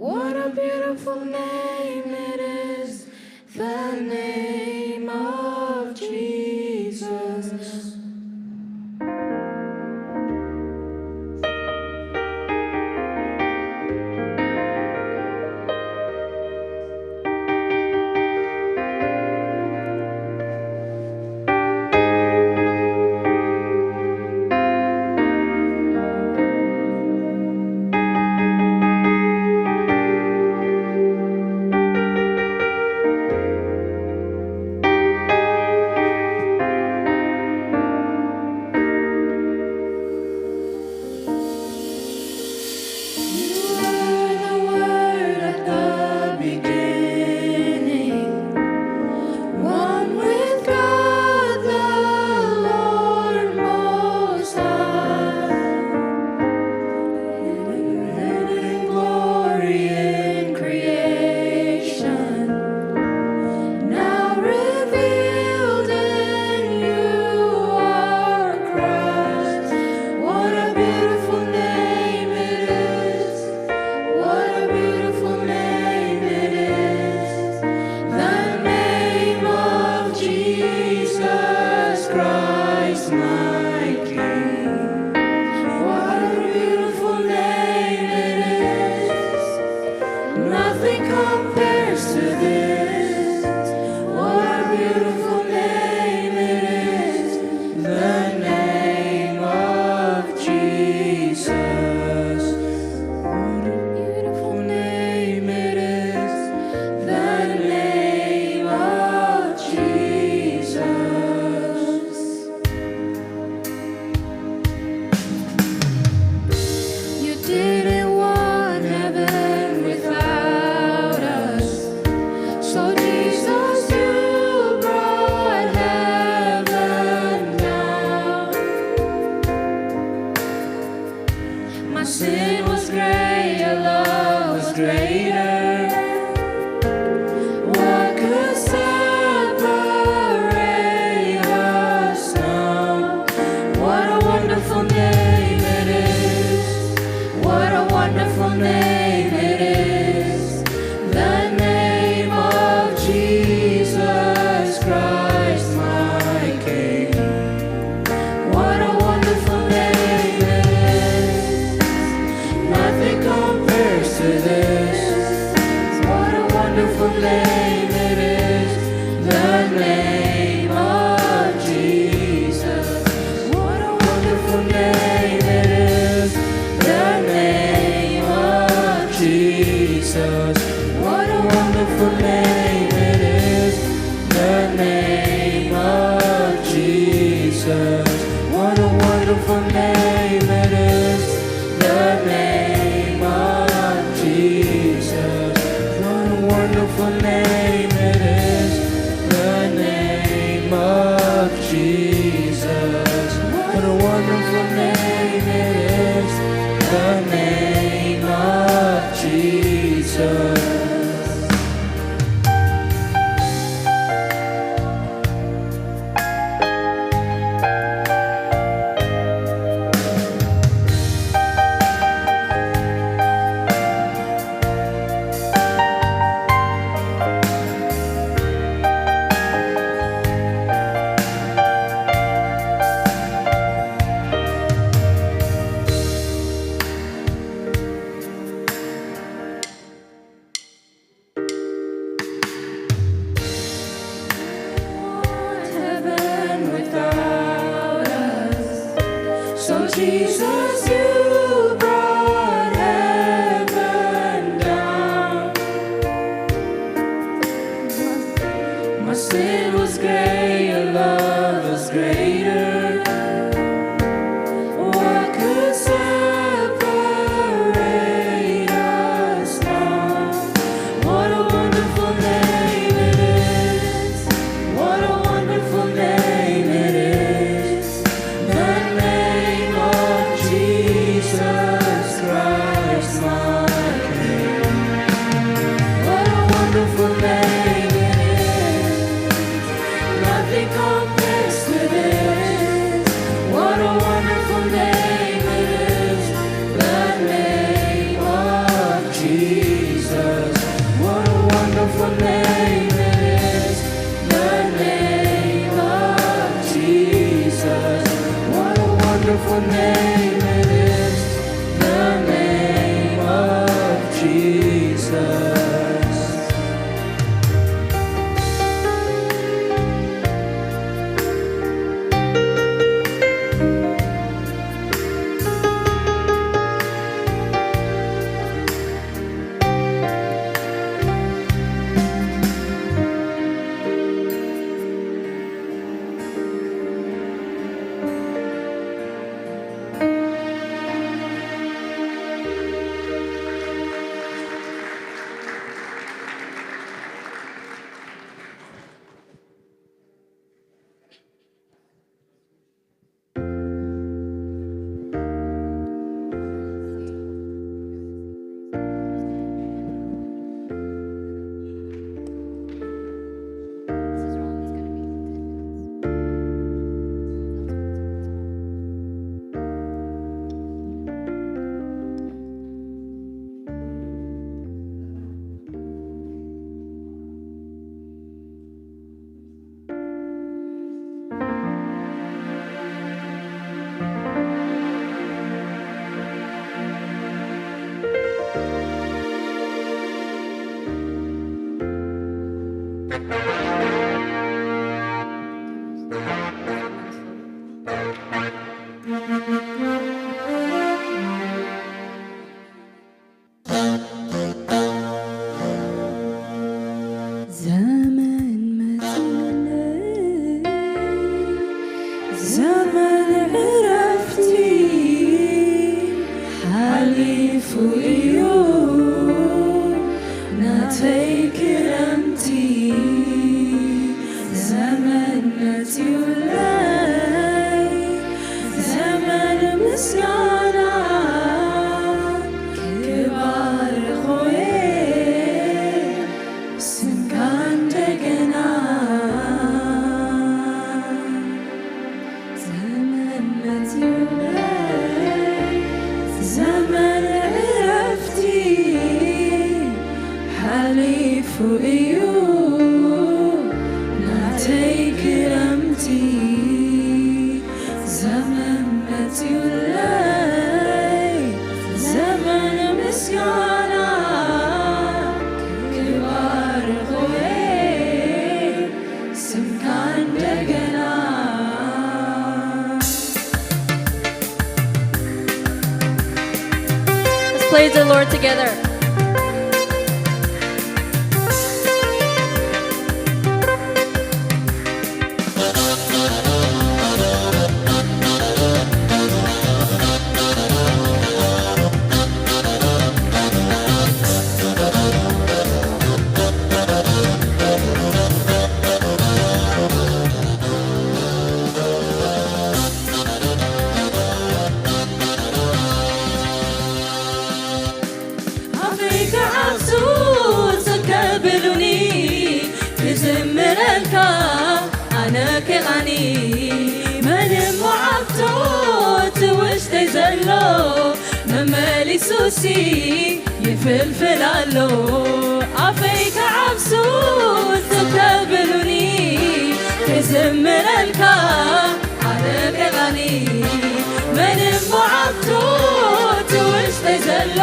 What a beautiful name it is, the name of Jesus. You were the Word at the beginning, one with God the Lord Most High. Hidden glory in creation, now revealed in you are Christ. What a beautiful name it is. What a beautiful name it is. The name of Jesus Christ, my King. What a beautiful name it is. Nothing compares to this. What a beautiful name it is. The name of Jesus. What a beautiful name it is. The name of Jesus. You didn't want heaven without us. So Jesus, you brought heaven down. My sin was great, your love was greater. What could separate us now? What a wonderful name it is. What a wonderful name it is. The name of Jesus Christ, my King. What a wonderful name it is. Nothing compares to this. What a wonderful name it is. The name of Jesus. What a wonderful name it is. The name of Jesus. What a wonderful name it is. The name of Jesus. What a wonderful name it is. The name of Jesus. What a wonderful name it is. The name of Jesus. What a wonderful name it is. The name of Jesus. Heaven without us. So Jesus, you brought heaven down. My sin was great, your love was greater. What could separate us now? What a wonderful name it is. What a wonderful name it is. The name of Jesus Christ, my King. What a wonderful name it is. Nothing compares to this. Name it is the name of Jesus. ዘመን መጺኡለይ፣ ዘመን ዕረፍቲ ሓሊፉ እዩ ናተይ ክረምቲ። ዘመን መጺኡለይ፣ ዘመን ምስጋና ክባርኾ እየ ስምካ እንደገና። ዘመን መጺኡለይ፣ ዘመን ዕረፍቲ ሓሊፉ እዩ ናተይ ክረምቲ። ዘመን መጺኡለይ፣ ዘመን ምስጋና ክባርኾ እየ ስምካ እንደገና። Let's praise the Lord together. ኣፈይ ክዓብሱ ትከብሉኒ ክዝምረልካ ኣነ ክቓኒ። መን እሞ ዓብቶ እቲ ውሽጠይ ዘሎ መመሊሱሲ ይፍልፍል ኣሎ። ኣፈይ ክዓብሱ ትከብሉኒ ክዝምረልካ ኣነ ክቓኒ። መን እሞ ዓብቶ እቲ ውሽጠይ ዘሎ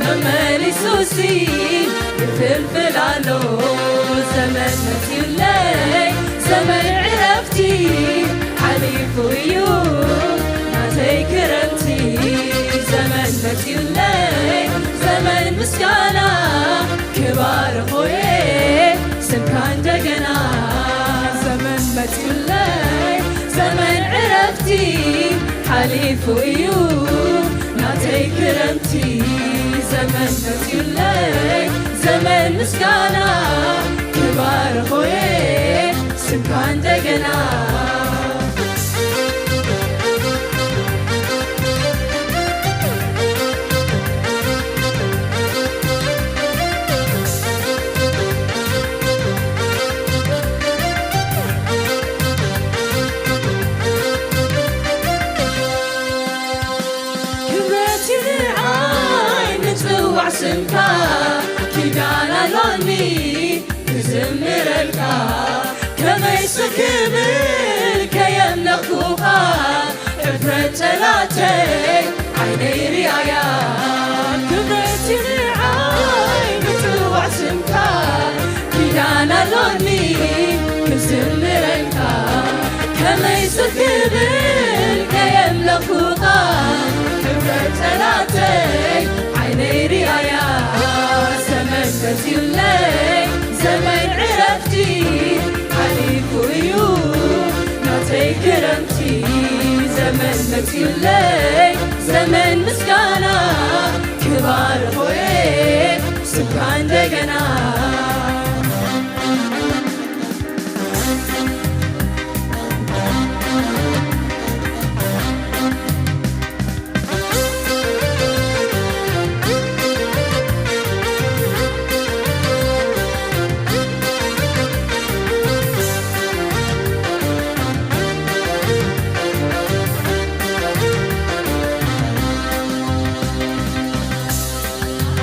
መመሊሱሲ ይፍልፍል ኣሎ። ዘመን መጺኡለይ ዘመን ዕረፍቲ ሓሊፉ እዩ ናተይ ክረምቲ። ዘመን መጺኡለይ ዘመን ምስጋና ክባርኾ እየ ስምካ እንደገና። ዘመን መጺኡለይ ዘመን ዕረፍቲ ሓሊፉ እዩ ናተይ ክረምቲ። ዘመን መጺኡለይ ዘመን ምስጋና ክባርኾ እየ ስምካ እንደገና። ክብረት እዩ ንዓይ ምጽዋዕ ስምካ። ኪዳን ኣሎኒ ክዝምረልካ። ከመይስ ክብል ከየምለኽኩኻ ሕልፊ ክብረት ጸላተይ ዓይነይ ርኣያ። ክብረት ንዓይ ምጽዋዕ ስምካ። ኪዳን ኣሎኒ ክዝምረልካ። ከመይ ስቕ ክብል ከየምለኹኻ። ክብረት ጸላተይ ዓይነይ ርኣያ። ዘመን መጺኡለይ ዘመን ዕረፍቲ። ሓሊፉ እዩ ናተይ ክረምቲ። ዘመን መጺኡለይ ዘመን ምስጋና። ክባርኾ እየ ስምካ እንደገና።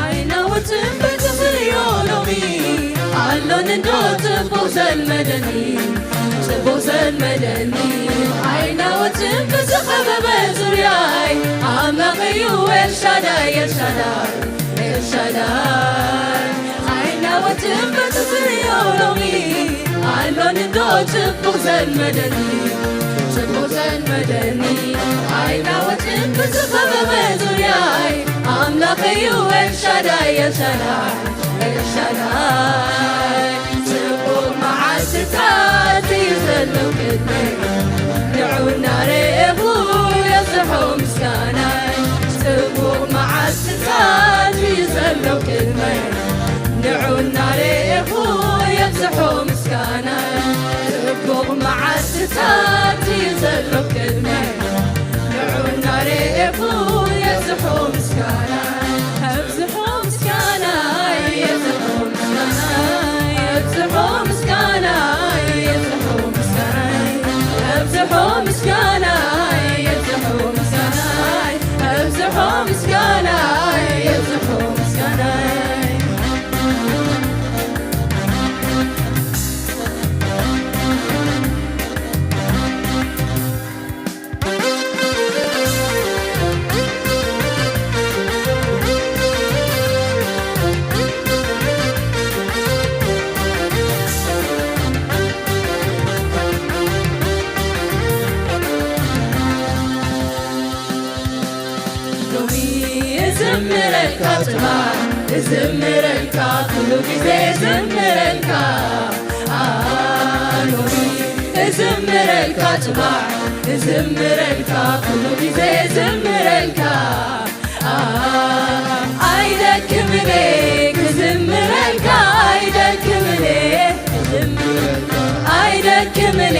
ኣይናወጽን በቲ ዝርእዮ ሎሚ ኣሎኒ እንዶ ጽቡቕ ዘልመደኒ፣ ጽቡቕ ዘልመደኒ። ኣይናወጽን ብዝኸበበ ዙርያይ ኣምላኽ እዩ ኤልሻዳይ፣ ኤልሻዳይ፣ ኤልሻዳይ። ኣይናወጽን በቲ ዝርእዮ ሎሚ ኣሎኒ እንዶ ጽቡቕ ዘልመደኒ፣ ጽቡቕ ዘልመደኒ። ኣይናወጽን ብዝኸበበ ዙርያይ ኣምላኽ እዩ ኤልሻዳይ፣ ኤልሻዳይ፣ ኤልሻዳይ። ጽቡቕ መዓልትታት እዩ ዘሎ ቅድመይ፣ ንዑ እናረኤኹ የብዝሖ ምስጋናይ። ጽቡቕ መዓልትታት እዩ ዘሎ ቅድመይ፣ ንዑ እናረኤኹ የብዝሖ ምስጋናይ። ጽቡቕ መዓልትታት እዩ ዘሎ ቅድመይ፣ ንዑ እናረኤኹ የብዝሖ ምስጋናይ። ኣብዝሖ ምስጋናይ፣ የብዝሖ ምስጋናይ፣ ኣብዝሖ ምስጋናይ፣ የብዝሖ ምስጋናይ፣ ኣብዝሖ ምስጋናይ፣ የብዝሖ ምስጋናይ፣ ኣብዝሖ ምስጋናይ፣ የብዝሖ ምስጋናይ። ሎሚ እዝምረልካ ጽባሕ፣ እዝምረልካ ኩሉ ግዜ እዝምረልካ። ሎሚ እዝምረልካ ጽባሕ፣ እዝምረልካ ኩሉ ግዜ እዝምረልካ። ኣይደክምን ክዝምረልካ፣ ኣይደክምን ክዝምረልካ፣ ኣይደክምን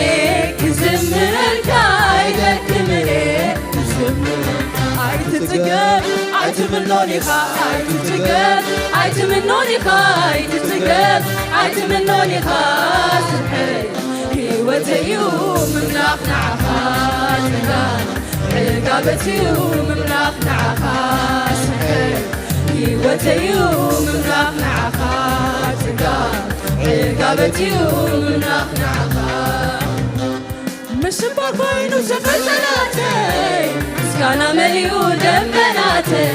ክዝምረልካ፣ ኣይደክምን ክዝምረልካ። ኣይትጽገብ ኣይትምኖን ኢኻ፣ ኣይትጽገብ ኣይትምኖን ኢኻ፣ ኣይትጽገብ ኣይትምኖን ኢኻ። ስርሐይ ህይወተይ እዩ ምምላኽ ንዓኻ። ጽጋብ ዕጋበት እዩ ምምላኽ ንዓኻ። ስርሐይ ህይወተይ እዩ ምምላኽ ንዓኻ። ጽጋብ ዕጋበት እዩ ምምላኽ ንዓኻ። ምሽባ ኮይኑ ሰፈር ጸላተይ፣ ምስጋና መሊኡ ደንበናተይ፣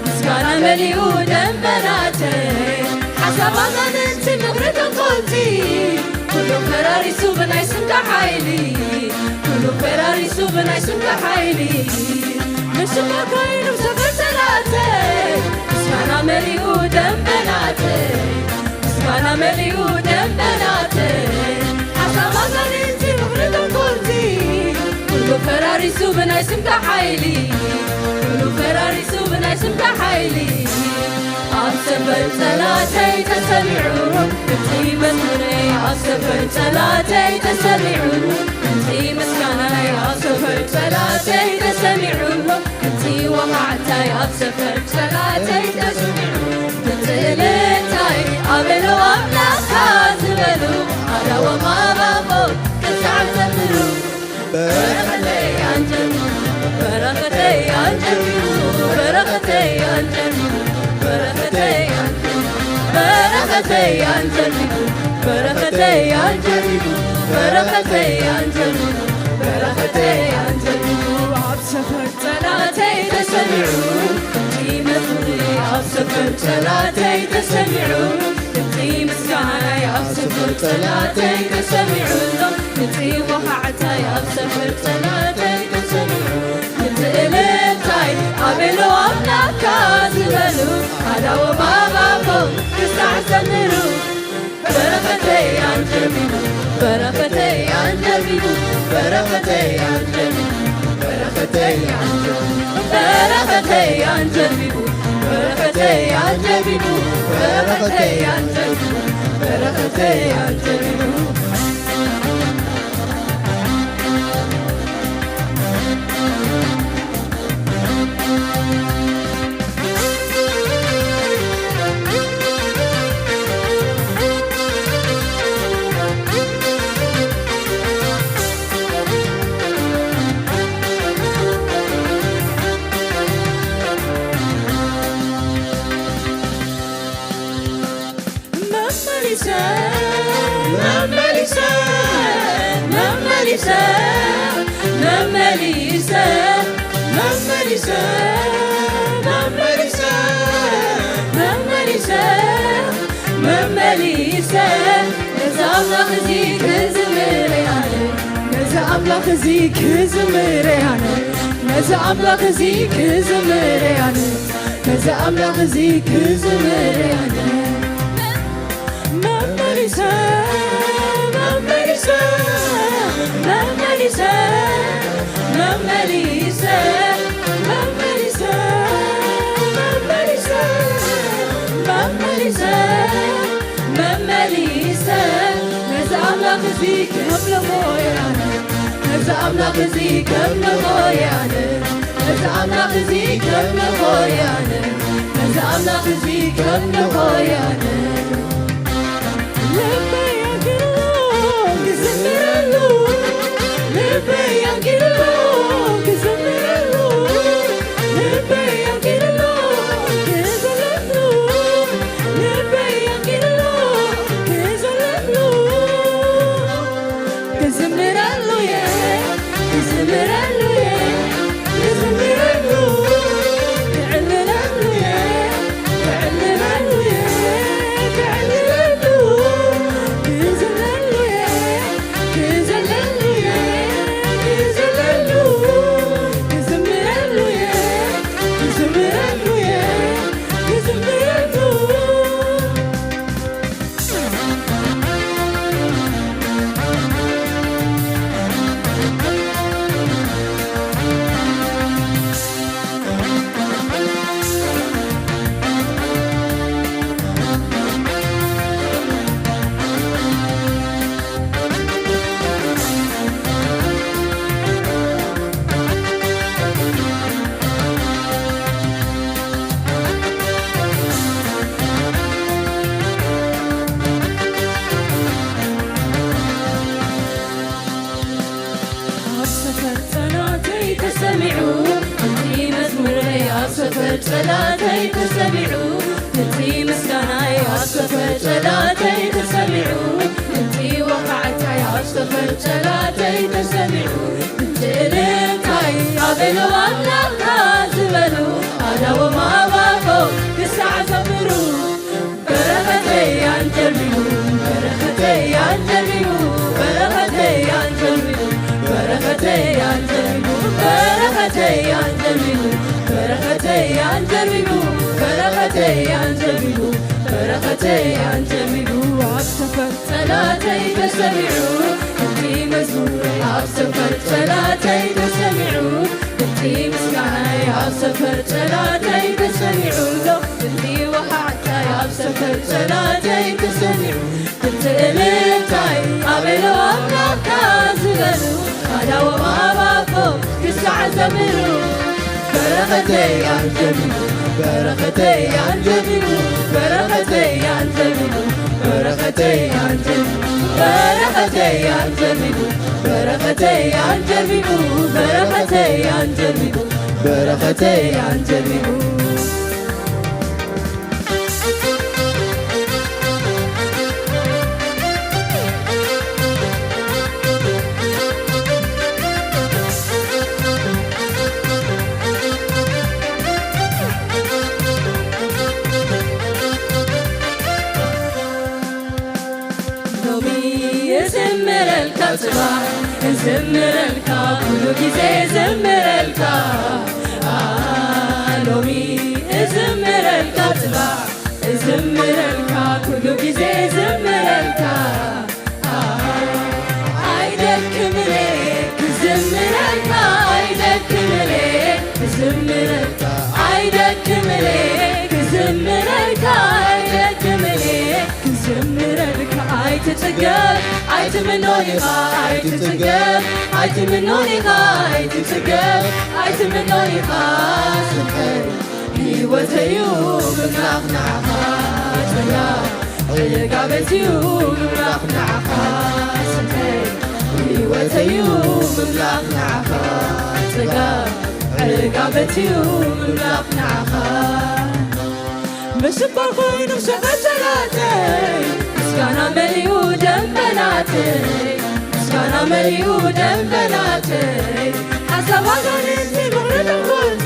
ምስጋና መሊኡ ደንበናተይ። ሓሳብ ኣጋንንቲ ምኽሪ ተንኮልቲ፣ ኩሉ ፈራሪሱ ብናይ ስምካ ሓይሊ፣ ኩሉ ፈራሪሱ ብናይ ስምካ ሓይሊ። ምሽባ ኮይኑ ሰፈር ጸላተይ፣ ምስጋና መሊኡ ደንበናተይ፣ ምስጋና መሊኡ ደንበናተይ። ሓሳብ ኣጋንንቲ ምኽሪ ተንኮልቲ፣ ኩሉ ፈራሪሱ ብናይ ስምካ ሓይሊ፣ ኩሉ ፈራሪሱ ብናይ ስምካ ሓይሊ። ኣብ ሰፈር ጸላተይ ተሰሚዑ ድምጺ መዝሙረይ፣ ኣብ ሰፈር ጸላተይ ተሰሚዑ ድምጺ ምስጋናይ፣ ኣብ ሰፈር ጸላተይ ተሰሚዑ ድምጺ ወኻዕታይ፣ ኣብ ሰፈር ጸላተይ ተሰሚዑ ድምጺ እልልታይ። ኣበሎ ኣምላኽካ ዝበሉ ኣዳዎም ኣባቦ ክሳዕ ዘምሩ። በረኸተይ ኣንጀሚሩ፣ በረኸተይ ኣንጀሚሩ፣ በረኸተይ ኣንጀሚሩ፣ በረኸተይ ኣንጀሚሩ፣ በረኸተይ ኣንጀሚሩ፣ በረኸተይ ኣንጀሚሩ፣ በረኸተይ ኣንጀሚሩ፣ በረኸተይ ኣንጀሚሩ። ሰፈር ጸላተይ ተሰሚዑ፣ ድምጺ መዝሙረይ ኣብ ሰፈር ጸላተይ ተሰሚዑ፣ ድምጺ ምስጋናይ ኣብ ሰፈር ጸላተይ ተሰሚዑ ኣሎ፣ ድምጺ ወኻዕታይ ኣብ ሰፈር ጸላተይ ተሰሚዑ፣ ድምጺ እልልታይ ኣቤሎ ኣምላኽካ ዝበሉ፣ ኣዳዎም ኣባቦም ክሳዕ ዘምሩ። በረኸተይ ኣንጀቢቡ፣ በረኸተይ ኣንጀቢቡ፣ በረኸተይ ኣንጀቢቡ፣ በረኸተይ ኣንጀቢቡ፣ በረኸተይ ኣንጀቢቡ፣ በረኸተይ ኣንጀቢቡ፣ በረኸተይ ኣንጀቢቡ፣ በረኸተይ ኣንጀቢቡ። መመሊሰ፣ መመሊሰ፣ መመሊሰ፣ መመሊሰ፣ መመሊሰ፣ መመሊሰ፣ መመሊሰ፣ መመሊሰ፣ ነዚ ኣምላኽ እዚ ክዝምር ኣነ፣ ነዚ ኣምላኽ እዚ ክዝምር ኣነ፣ ነዚ ኣምላኽ እዚ ክዝምር ኣነ። ነዚ ኣምላኽ እዚ ክዝምር ኣነ። መመሊሰ፣ መመሊሰ፣ መመሊሰ፣ መመሊሰ፣ መመሊሰ፣ መመሊሰ፣ መመሊሰ፣ ነዚ ኣምላኽ እዚ ከም ንኾያነ፣ ነዚ ኣምላኽ እዚ ከም ንኾያነ፣ ነዚ ኣምላኽ እዚ ከም ንኾያነ፣ ነዚ ኣምላኽ እዚ ከም ንኾያነ። ልበይ ኣንኪሉ ክዝምረሉ፣ ልበይ ኣንኪሉ ክዝምረሉ፣ ልበይ ኣንኪሉ ክዝምረሉ፣ ልበይ ኣንኪሉ ክዝምረሉ። ክዝምረሉ እየ፣ ክዝምረሉ እየ፣ ክዝምረሉ፣ ክዕልለሉ እየ፣ ክዕልለሉ እየ፣ ክዕልለሉ፣ ክዝምረሉ እየ፣ ክዘለሉ እየ፣ ክዘለሉ፣ ክዝምረሉ እየ፣ ክዝምረሉ እየ፣ ክዝምረሉ። ኣብ ሰፈር ጸላተይ ተሰሚዑ፣ ድምጺ መዝሙረይ ኣብ ሰፈር ጸላተይ ተሰሚዑ፣ ድምጺ ምስጋናይ ኣብ ሰፈር ጸላተይ ተሰሚዑ፣ ድምጺ ወኻዕታይ ኣብ ሰፈር ጸላተይ ተሰሚዑ፣ ድምጺ እልልታይ ኣቤሎ ኣምላኽና ዝበሉ፣ ኣዳዎም ኣባቦም ክሳዕ ዘምሩ። በረኸተይ ኣንጀቢቡ፣ በረኸተይ ኣንጀቢቡ፣ በረኸተይ ኣንጀቢቡ፣ በረኸተይ ኣንጀቢቡ፣ በረኸተይ ኣንጀቢቡ፣ በረኸተይ ኣንጀቢቡ፣ በረኸተይ ኣንጀቢቡ፣ በረኸተይ ኣንጀቢቡ፣ ኣብ ሰፈር ጸላተይ ተሰሚዑ፣ ድምጺ መዝሙር ኣብ ሰፈር ጸላተይ ተሰሚዑ፣ ድምጺ ምስጋናይ ኣብ ሰፈር ጸላተይ ተሰሚዑ ኣሎ፣ ድምጺ ወኻዕታይ ኣብ ሰፈር ጸላተይ ተሰሚዑ፣ ድምጺ እልልታይ ኣቤሎ ኣምላኽና ዝበሉ፣ ኣዳዎም ኣባቦም ክሳዕ ዘምሩ። በረኸተይ ኣንጀቢቡ፣ በረኸተይ ኣንጀቢቡ፣ በረኸተይ ኣንጀቢቡ፣ በረኸተይ ኣንጀቢቡ፣ በረኸተይ ኣንጀቢቡ፣ በረኸተይ ኣንጀቢቡ፣ በረኸተይ ኣንጀቢቡ፣ በረኸተይ ኣንጀቢቡ። ጽባሕ እዝምረልካ፣ ኩሉ ግዜ እዝምረልካ፣ ሎሚ እዝምረልካ፣ ጽባሕ እዝምረልካ፣ ኩሉ ግዜ እዝምረልካ። ኣይደክምኔ ክዝምረልካ፣ ኣይደክምኔ ክዝምረልካ፣ ኣይደክምኔ ክዝምረልካ፣ ኣይደክምኔ ክዝምረልካ። ኣይትጽገብ ኣይትምኖ ኢኻ፣ ኣይትጽገብ ኣይትምኖ ኢኻ፣ ኣይትጽገብ ኣይትምኖ ኢኻ። ስምዐ ህይወተዩ ምምላኽ ንዓኻ ጸጋ ዕጋበትዩ ምምላኽ ንዓኻ ስንተይ ህይወተዩ ምምላኽ ንዓኻ ጸጋ ዕጋበትዩ ምምላኽ ንዓኻ። ምሽባር ኮይኑ ሸፈሸላተይ ምስጋና መሊኡ ደንበናተይ ምስጋና መሊኡ ደንበናተይ ሓሳብ ኣጋንንቲ ምኽሪ ተንኮልቲ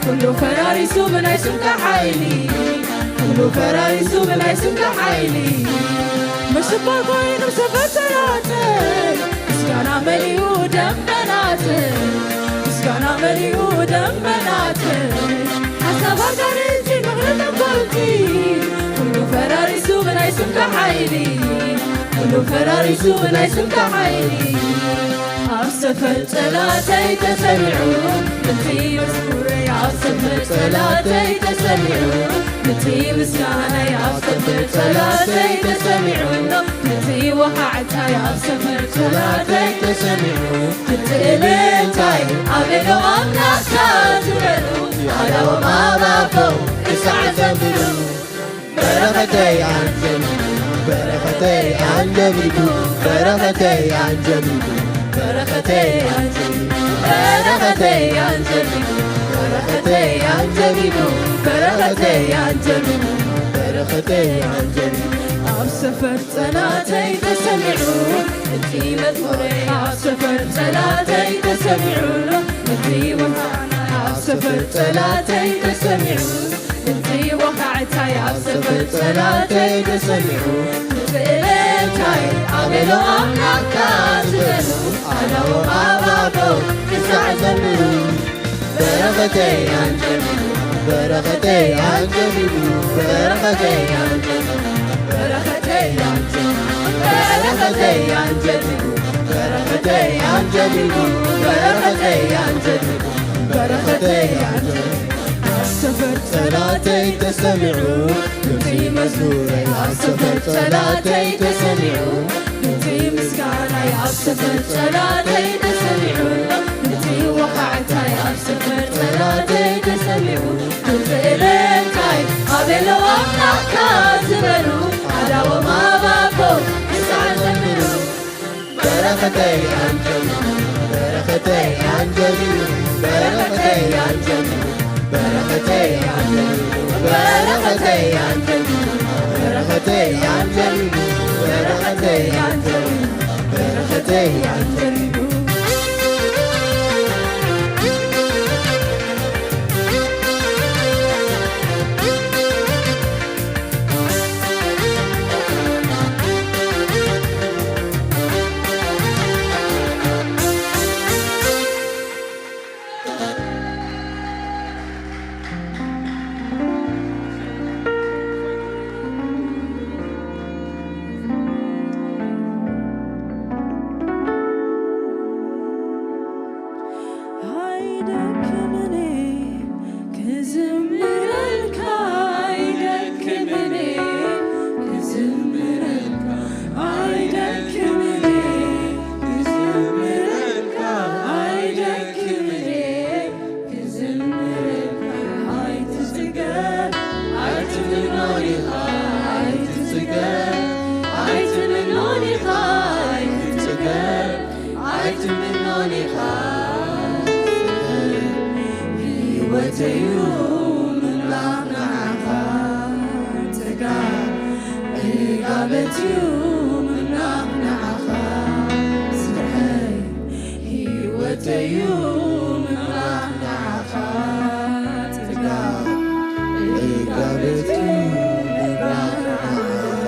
ኩሉ ፈራሪሱ ብናይ ስምካ ሓይሊ ኩሉ ፈራሪሱ ብናይ ስምካ ሓይሊ ምሽባር ኮይኑ ሰፈር ሰራተይ ምስጋና መሊኡ ደንበናተይ ምስጋና መሊኡ ደንበናተይ ሓሳብ ኣጋንንቲ ምኽሪ ተንኮልቲ ኩሉ ፈራሪሱ ብናይ ስምካ ሓይሊ ኩሉ ፈራሪሱ ብናይ ስምካ ሓይሊ ኣብ ሰፈር ጸላተይ ተሰሚዑ እቲ መዝሙረይ ኣብ ሰፈር ጸላተይ ተሰሚዑ እቲ ምስጋናይ ኣብ ሰፈር ጸላተይ ተሰሚዑ እቲ ወኻዕታይ ኣብ ሰፈር ጸላተይ ተሰሚዑ እቲ እልልታይ ኣቤሎ ኣምላኽካ ዝበሉ ኣዳዎም ኣባቦ ክሳዕ ዘብሉ በረኸተይ ኣንጀሊኩ በረኸተይ ኣንጀሊኩ በረኸተይ ኣንጀሊኩ በረኸተይ ኣንጀሊኩ በረኸተይ ኣንጀሊኩ በረኸተይ ኣንጀሊኩ በረኸተይ ኣንጀሊኩ በረኸተይ ኣንጀሊኩ ኣብ ሰፈር ጸላተይ ተሰሚዑ እቲ መዝሙረይ ኣብ ሰፈር ጸላተይ ተሰሚዑ እቲ ወኻዕና ኣብ ሰፈር ጸላተይ ተሰሚዑ እቲ ወኻዕታይ ኣብ ሰፈር ጸላተይ ተሰሚዑ እቲ እልልታይ ኣቤሎ ኣምላኽካ ዝበሉ ኣዳዎም ኣባቦ ክሳዕ ዘምሩ በረኸተይ ኣንጀሊኩ በረኸተይ ኣንጀሊኩ በረኸተይ ኣንጀሊኩ በረኸተይ ኣንጀሊኩ በረኸተይ ኣንጀሊኩ በረኸተይ ኣንጀሊኩ በረኸተይ ኣንጀሊኩ በረኸተይ ኣንጀሊኩ ኣብ ሰፈር ጸላተይ ተሰሚዑ ድምጺ መዝሙረይ ኣብ ሰፈር ጸላተይ ተሰሚዑ ድምጺ ምስጋናይ ኣብ ሰፈር ጸላተይ ተሰሚዑ ድምጺ ወኻዕታይ ኣብ ሰፈር ጸላተይ ተሰሚዑ ድምጺ እልልታይ ኣቤሎ ኣምላኽካ ዝበሉ ኣዳዎም ኣባቦ ክሳዕ ዘምሩ በረኸተይ ኣንጀሊኩ በረኸተይ ኣንጀሊኩ በረኸተይ ኣንጀሊኩ በረኸተይ ኣንጀሊኩ በረኸተይ ኣንጀሊኩ በረኸተይ ኣንጀሊኩ በረኸተይ ኣንጀሊኩ በረኸተይ ኣንጀሊኩ ኣይደክምኔ ክዝምረልካ ኣይደክምኔ ክዝምረልካ ኣይደክምኔ ክዝምረልካ ኣይደክምኔ ክዝምረልካ ኣይትጽገብ ኣይትምኖን ኢኻ ኣይትጽገብ ኣይትምኖን ኢኻ ኣይትጽገብ ኣይትምኖን ኢኻ ህይወተዩ ምምላኽ ንዓኻ ጽጋብ ዕጋበትዩ ምምላኽ ንዓኻ ስርሐይ ህይወተዩ ምምላኽ ንዓኻ ጽጋብ ዕጋበትዩ ምምላኽ ንዓኻ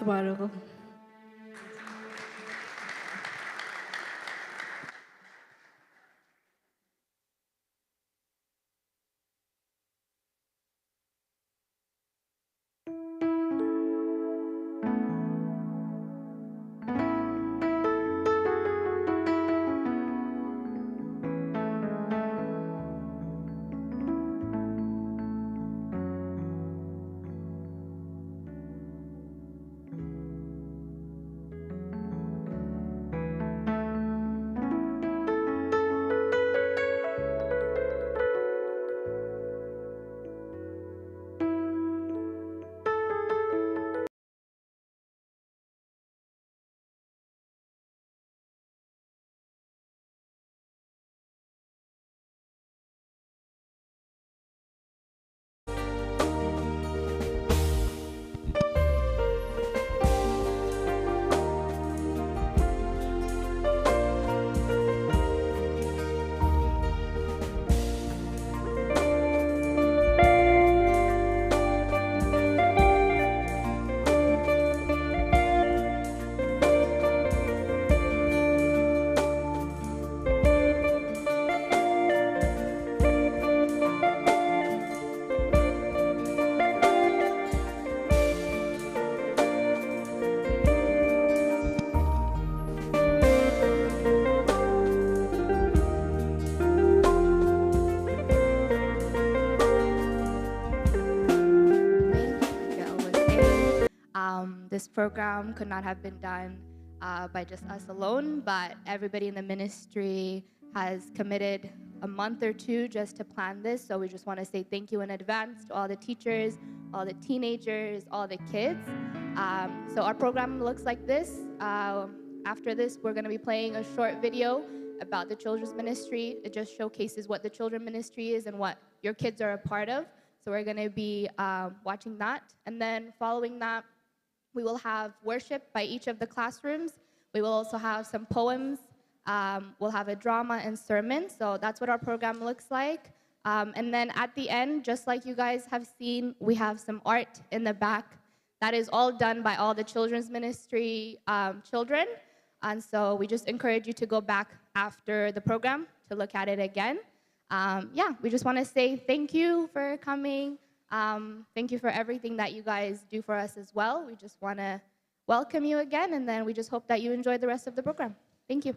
ባረኹም። This program could not have been done uh, by just us alone, but everybody in the ministry has committed a month or two just to plan this. So we just want to say thank you in advance to all the teachers, all the teenagers, all the kids. Um, so our program looks like this. Um, after this, we're going to be playing a short video about the children's ministry. It just showcases what the children's ministry is and what your kids are a part of. So we're going to be um, watching that. And then following that, we will have worship by each of the classrooms. We will also have some poems. Um, we'll have a drama and sermon. So that's what our program looks like. Um, and then at the end, just like you guys have seen, we have some art in the back. That is all done by all the children's ministry um, children. And so we just encourage you to go back after the program to look at it again. Um, yeah, we just want to say thank you for coming. Um, thank you for everything that you guys do for us as well. We just want to welcome you again, and then we just hope that you enjoy the rest of the program. Thank you.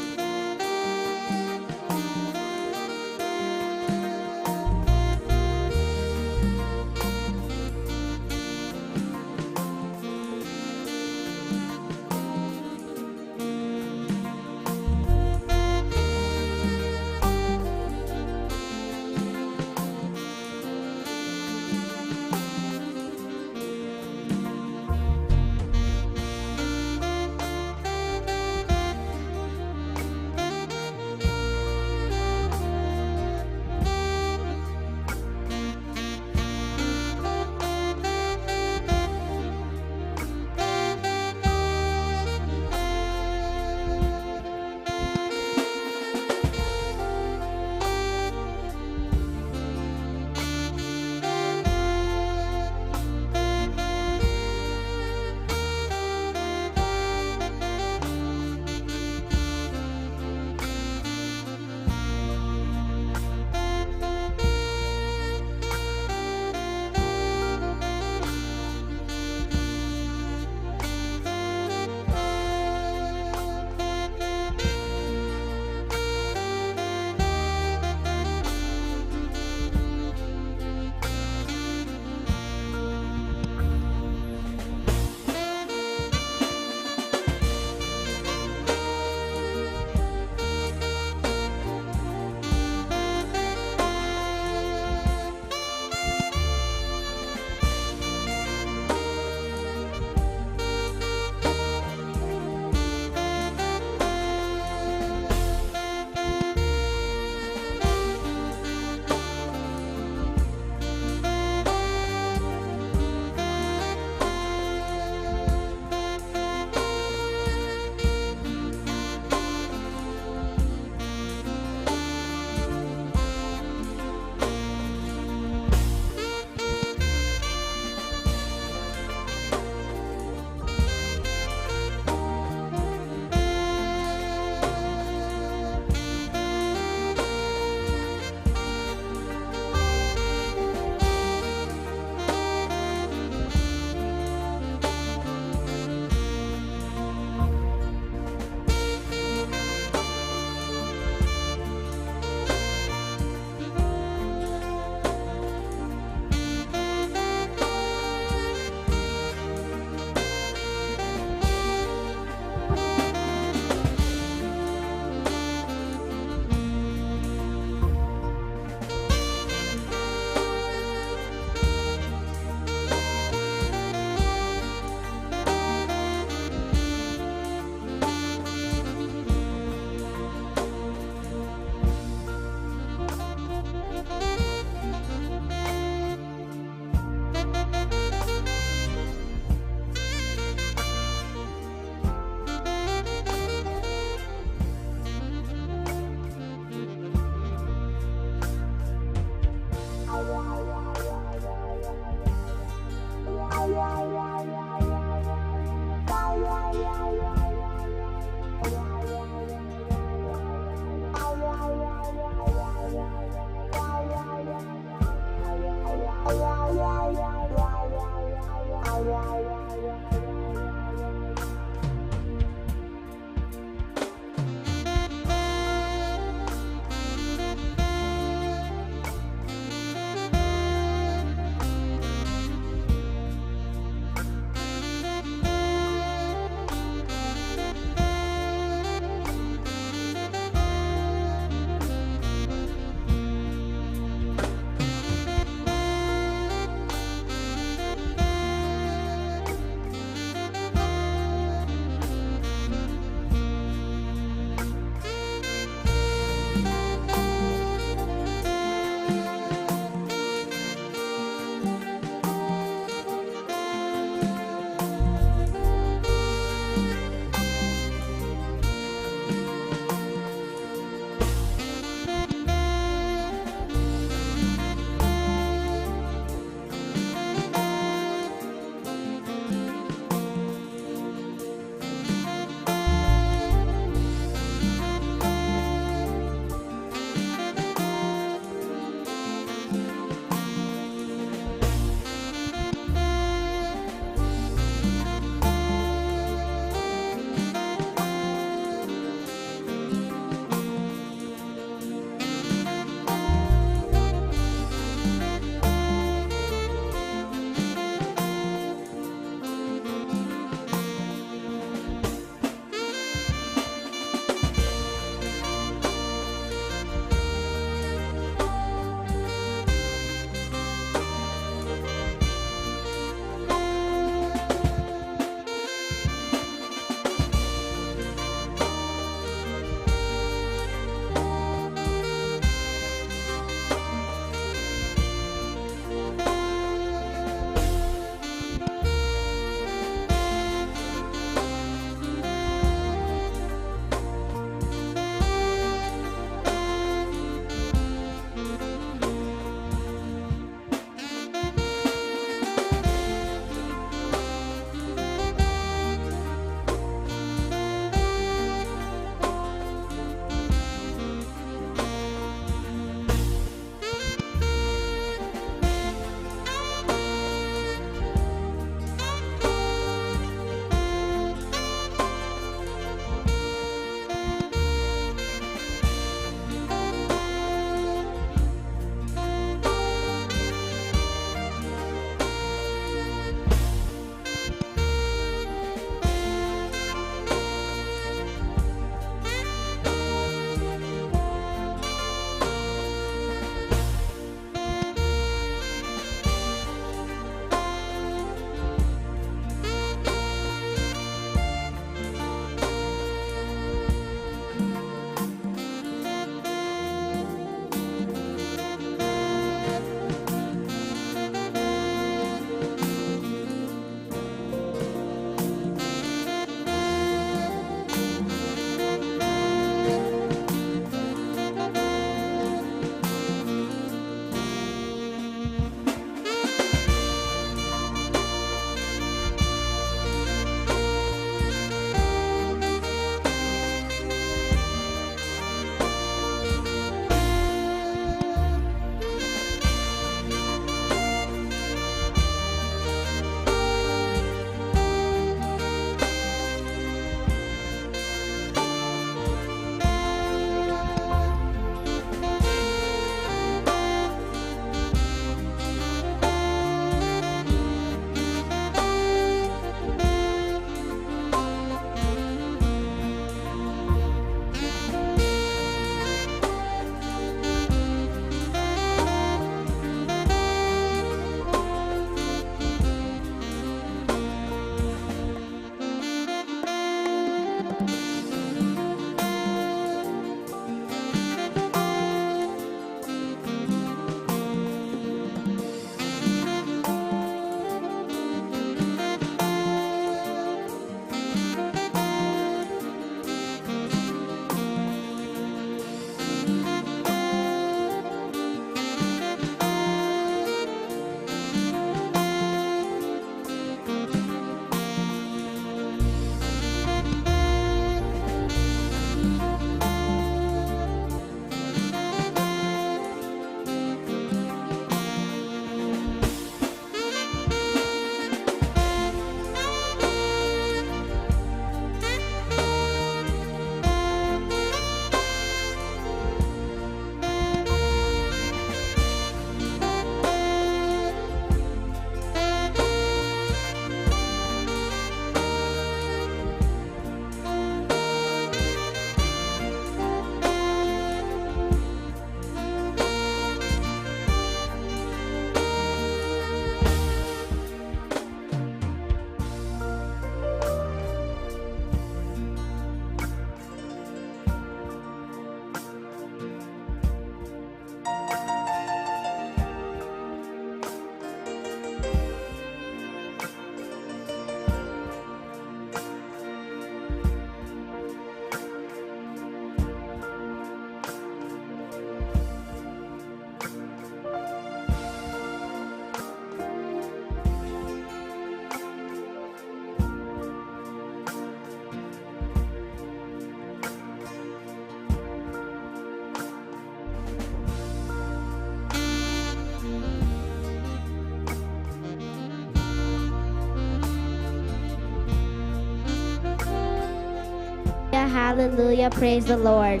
Hallelujah, praise the Lord.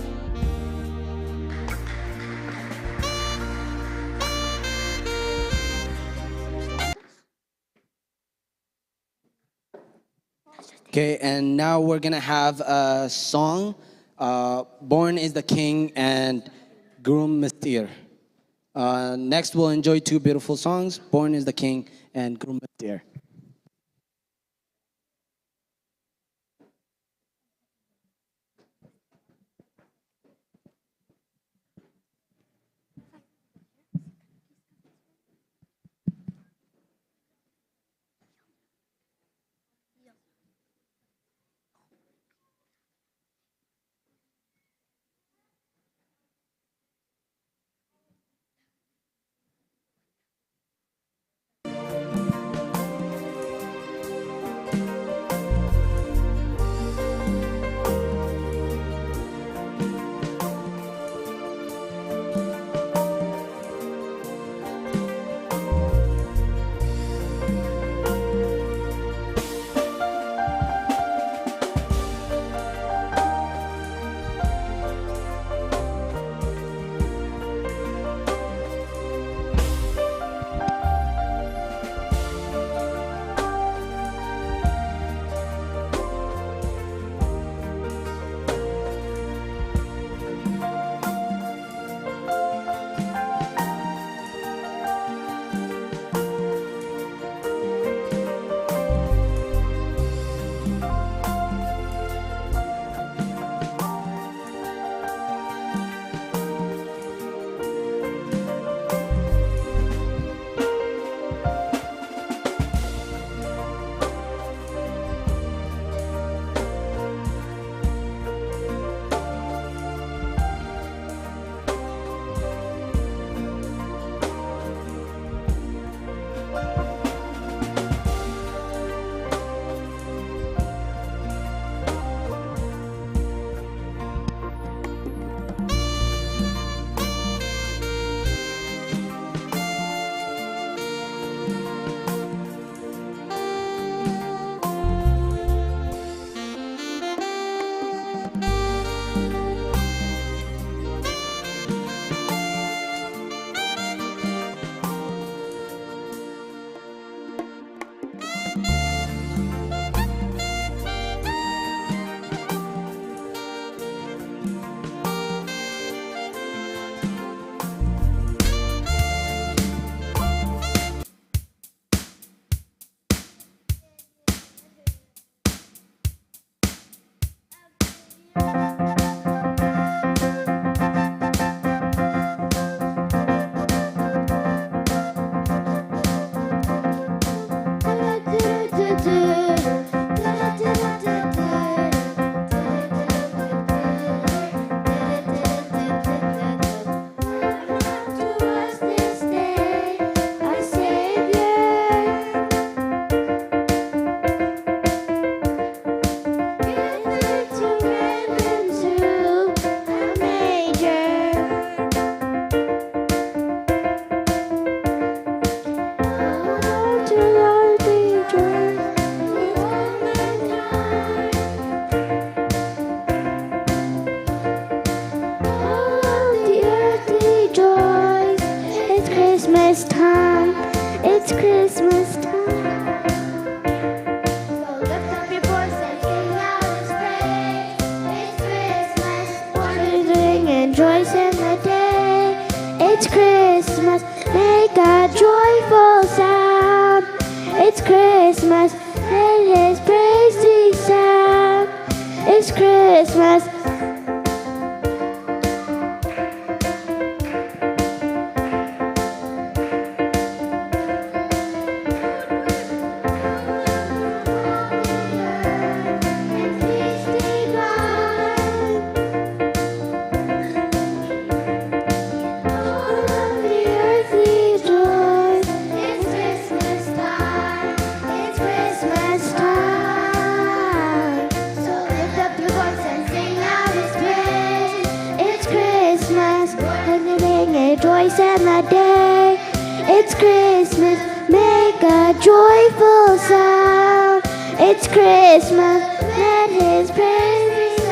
Okay, and now we're gonna have a song, uh, "Born is the King" and "Groom Mistir." Uh, next, we'll enjoy two beautiful songs, "Born is the King" and "Groom Mistir." It's Christmas time. So lift up your voice and sing out his praise. It's Christmas. Sing and rejoice in the day. It's Christmas. Make a joyful sound. It's Christmas. Let his praise be sound. It's Christmas. It's Christmas. Everything rejoice in the day. It's Christmas. Make a joyful sound. It's Christmas. Let his praise be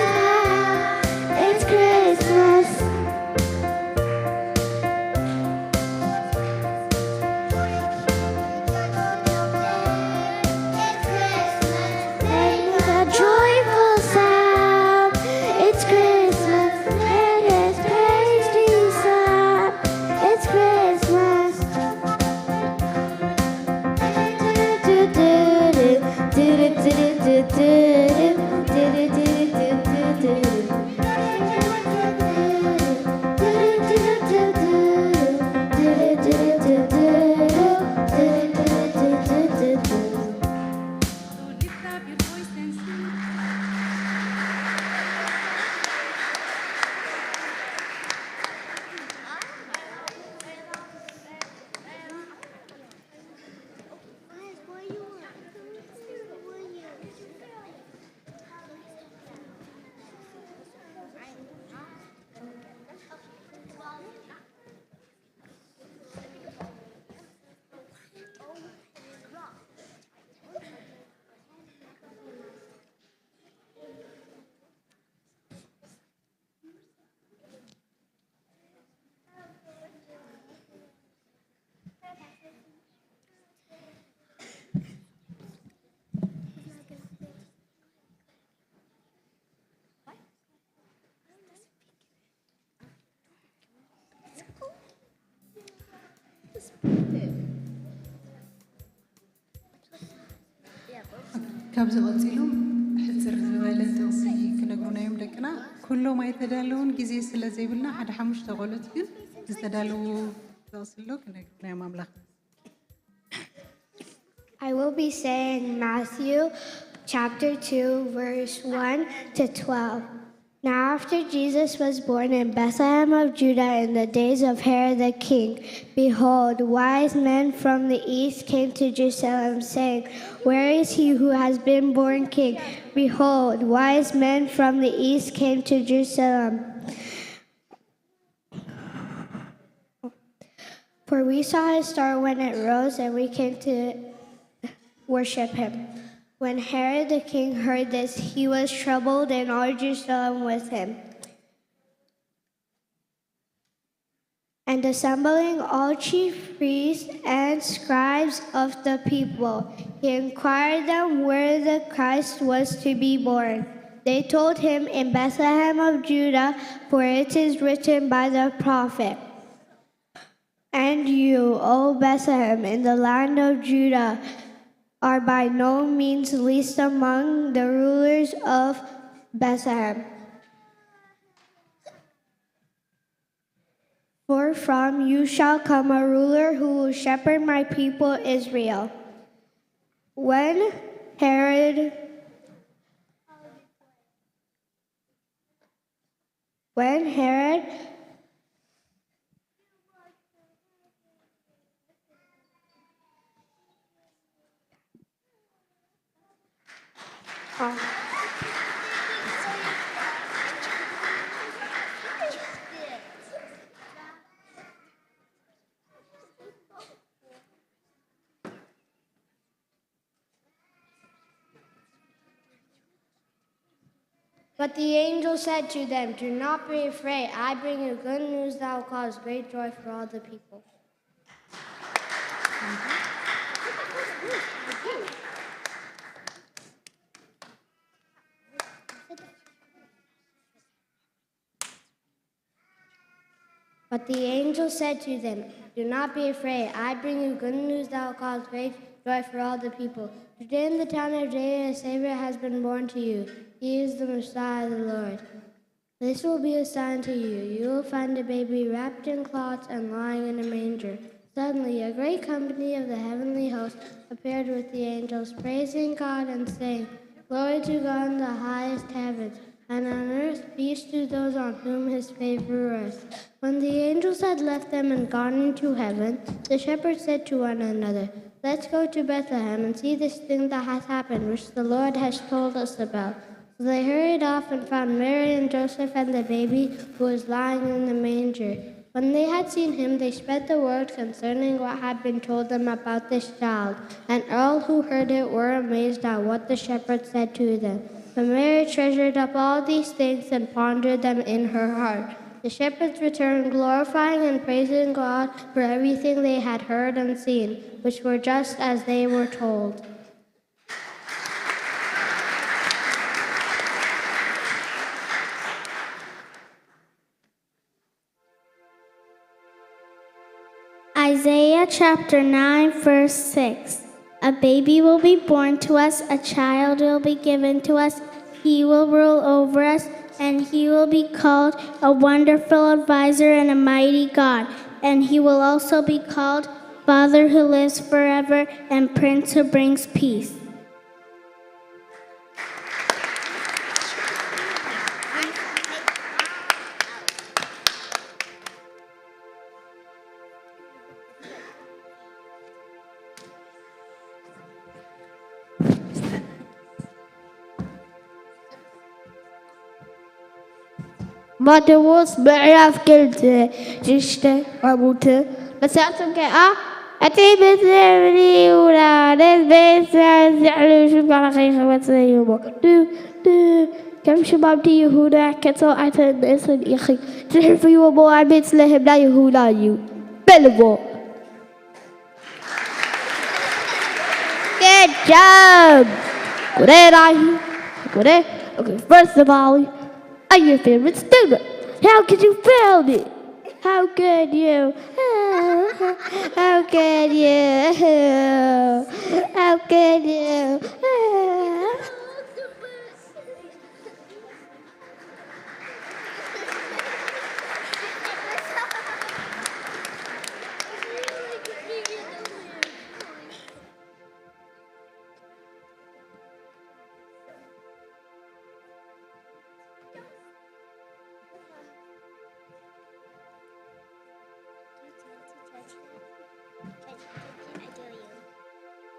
ካብዚ ቀጺሉ ሕጽር ዝበለ ጥቕሲ ክነግሩና እዮም ደቅና። ኩሎም ኣይተዳለውን፣ ግዜ ስለ ዘይብልና ሓደ ሓሙሽተ ቆልዑት ግን ዝተዳለዉ ጥቕሲ ኣሎ ክነግሩና እዮም ኣምላኽ። I will be saying Matthew chapter two, verse one to twelve. Now, after Jesus was born in Bethlehem of Judah in the days of Herod the king, behold, wise men from the east came to Jerusalem, saying, "Where is he who has been born king? Behold, wise men from the east came to Jerusalem." For we saw his star when it rose, and we came to worship him. When Herod the king heard this, he was troubled, and all Jerusalem with him. And assembling all chief priests and scribes of the people, he inquired them where the Christ was to be born. They told him, "In Bethlehem of Judah, for it is written by the prophet." And you, O Bethlehem, in the land of Judah, are by no means least among the rulers of Bethlehem. For from you shall come a ruler who will shepherd my people Israel. When Herod When Herod But the angel said to them, "Do not be afraid. I bring you good news that will cause great joy for all the people." But the angel said to them, "Do not be afraid. I bring you good news that will cause great joy for all the people. Today in the town of David, a Savior has been born to you. He is the Messiah, the Lord. This will be a sign to you. You will find a baby wrapped in cloths and lying in a manger." Suddenly, a great company of the heavenly host appeared with the angels, praising God and saying, "Glory to God in the highest heavens, and on earth peace to those on whom his favor rests." When the angels had left them and gone into heaven, the shepherds said to one another, "Let's go to Bethlehem and see this thing that has happened, which the Lord has told us about." So they hurried off and found Mary and Joseph and the baby who was lying in the manger. When they had seen him, they spread the word concerning what had been told them about this child, and all who heard it were amazed at what the shepherds said to them. But Mary treasured up all these things and pondered them in her heart. The shepherds returned, glorifying and praising God for everything they had heard and seen, which were just as they were told. Isaiah chapter nine, verse six. A baby will be born to us, a child will be given to us. He will rule over us, and he will be called a wonderful advisor and a mighty God. And he will also be called Father who lives forever and Prince who brings peace. ማቴዎስ ምዕራፍ ክልተ ሽዱሽተ ሓሙሽተ። ንሳቶም ከኣ እቲ ብስም ይሁዳ ነዚ ቤት ዝዕሉ ሽም ባዕልኺ ክመጽእ እዩ እሞ ን- ን- ከም ሽማምቲ ይሁዳ ከቶ ኣይተንእስን ኢኺ። ጽሑፍ እዩ እሞ ኣብ ቤት ለህም ናይ ይሁዳ እዩ በልዎ። Good job! Good eye. Good eye. Okay, first of all, are your favorite student? How could you fail me? How could you? Ah. How can you? How can you?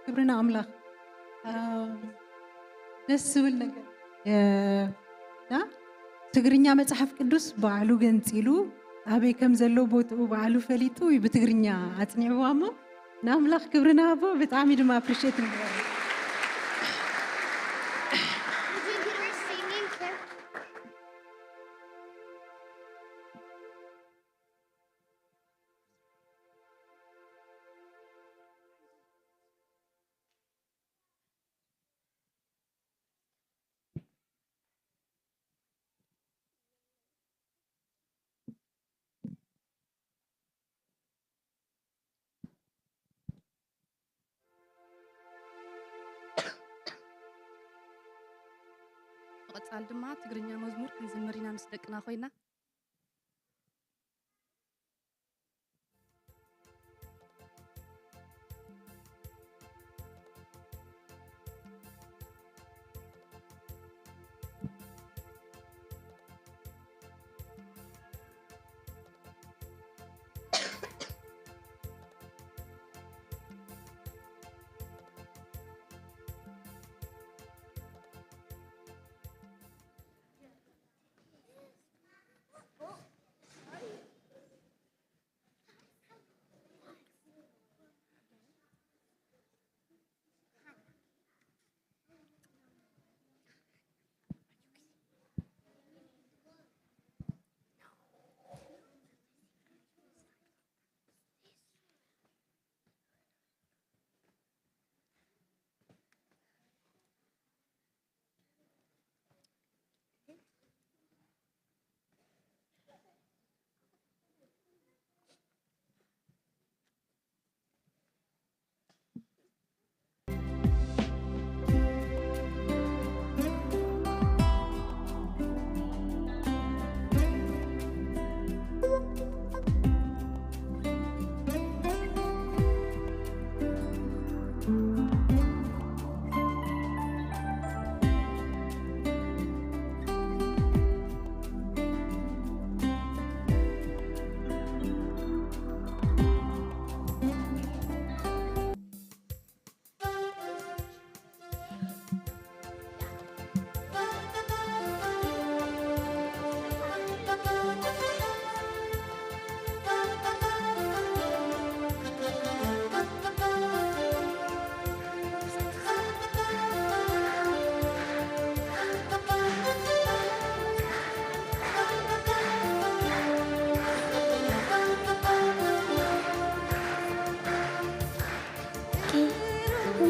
ክብሪ ንኣምላኽ። ኣም፣ ደስ ዝብል ነገር። እ፣ እና ትግርኛ መጽሓፍ ቅዱስ ባዕሉ ገንጺሉ ኣበይ ከም ዘሎ ቦትኡ ባዕሉ ፈሊጡ እዩ ብትግርኛ ኣጽኒዕዋ እሞ ንኣምላኽ ክብሪ ንሃቦ። ብጣዕሚ ድማ ኣፕሪሼት ንግበሮ። ብቐጻሊ ድማ ትግርኛ መዝሙር ክንዝምር ኢና ምስ ደቅና ኮይና።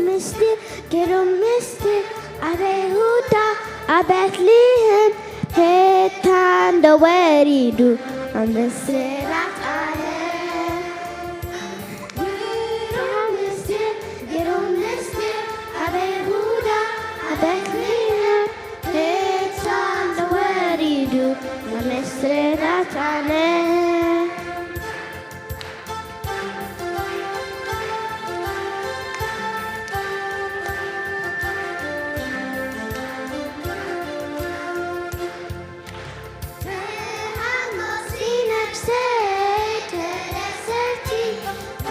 ምስጢር፣ ግሩም ምስጢር፣ ኣብ ይሁዳ፣ ኣብ ቤትልሔም፣ ሄታ እንዶ ወሪዱ፣ ኣብ ምስራት ዓለም። ግሩም ምስጢር፣ ግሩም ምስጢር፣ ኣብ ይሁዳ፣ ኣብ ቤትልሔም፣ ሄታ እንዶ ወሪዱ፣ ኣብ ምስራት ዓለም። ብሃጎስ ነፍሰይ ተደሰቲ፣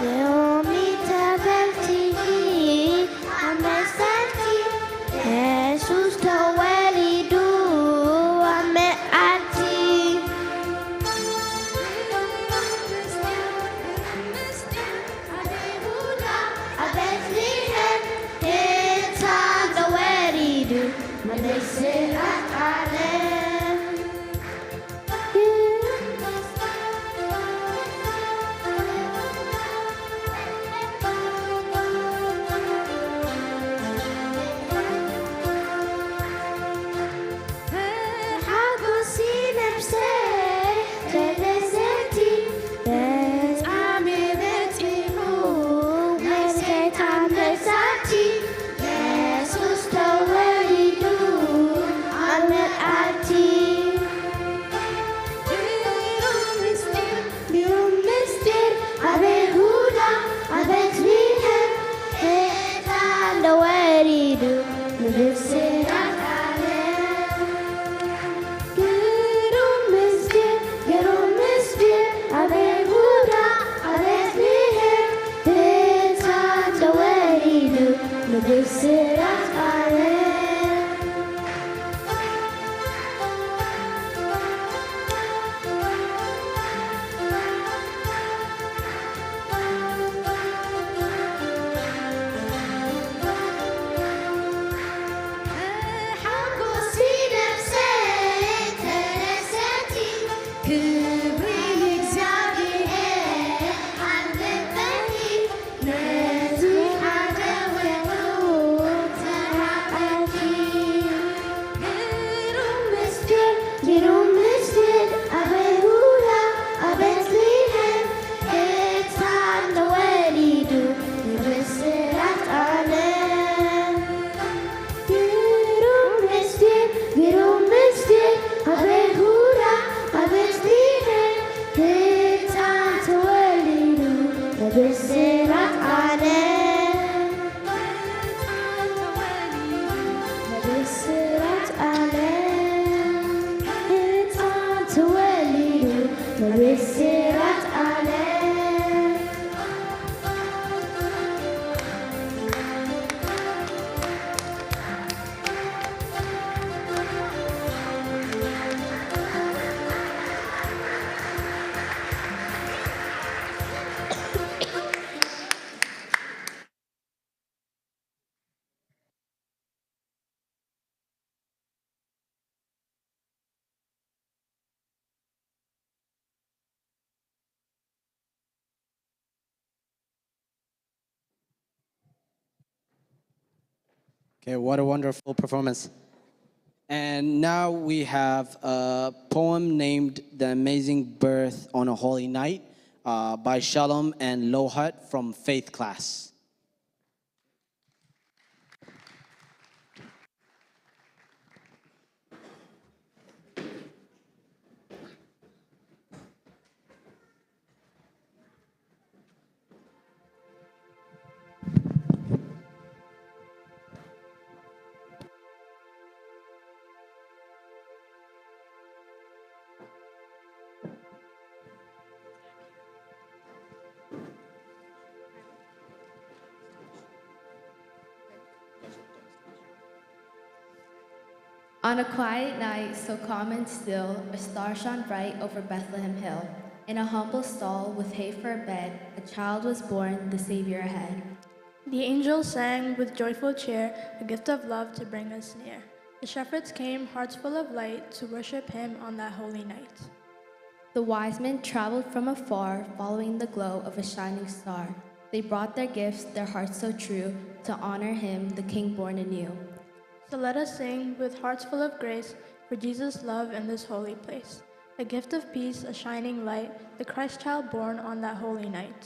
ሎሚ ተበልቲ ኣመሰልቲ፣ የሱስ ተወሊዱ ኣብ መዓልቲ። ተወሊዱ ብስራት ዓለም። Okay, what a wonderful performance. And now we have a poem named The Amazing Birth on a Holy Night uh, by Shalom and Lohat from Faith Class. On a quiet night, so calm and still, a star shone bright over Bethlehem Hill. In a humble stall, with hay for a bed, a child was born, the Savior ahead. The angels sang with joyful cheer, a gift of love to bring us near. The shepherds came, hearts full of light, to worship him on that holy night. The wise men traveled from afar, following the glow of a shining star. They brought their gifts, their hearts so true, to honor him, the King born anew. So let us sing with hearts full of grace for Jesus' love in this holy place. A gift of peace, a shining light, the Christ child born on that holy night.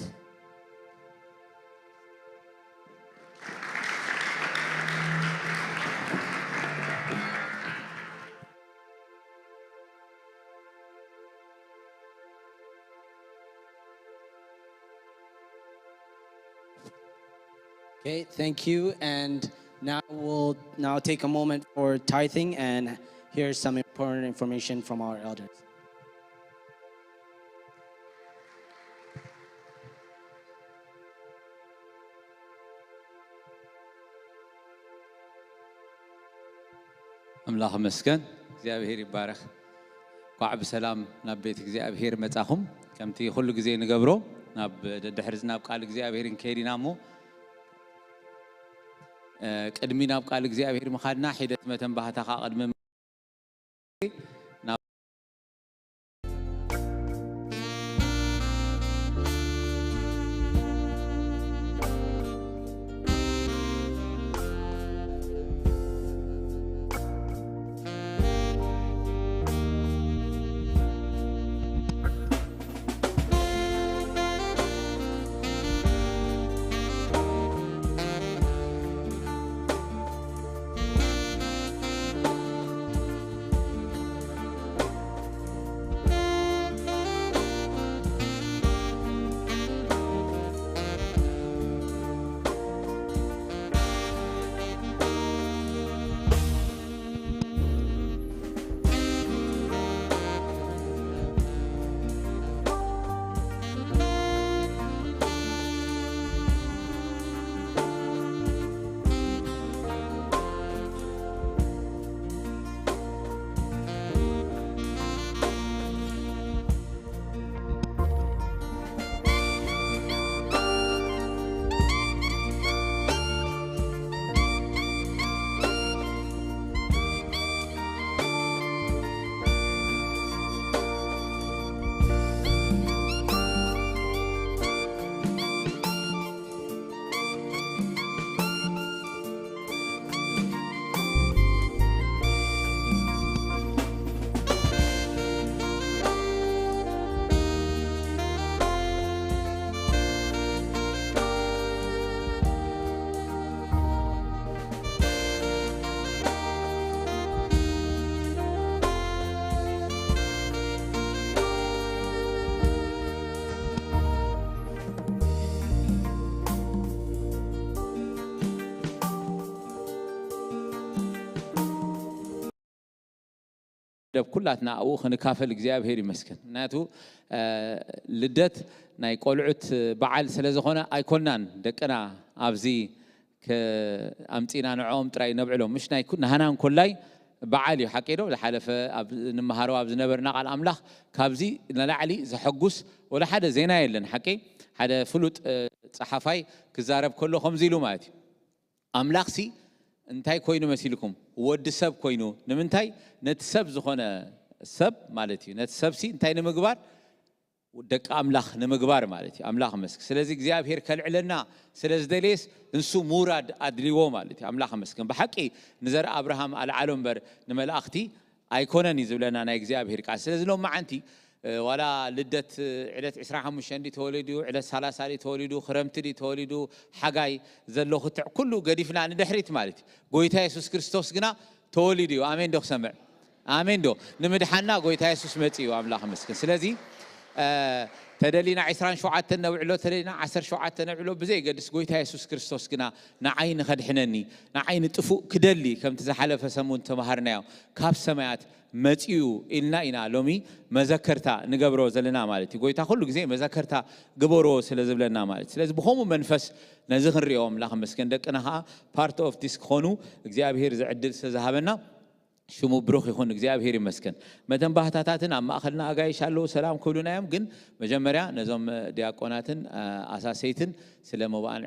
Okay, thank you. And now we'll now take a moment for tithing and hear some important information from our elders. ኣምላኽ ይመስገን። እግዚኣብሔር ይባረኽ። እንኳዕ ብሰላም ናብ ቤት እግዚኣብሔር መጻኹም። ከምቲ ኩሉ ግዜ ንገብሮ ናብ ደድሕሪዚ ናብ ቃል እግዚኣብሔር ንከይድ ኢና እሞ ቅድሚ ናብ ቃል እግዚኣብሔር ምኻድና ሒደት መተን ባህታ ከዓ ቅድሚ ኩላትና ኣብኡ ክንካፈል እግዚኣብሔር ይመስገን። ምክንያቱ ልደት ናይ ቆልዑት በዓል ስለ ዝኾነ ኣይኮናን ደቅና ኣብዚ ኣምፂና ንዕኦም ጥራይ ነብዕሎም። ምሽ ናይ ናህና እንኮላይ በዓል እዩ። ሓቂ ዶ? ዝሓለፈ ኣብ ንመሃሮ ኣብ ዝነበርና ቃል ኣምላኽ ካብዚ ንላዕሊ ዘሐጉስ ወላ ሓደ ዜና የለን። ሓቂ ሓደ ፍሉጥ ጸሓፋይ ክዛረብ ከሎ ከምዚ ኢሉ ማለት እዩ። ኣምላኽሲ እንታይ ኮይኑ መሲልኩም? ወዲ ሰብ ኮይኑ። ንምንታይ? ነቲ ሰብ ዝኾነ ሰብ ማለት እዩ። ነቲ ሰብሲ እንታይ ንምግባር? ደቂ ኣምላኽ ንምግባር ማለት እዩ። ኣምላኽ መስክ ስለዚ እግዚኣብሔር ከልዕለና ስለ ዝደልየስ ንሱ ምውራድ ኣድልዎ ማለት እዩ። ኣምላኽ መስክን ብሓቂ ንዘር ኣብርሃም ኣልዓሎ እምበር ንመላእኽቲ ኣይኮነን እዩ ዝብለና ናይ እግዚኣብሔር ቃል። ስለዚ ሎም መዓንቲ ዋላ ልደት ዕለት ዕስራን ሓሙሽተን ተወሊዱ፣ ዕለት ሰላሳ ተወሊዱ፣ ክረምቲ ተወሊዱ፣ ሓጋይ ዘሎ ክትዕ ኩሉ ገዲፍና ንድሕሪት ማለት እዩ። ጎይታ የሱስ ክርስቶስ ግና ተወሊዱ እዩ። ኣሜን ዶ ክሰምዕ? ኣሜን ዶ? ንምድሓና ጎይታ የሱስ መፂ እዩ። ኣምላኽ መስክን ስለዚ ተደሊና ዕስራን ሸውዓተን ነብዕሎ፣ ተደሊና ዓሰርተ ሸውዓተ ነብዕሎ፣ ብዘይገድስ ጎይታ የሱስ ክርስቶስ ግና ንዓይ ንኸድሕነኒ፣ ንዓይ ንጥፉእ ክደሊ፣ ከምቲ ዝሓለፈ ሰሙን ተምሃርናዮ ካብ ሰማያት መፂኡ ኢልና ኢና ሎሚ መዘከርታ ንገብሮ ዘለና ማለት እዩ። ጎይታ ኩሉ ግዜ መዘከርታ ግበርዎ ስለ ዝብለና ማለት እዩ። ስለዚ ብኸምኡ መንፈስ ነዚ ክንሪኦ ኣምላኽ መስገን ደቅና ከዓ ፓርት ኦፍ ዲስ ክኾኑ እግዚኣብሄር ዝዕድል ስለ ዝሃበና ሽሙ ብሩኽ ይኹን። እግዚኣብሄር ይመስገን። መተን ባህታታትን ኣብ ማእኸልና ኣጋይሽ ኣለዉ ሰላም ክብሉና እዮም። ግን መጀመርያ ነዞም ዲያቆናትን ኣሳሰይትን ስለ መባእን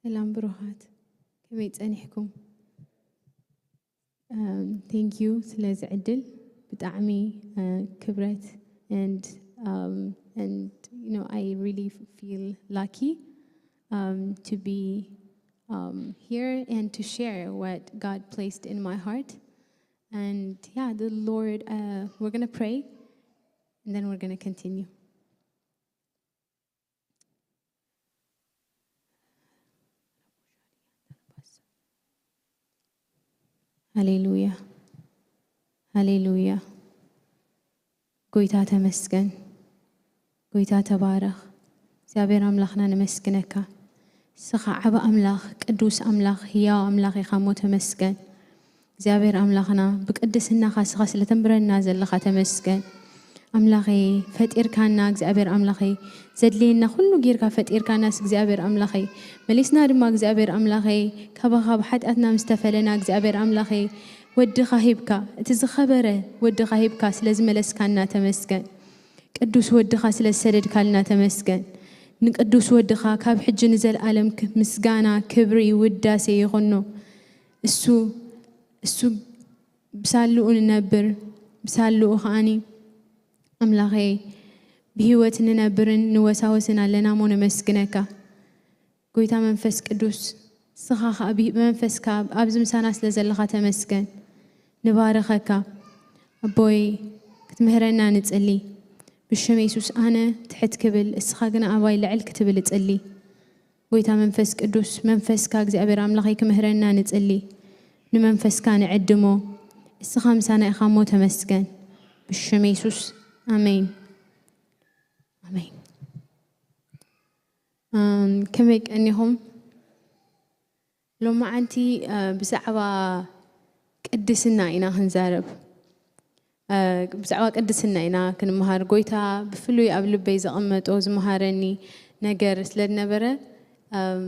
ሰላም ብሩኻት፣ ከመይ ጸኒሕኩም? Thank you ስለዚ ዕድል፣ ብጣዕሚ ክብረት። And um, and you know, I really feel lucky um, to be um, here and to share what God placed in my heart. And yeah, the Lord, uh, we're going to pray and then we're going to continue. ሃሌሉያ፣ ሃሌሉያ። ጎይታ ተመስገን፣ ጎይታ ተባረኽ። እግዚኣብሔር ኣምላኽና ነመስግነካ። ንስኻ ዓቢ ኣምላኽ፣ ቅዱስ ኣምላኽ፣ ህያው ኣምላኽ ኢኻ እሞ ተመስገን። እግዚኣብሔር ኣምላኽና፣ ብቅድስናኻ ንስኻ ስለ ተንብረና ዘለኻ ተመስገን። ኣምላኸይ፣ ፈጢርካና እግዚኣብሔር ኣምላኸይ፣ ዘድልየና ኩሉ ጌርካ ፈጢርካናስ እግዚኣብሔር ኣምላኸይ፣ መሊስና ድማ እግዚኣብሔር ኣምላኸይ፣ ካባኻ ብሓጢኣትና ምስ ተፈለና እግዚኣብሔር ኣምላኸይ፣ ወድኻ ሂብካ፣ እቲ ዝኸበረ ወድኻ ሂብካ ስለ ዝመለስካና ተመስገን። ቅዱስ ወድኻ ስለ ዝሰደድካልና ተመስገን። ንቅዱስ ወድኻ ካብ ሕጂ ንዘለኣለም ክ-፣ ምስጋና፣ ክብሪ፣ ውዳሴ ይኹኖ። እሱ፣ እሱ ብሳልኡ ንነብር፣ ብሳልኡ ከኣኒ ኣምላኸይ ብህይወት ንነብርን ንወሳወስን ኣለና እሞ ነመስግነካ። ጎይታ መንፈስ ቅዱስ፣ ንስኻ ኸኣ ብህ-፣ ብመንፈስካ ኣብዚ ምሳና ስለ ዘለኻ ተመስገን። ንባርኸካ። ኣቦይ፣ ክትምህረና ንጽሊ። ብሽም የሱስ ኣነ ትሕት ክብል፣ እስኻ ግና ኣባይ ልዕል ክትብል እጽሊ። ጎይታ መንፈስ ቅዱስ፣ መንፈስካ እግዚኣብሔር ኣምላኸይ ክምህረና ንጽሊ። ንመንፈስካ ንዕድሞ። እስኻ ምሳና ኢኻ እሞ ተመስገን። ብሽም የሱስ። ኣሜን። ኣሜን። ኣም፣ ከመይ ቀኒኹም? ሎማዓንቲ፣ እ፣ ብዛዕባ ቅድስና ኢና ክንዛረብ። እ፣ ብዛዕባ ቅድስና ኢና ክንመሃር። ጎይታ ብፍሉይ ኣብ ልበይ ዘቐመጦ ዝመሃረኒ ነገር ስለ ዝነበረ፣ um,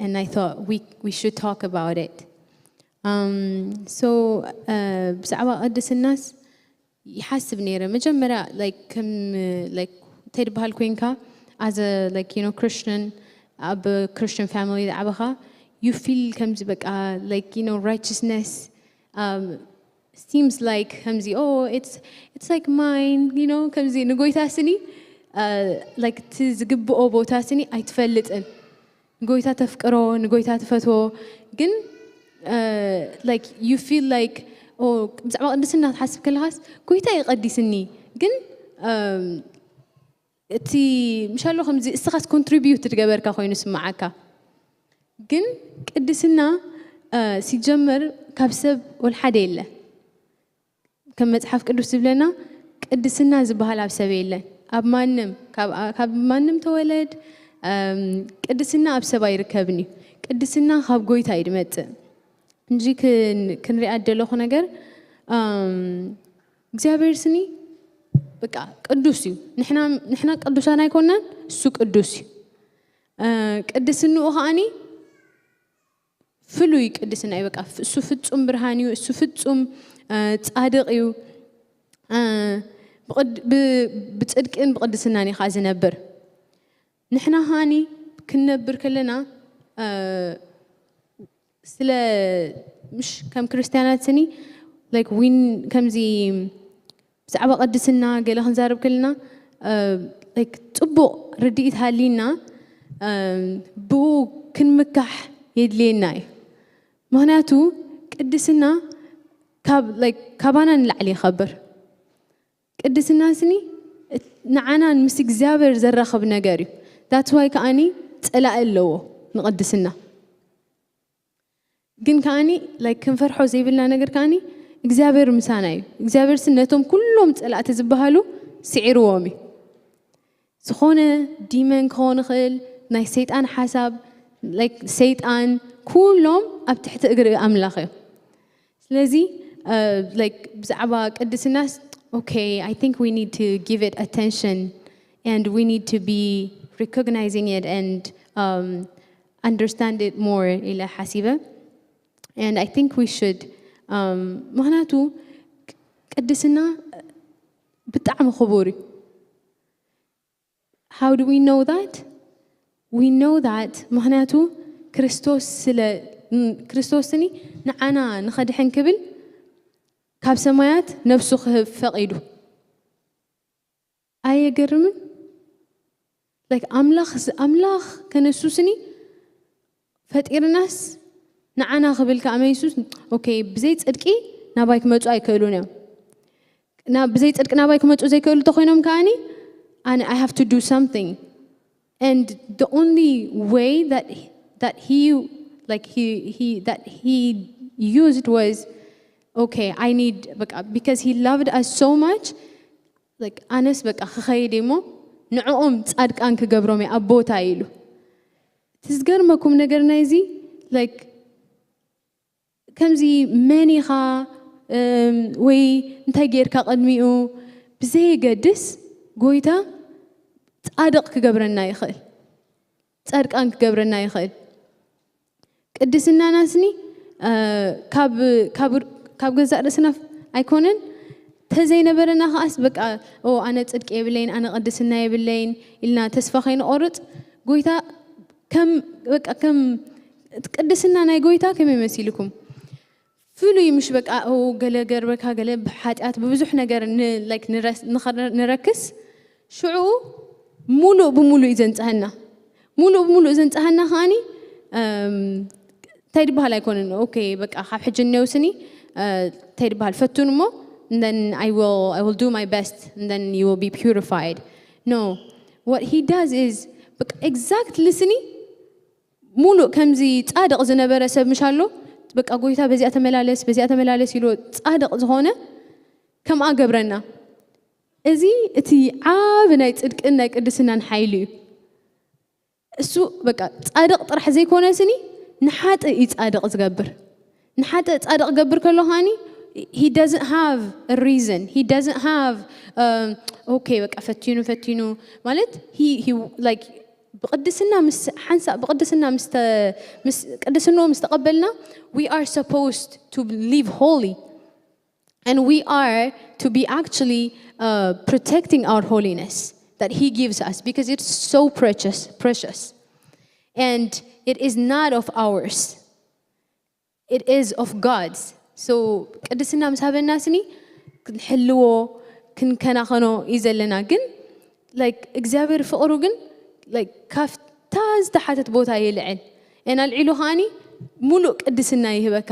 and I thought we, we should talk about it. Um, so, እ፣ ብዛዕባ ቅድስናስ ይሓስብ ነይረ። መጀመርያ፣ like፣ ከም፣ like፣ እንታይ ዝበሃል ኮይንካ፣ as a, like, you know, Christian፣ ኣብ Christian family ዝዓበኻ፣ you feel ከምዚ በቃ፣ like, you know, righteousness, um, seems like ከምዚ፣ oh, it's, it's like mine, you know፣ ከምዚ ንጎይታ ስኒ፣ uh, like፣ እቲ ዝግብኦ ቦታ ስኒ ኣይትፈልጥን። ንጎይታ ተፍቅሮ፣ ንጎይታ ትፈትዎ፣ ግን፣ uh, like, you feel like፣ oh፣ ብዛዕባ ቅድስና ትሓስብ ከለኻስ፣ ጎይታ ይቐዲስኒ፣ ግን፣ um፣ እቲ ምሻሎ ከምዚ እስኻስ contribute ዝገበርካ ኮይኑ ስምዓካ። ግን ቅድስና፣ እ፣ ሲጀመር ካብ ሰብ ወልሓደ የለ። ከም መጽሓፍ ቅዱስ ዝብለና ቅድስና ዝበሃል ኣብ ሰብ የለን። ኣብ ማንም፣ ካብ፣ ካብ ማንም ተወለድ፣ እም፣ ቅድስና ኣብ ሰብ ኣይርከብን እዩ። ቅድስና ካብ ጎይታ እዩ ዝመጽእ። እንጂ ክን-፣ ክንሪኣ ዝደለኹ ነገር፣ እም፣ እግዚኣብሔር ስኒ በቃ ቅዱስ እዩ። ንሕና፣ ንሕና ቅዱሳን ኣይኮናን፣ እሱ ቅዱስ እዩ። እ፣ ቅድስንኡ ከዓኒ ፍሉይ ቅድስና እዩ። በቃ ፍ-፣ እሱ ፍጹም ብርሃን እዩ፣ እሱ ፍጹም፣ እ፣ ጻድቕ እዩ። እ፣ ብቕድ-፣ ብ-፣ ብጽድቅን ብቕድስናን እዩ ከኣ ዝነብር። ንሕና ከዓኒ ክንነብር ከለና፣ እ፣ ስለ፣ ምሽ ከም ክርስትያናት ስኒ፣ like፣ ዊን ከምዚ ብዛዕባ ቅድስና ገለ ክንዛረብ ከለና፣ እ፣ like፣ ጽቡቕ ርድኢት ሃልይና፣ እ፣ ብኡ ክንምካሕ የድልየና እዩ። ምኽንያቱ ቅድስና ካብ፣ like፣ ካባና ንላዕሊ ይኸብር። ቅድስና ስኒ እት-፣ ንዓናን ምስ እግዚኣብሔር ዘራኽብ ነገር እዩ። That's why ከዓኒ ጸላኢ ኣለዎ ንቅድስና። ግን ከዓኒ፣ like፣ ክንፈርሖ ዘይብልና ነገር ከዓኒ እግዚኣብሔር ምሳና እዩ። እግዚኣብሔር ስኒ ነቶም ኩሎም ጸላእቲ ዝበሃሉ ስዒርዎም እዩ። ዝኾነ ዲመን ክኸውን ይኽእል፣ ናይ ሰይጣን ሓሳብ፣ like፣ ሰይጣን፣ ኩሎም ኣብ ትሕቲ እግሪ ኣምላኽ እዮም። ስለዚ፣ እ፣ like፣ ብዛዕባ ቅድስናስ፣ okay, I think we need to give it attention and we need to be recognizing it and, um, understand it more ኢለ ሓሲበ። And I think we should, um, ምኽንያቱ ቅ-፣ ቅድስና ብጣዕሚ ክቡር እዩ። How do we know that? We know that ምኽንያቱ ክርስቶስ ስለ ን- ክርስቶስኒ ንዓና ንኸድሕን ክብል ካብ ሰማያት ነፍሱ ክህብ ፈቒዱ። ኣየገርምን? Like ኣምላኽ ኣምላኽ ከነሱስኒ ፈጢርናስ ንዓና ክብል ከኣ መን የሱስ? ኦኬ፣ ብዘይ ጽድቂ ናባይ ክመጹ ኣይክእሉን እዮም። ናብ ብዘይ ጽድቂ ናባይ ክመጹ ዘይክእሉ እንተኾይኖም ከኣኒ ኣነ I have to do something, and the only way that that he like he he that he used was okay, I need በቃ because he loved us so much, like ኣነስ በቃ ክኸይድ እሞ ንዕኦም ጻድቃን ክገብሮም እየ ኣብ ቦታ ኢሉ። እቲ ዝገርመኩም ነገር ናይዚ like ከምዚ መን ኢኻ ወይ እንታይ ጌርካ ቅድሚኡ ብዘየገድስ ጎይታ ጻድቕ ክገብረና ይኽእል፣ ጻድቃን ክገብረና ይኽእል። ቅድስናናስኒ ካብ ገዛእ ርእስና ኣይኮነን፣ ተዘይነበረና ከኣስ በቃ ኣነ ጽድቂ የብለይን፣ ኣነ ቅድስና የብለይን ኢልና ተስፋ ከይንቆርጽ ጎይታ ከም በቃ ከም ቅድስና ናይ ጎይታ ከመይ መሲልኩም? ፍሉይ ምሽ በቃ ገለ ገርበካ ገለ ሓጢኣት ብብዙሕ ነገር ንረክስ ሽዑ ሙሉእ ብሙሉእ እዩ ዘንፀሀና። ሙሉእ ብሙሉእ ዘንፀሀና ከዓኒ እንታይ ድበሃል ኣይኮነን። ኦኬ በቃ ካብ ሕጂ እኔው ስኒ እንታይ ድበሃል ፈቱን እሞ then I will, I will do my best and then you will be purified. No, what he does is በቃ exactly ስኒ ሙሉእ ከምዚ ጻድቕ ዝነበረ ሰብ ምሽ ኣሎ በቃ ጎይታ በዚኣ ተመላለስ በዚኣ ተመላለስ ኢሉ ጻድቕ ዝኾነ ከምኣ ገብረና። እዚ እቲ ዓብ ናይ ጽድቅን ናይ ቅድስናን ሓይሊ እዩ። እሱ በቃ ጻድቕ ጥራሕ ዘይኮነ ስኒ ንሓጥእ እዩ ጻድቕ ዝገብር። ንሓጥእ ጻድቕ ገብር ከሎ ከዓኒ he doesn't have a reason, he doesn't have okay በቃ ፈቲኑ ፈቲኑ ማለት like ብቅድስና ምስ ሓንሳእ ብቅድስና ምስ ቅድስንኡ ምስ ተቐበልና we are supposed to live holy and we are to be actually uh, protecting our holiness that he gives us because it's so precious precious and it is not of ours, it is of God's. So ቅድስና ምስ ሃበና ስኒ ክንሕልዎ ክንከናኸኖ እዩ ዘለና። ግን like እግዚኣብሔር ፍቕሩ ግን like ካብታ ዝተሓተት ቦታ ይልዕል እና ኣልዒሉ ከዓኒ ሙሉእ ቅድስና ይህበካ።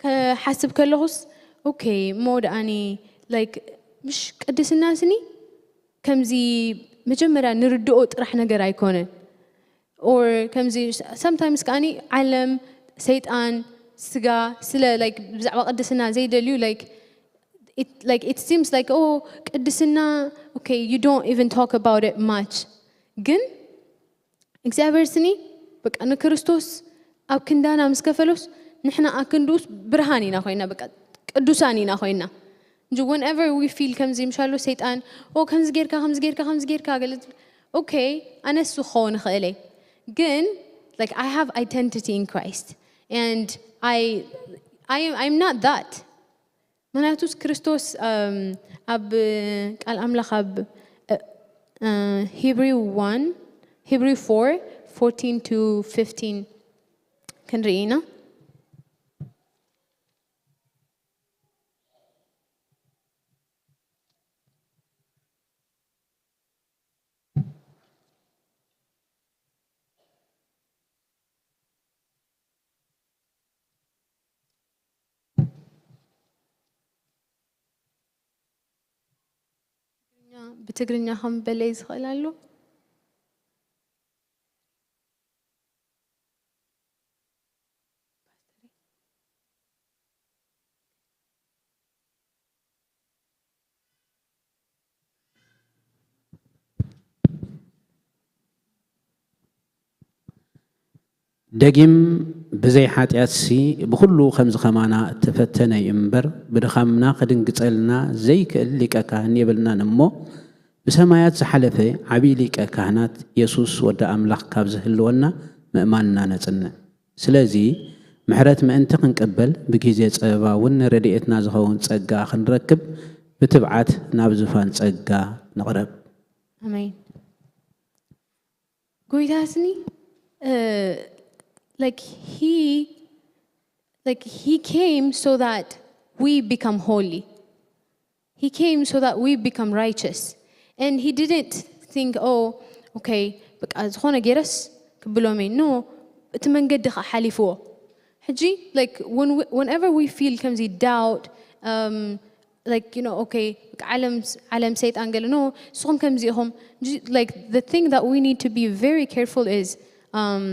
ክሓስብ ከለኹስ okay እሞ ደኣኒ like ምሽ ቅድስና ስኒ ከምዚ መጀመርያ ንርድኦ ጥራሕ ነገር ኣይኮነን። Or ከምዚ sometimes ከዓኒ ዓለም ሰይጣን ስጋ ስለ like ብዛዕባ ቅድስና ዘይደልዩ like it, like it seems like oh ቅድስና okay you don't even talk about it much ግን እግዚኣብሔር ስኒ በቃ ንክርስቶስ ኣብ ክንዳና ምስ ከፈሎስ ንሕና ኣብ ክንድኡስ ብርሃን ኢና ኮይና በቃ ቅዱሳን ኢና ኮይና እንጂ whenever we feel ከምዚ ምሻሎ ሰይጣን ኦ ከምዚ ጌርካ ከምዚ ጌርካ ከምዚ ጌርካ ገለ okay ኣነሱ ክኸውን ይኽእለ ግን like I have identity in Christ and I I I'm not that ምክንያቱስ ክርስቶስ ኣብ ቃል ኣምላኽ ኣብ Hebrew one Hebrew four fourteen to fifteen ክንርኢ ኢና። ብትግርኛ ከም በለይ ዝኽእል ኣሎ። ደጊም ብዘይ ሓጢኣትሲ ብኹሉ ከምዚ ኸማና እተፈተነ እዩ እምበር፣ ብድኻምና ኽድንግጸልና ዘይክእል ሊቀ ካህን የብልናን እሞ፣ ብሰማያት ዝሓለፈ ዓብዪ ሊቀ ካህናት የሱስ ወዲ ኣምላኽ ካብ ዝህልወና ምእማንና ነጽንዕ። ስለዚ፣ ምሕረት ምእንቲ ክንቅበል፣ ብጊዜ ጸበባ እውን ንረድኤትና ዝኸውን ጸጋ ክንረክብ፣ ብትብዓት ናብ ዝፋን ጸጋ ንቕረብ። ኣሜን። ጎይታስኒ uh, like he like he came so that we become holy. He came so that we become righteous. And he didn't think, oh, okay, በቃ ዝኾነ ገይረስ ክብሎም እየ። No, እቲ መንገዲ ከዓ ሓሊፍዎ። ሕጂ like when we, whenever we feel ከምዚ doubt, um, like, you know, okay, ዓለም ዓለም ሰይጣን ገለ፣ no, ንስኹም ከምዚ ኢኹም። Like, the thing that we need to be very careful is, um,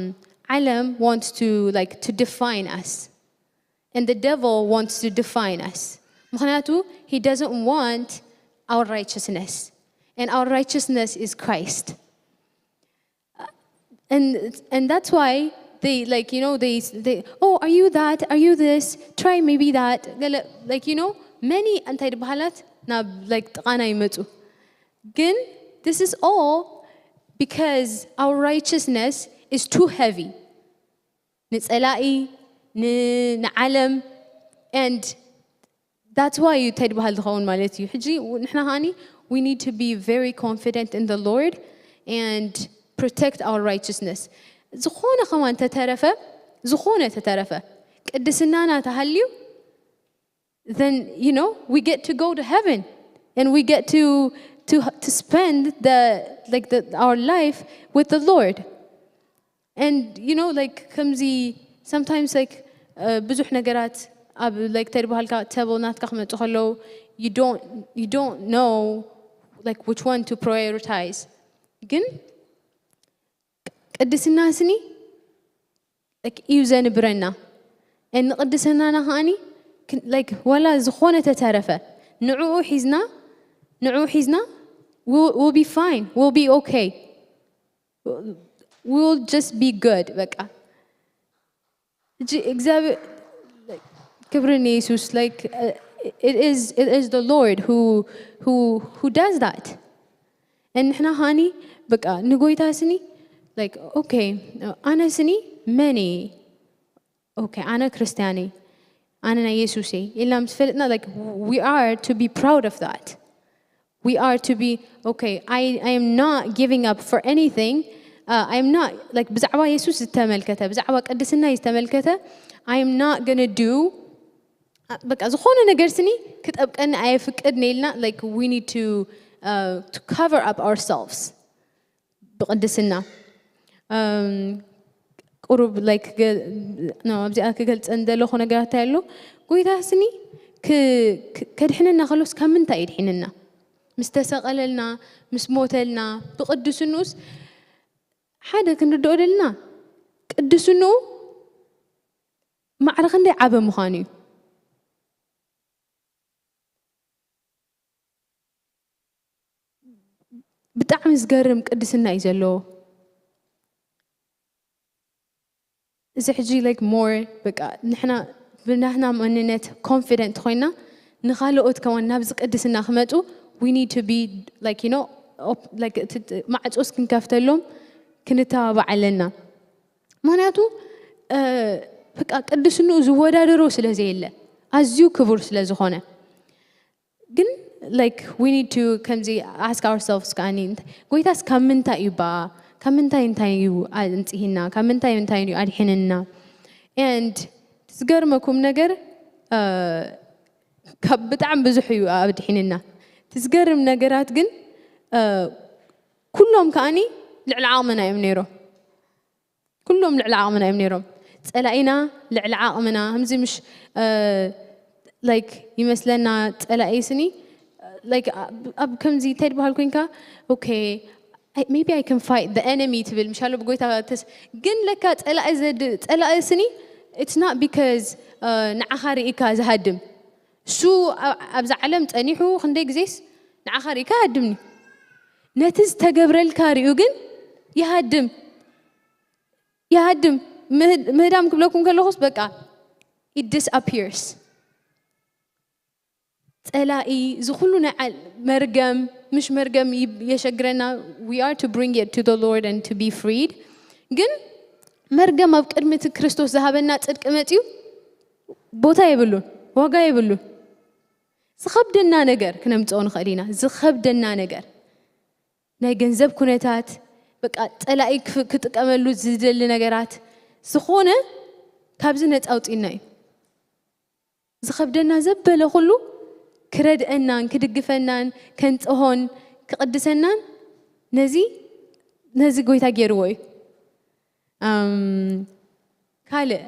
ዓለም wants to, like, to define us. And the devil wants to define us. ምኽንያቱ he doesn't want our righteousness. And our righteousness is Christ. And and that's why they, like, you know, they they, oh, are you that? Are you this? Try maybe that. Like, you know, many እንታይ ዝበሃላት ናብ like ጥቓና ይመፁ። ግን this is all because our righteousness is too heavy ንፀላኢ ንዓለም and that's why እዩ እንታይ ዝበሃል ዝኸውን ማለት እዩ። ሕጂ ንሕና ከዓኒ we need to be very confident in the Lord and protect our righteousness. ዝኾነ ከማን ተተረፈ ዝኾነ ተተረፈ ቅድስናና ተሃልዩ then, you know, we get to go to heaven and we get to to to spend the like the our life with the Lord. And you know, like ከምዚ sometimes like ብዙሕ ነገራት ኣብ like ተድባሃልካ table ናትካ ክመፁ ከለዉ you don't you don't know like which one to prioritize. ግን ቅድስና ስኒ እዩ ዘንብረና። ንቅድስናና ከዓኒ like ዋላ ዝኾነ ተተረፈ ንዕኡ ሒዝና ንዕኡ ሒዝና we'll be fine, we'll be okay, we'll just be good. በቃ እጂ እግዚኣብሔር ክብሪ ንየሱስ። Like, it is it is the Lord who who who does that. ንሕና ሃኒ በቃ ንጎይታ ስኒ like okay ኣነ ስኒ መን okay ኣነ ክርስቲያን ኣነ ናይ የሱስ ኢልና ምስ ፈለጥና like we are to be proud of that. We are to be okay. I I am not giving up for anything. Uh, I am not like ብዛዕባ የሱስ ዝተመልከተ ብዛዕባ ቅድስና ዝተመልከተ I am not gonna do በቃ ዝኾነ ነገር ስኒ ክጠብቀኒ ኣየፍቅድ ነልና like we need to uh, to cover up ourselves ብቅድስና ቁሩብ like ኣብዚኣ ክገልፀ እንደለኹ ነገራት ኣሎ። ጎይታ ስኒ ከድሕነና ከሎስ ካብ ምንታይ ይድሒንና? ምስ ተሰቐለልና ምስ ሞተልና ብቅዱስንኡስ ሓደ ክንርድኦ ደልና ቅዱስንኡ ማዕረ ክንደይ ዓበ ምዃኑ እዩ። ብጣዕሚ ዝገርም ቅድስና እዩ ዘለዎ። እዚ ሕጂ like more በቃ ንሕና ብናህና መንነት confident ኮይና ንኻልኦት ከማን ናብዚ ቅድስና ክመፁ we need to be like you know ማዕፆስ ክንከፍተሎም ክንተባባዕ ኣለና። ምክንያቱ በቃ ቅድስንኡ ዝወዳደሮ ስለ ዘየለ ኣዝዩ ክቡር ስለ ዝኾነ ግን like we need to ከምዚ ask ourselves ከዓኒ ጎይታስ ካብ ምንታይ እዩ ባ ካብ ምንታይ እንታይ እዩ ኣንፅሂና ካብ ምንታይ እንታይ እዩ ኣድሒንና? And ዝገርመኩም ነገር ካብ ብጣዕሚ ብዙሕ እዩ ኣድሒንና። ዝገርም ነገራት ግን ኩሎም ከዓኒ ልዕሊ ዓቕምና እዮም ነይሮም። ኩሎም ልዕሊ ዓቕምና እዮም ነይሮም። ፀላኢና ልዕሊ ዓቕምና ከምዚ ምሽ like ይመስለና ፀላኢ ስኒ like ኣብ ከምዚ እንታይ ድበሃል ኮንካ okay maybe I can fight the enemy ትብል ምሻሎ ብጎይታ ተስ ግን ለካ ፀላኢ ዘድ ፀላኢ ስኒ it's not because ንዓኻ ርኢካ ዝሃድም እሱ ኣብዛ ዓለም ፀኒሑ ክንደይ ግዜስ ንዓኻ ርኢካ ሃድምኒ ነቲ ዝተገብረልካ ሪኡ ግን ይሃድም ይሃድም ምህዳም ክብለኩም ከለኹስ በቃ it disappears። ፀላኢ ዝኩሉ ናይ መርገም ምሽ መርገም የሸግረና we are to bring it to the Lord and to be freed። ግን መርገም ኣብ ቅድሚ እቲ ክርስቶስ ዝሃበና ፅድቂ መፅዩ ቦታ የብሉን፣ ዋጋ የብሉን። ዝኸብደና ነገር ክነምፅኦ ንኽእል ኢና። ዝኸብደና ነገር ናይ ገንዘብ ኩነታት በቃ ጸላኢ ክጥቀመሉ ዝደሊ ነገራት ዝኾነ ካብዚ ነፃ ኣውፅእና እዩ። ዝኸብደና ዘበለ ኩሉ ክረድአናን ክድግፈናን ከንጽሆን ክቕድሰናን ነዚ ነዚ ጎይታ ገይርዎ እዩ። ካልእ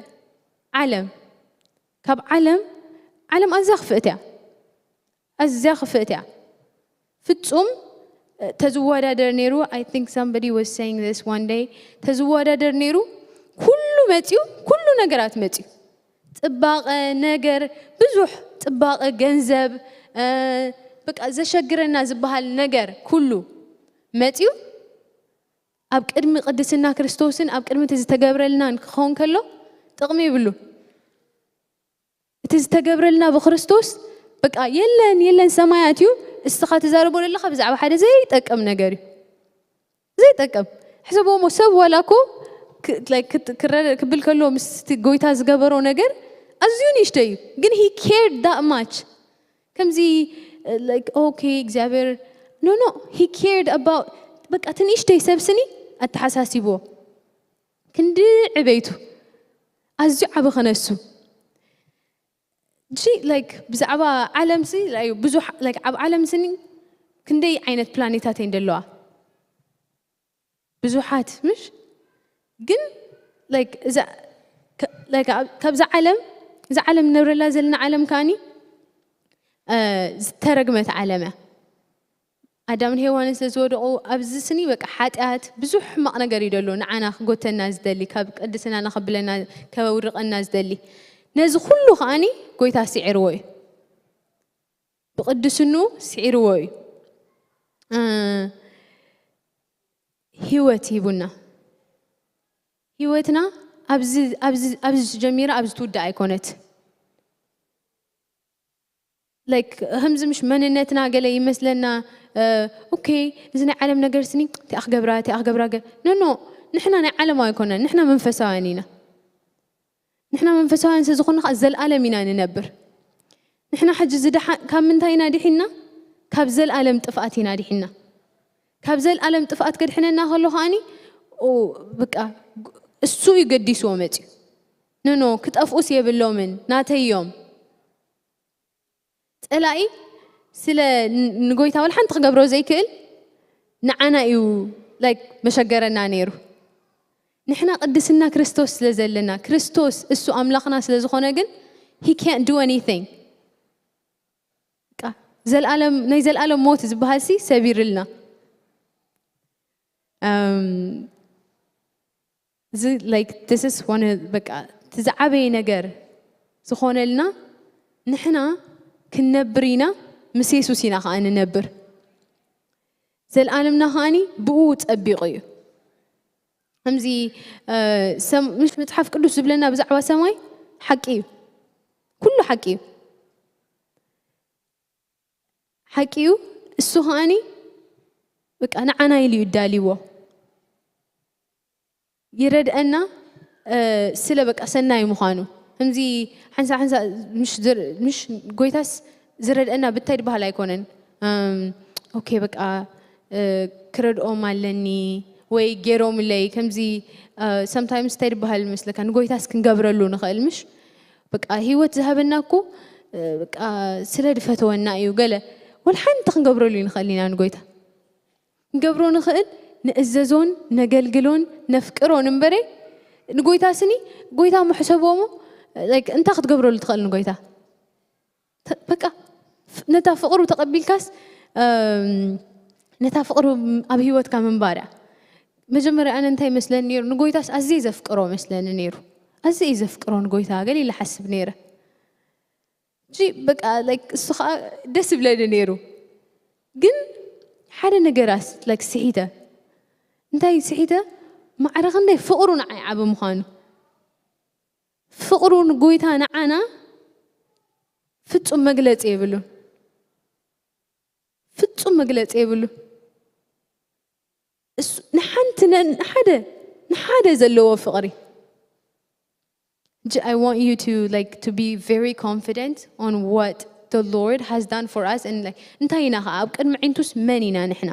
ዓለም ካብ ዓለም ዓለም ኣዝያ ክፍእት እያ። ኣዝያ ክፍእት እያ። ፍጹም ተዝወዳደር ነይሩ። I think somebody was saying this one day. ተዝወዳደር ነይሩ ኩሉ መፅዩ፣ ኩሉ ነገራት መፅዩ። ፅባቐ ነገር ብዙሕ፣ ፅባቐ ገንዘብ፣ በቃ ዘሸግረና ዝበሃል ነገር ኩሉ መፅዩ ኣብ ቅድሚ ቅድስና ክርስቶስን ኣብ ቅድሚ እቲ ዝተገብረልናን ክኸውን ከሎ ጥቕሚ ይብሉ። እቲ ዝተገብረልና ብክርስቶስ በቃ የለን የለን ሰማያት እዩ። እስኻ ትዛረቦ ዘለኻ ብዛዕባ ሓደ ዘይጠቅም ነገር እዩ። ዘይጠቅም ሕሰቦሞ ሰብ ዋላ እኮ ክብል ከሎ ምስቲ ጎይታ ዝገበሮ ነገር ኣዝዩ ንእሽተ እዩ፣ ግን he cared that much። ከምዚ okay እግዚኣብሔር no no he cared about በቃ ትንእሽተይ ሰብ ስኒ ኣተሓሳሲብዎ ክንዲ ዕበይቱ ኣዝዩ ዓቢ ክነሱ ጂ like ብዛዕባ ዓለም ሲ ብዙሕ like ኣብ ዓለም ስኒ ክንደይ ዓይነት ፕላኔታት እየን ዘለዋ ብዙሓት ምሽ ግን like እዛ like ካብዛ ዓለም እዛ ዓለም ንነብረላ ዘለና ዓለም ከዓኒ ዝተረግመት ዓለም እያ። ኣዳምን ሄዋንን ስለ ዝወደቑ ኣብዚ ስኒ በቃ ሓጢኣት ብዙሕ ሕማቕ ነገር እዩ ደሎ ንዓና ክጎተና ዝደሊ ካብ ቅድስና ንኸብለና ከውርቐና ዝደሊ ነዚ ኩሉ ከዓኒ ጎይታ ስዒርዎ እዩ። ብቅድስኑ ስዒርዎ እዩ። ህይወት ሂቡና። ህይወትና ኣብዚ ጀሚራ ኣብዚ ትውዳእ ኣይኮነት። like ከምዚ ምሽ መንነትና ገለ ይመስለና። okay እዚ ናይ ዓለም ነገር ስኒ እቲኣ ክገብራ እቲኣ ክገብራ ገ no no ንሕና ናይ ዓለም ኣይኮነን፣ ንሕና መንፈሳውያን ኢና። ንሕና መንፈሳውያን ስለ ዝኾንና ከዓ ዘልኣለም ኢና ንነብር። ንሕና ሕጂ ዝድሓ ካብ ምንታይ ኢና ድሒና? ካብ ዘልኣለም ጥፍኣት ኢና ድሒና። ካብ ዘልኣለም ጥፍኣት ከድሕነና ከሎ ከዓኒ በቃ እሱ እዩ ገዲስዎ መፅዩ። ንኖ ክጠፍኡስ የብሎምን ናተይ እዮም። ፀላኢ ስለ ንጎይታ ወላ ሓንቲ ክገብሮ ዘይክእል ንዓና እዩ like መሸገረና ነይሩ። ንሕና ቅድስና ክርስቶስ ስለ ዘለና ክርስቶስ እሱ ኣምላኽና ስለ ዝኾነ ግን he can't do anything። ዘልኣለም ናይ ዘልኣለም ሞት ዝበሃል ሲ ሰቢርልና። እዚ like this is one በቃ እቲ ዝዓበየ ነገር ዝኾነልና ንሕና ክንነብር ኢና። ምስ የሱስ ኢና ከዓ ንነብር። ዘልኣለምና ከዓኒ ብኡ ፀቢቑ እዩ። ከምዚ ምሽ መፅሓፍ ቅዱስ ዝብለና ብዛዕባ ሰማይ ሓቂ እዩ። ኩሉ ሓቂ እዩ። ሓቂ እዩ። እሱ ከዓኒ በቃ ንዓና ኢሉ እዩ እዳልዎ። ይረድአና ስለ በቃ ሰናይ ምዃኑ። ከምዚ ሓንሳ ሓንሳ ምሽ ጎይታስ ዝረድአና ብታይ ድበሃል ኣይኮነን። okay በቃ ክረድኦም ኣለኒ ወይ ገይሮምለይ ከምዚ sometimes እንታይ ድበሃል መስለካ ንጎይታስ ክንገብረሉ ንኽእል ምሽ በቃ ህይወት ዝሃበና እኮ በቃ ስለ ድፈተወና እዩ ገለ ወላ ሓንቲ ክንገብረሉ ይንኽእል ኢና ንጎይታ ክንገብሮ ንኽእል ንእዘዞን ነገልግሎን ነፍቅሮን እምበረ ንጎይታ ስኒ ጎይታ ምሕሰቦሞ እንታይ ክትገብረሉ ትኽእል ንጎይታ በቃ ነታ ፍቕሩ ተቐቢልካስ ነታ ፍቕሩ ኣብ ህይወትካ ምንባር እያ። መጀመርያ ኣነ እንታይ መስለኒ ነይሩ ንጎይታስ ኣዝየ ዘፍቅሮ መስለኒ ነይሩ። ኣዝየ ዘፍቅሮ ንጎይታ ገለ ኢለ ሓስብ ነይረ። እጂ በቃ like እሱ ከዓ ደስ ይብለኒ ነይሩ። ግን ሓደ ነገራት like ስሒተ። እንታይ ስሒተ? ማዕረ ክንደይ ፍቕሩ ንዓይ ዓቢ ምዃኑ። ፍቕሩ ንጎይታ ንዓና ፍጹም መግለጺ የብሉን። ፍጹም መግለጺ የብሉን። ንሓንቲ ንሓደ ንሓደ ዘለዎ ፍቕሪ። I want you to like to be very confident on what the Lord has done for us and like እንታይ ኢና ከዓ ኣብ ቅድሚ ዒንቱስ መን ኢና ንሕና?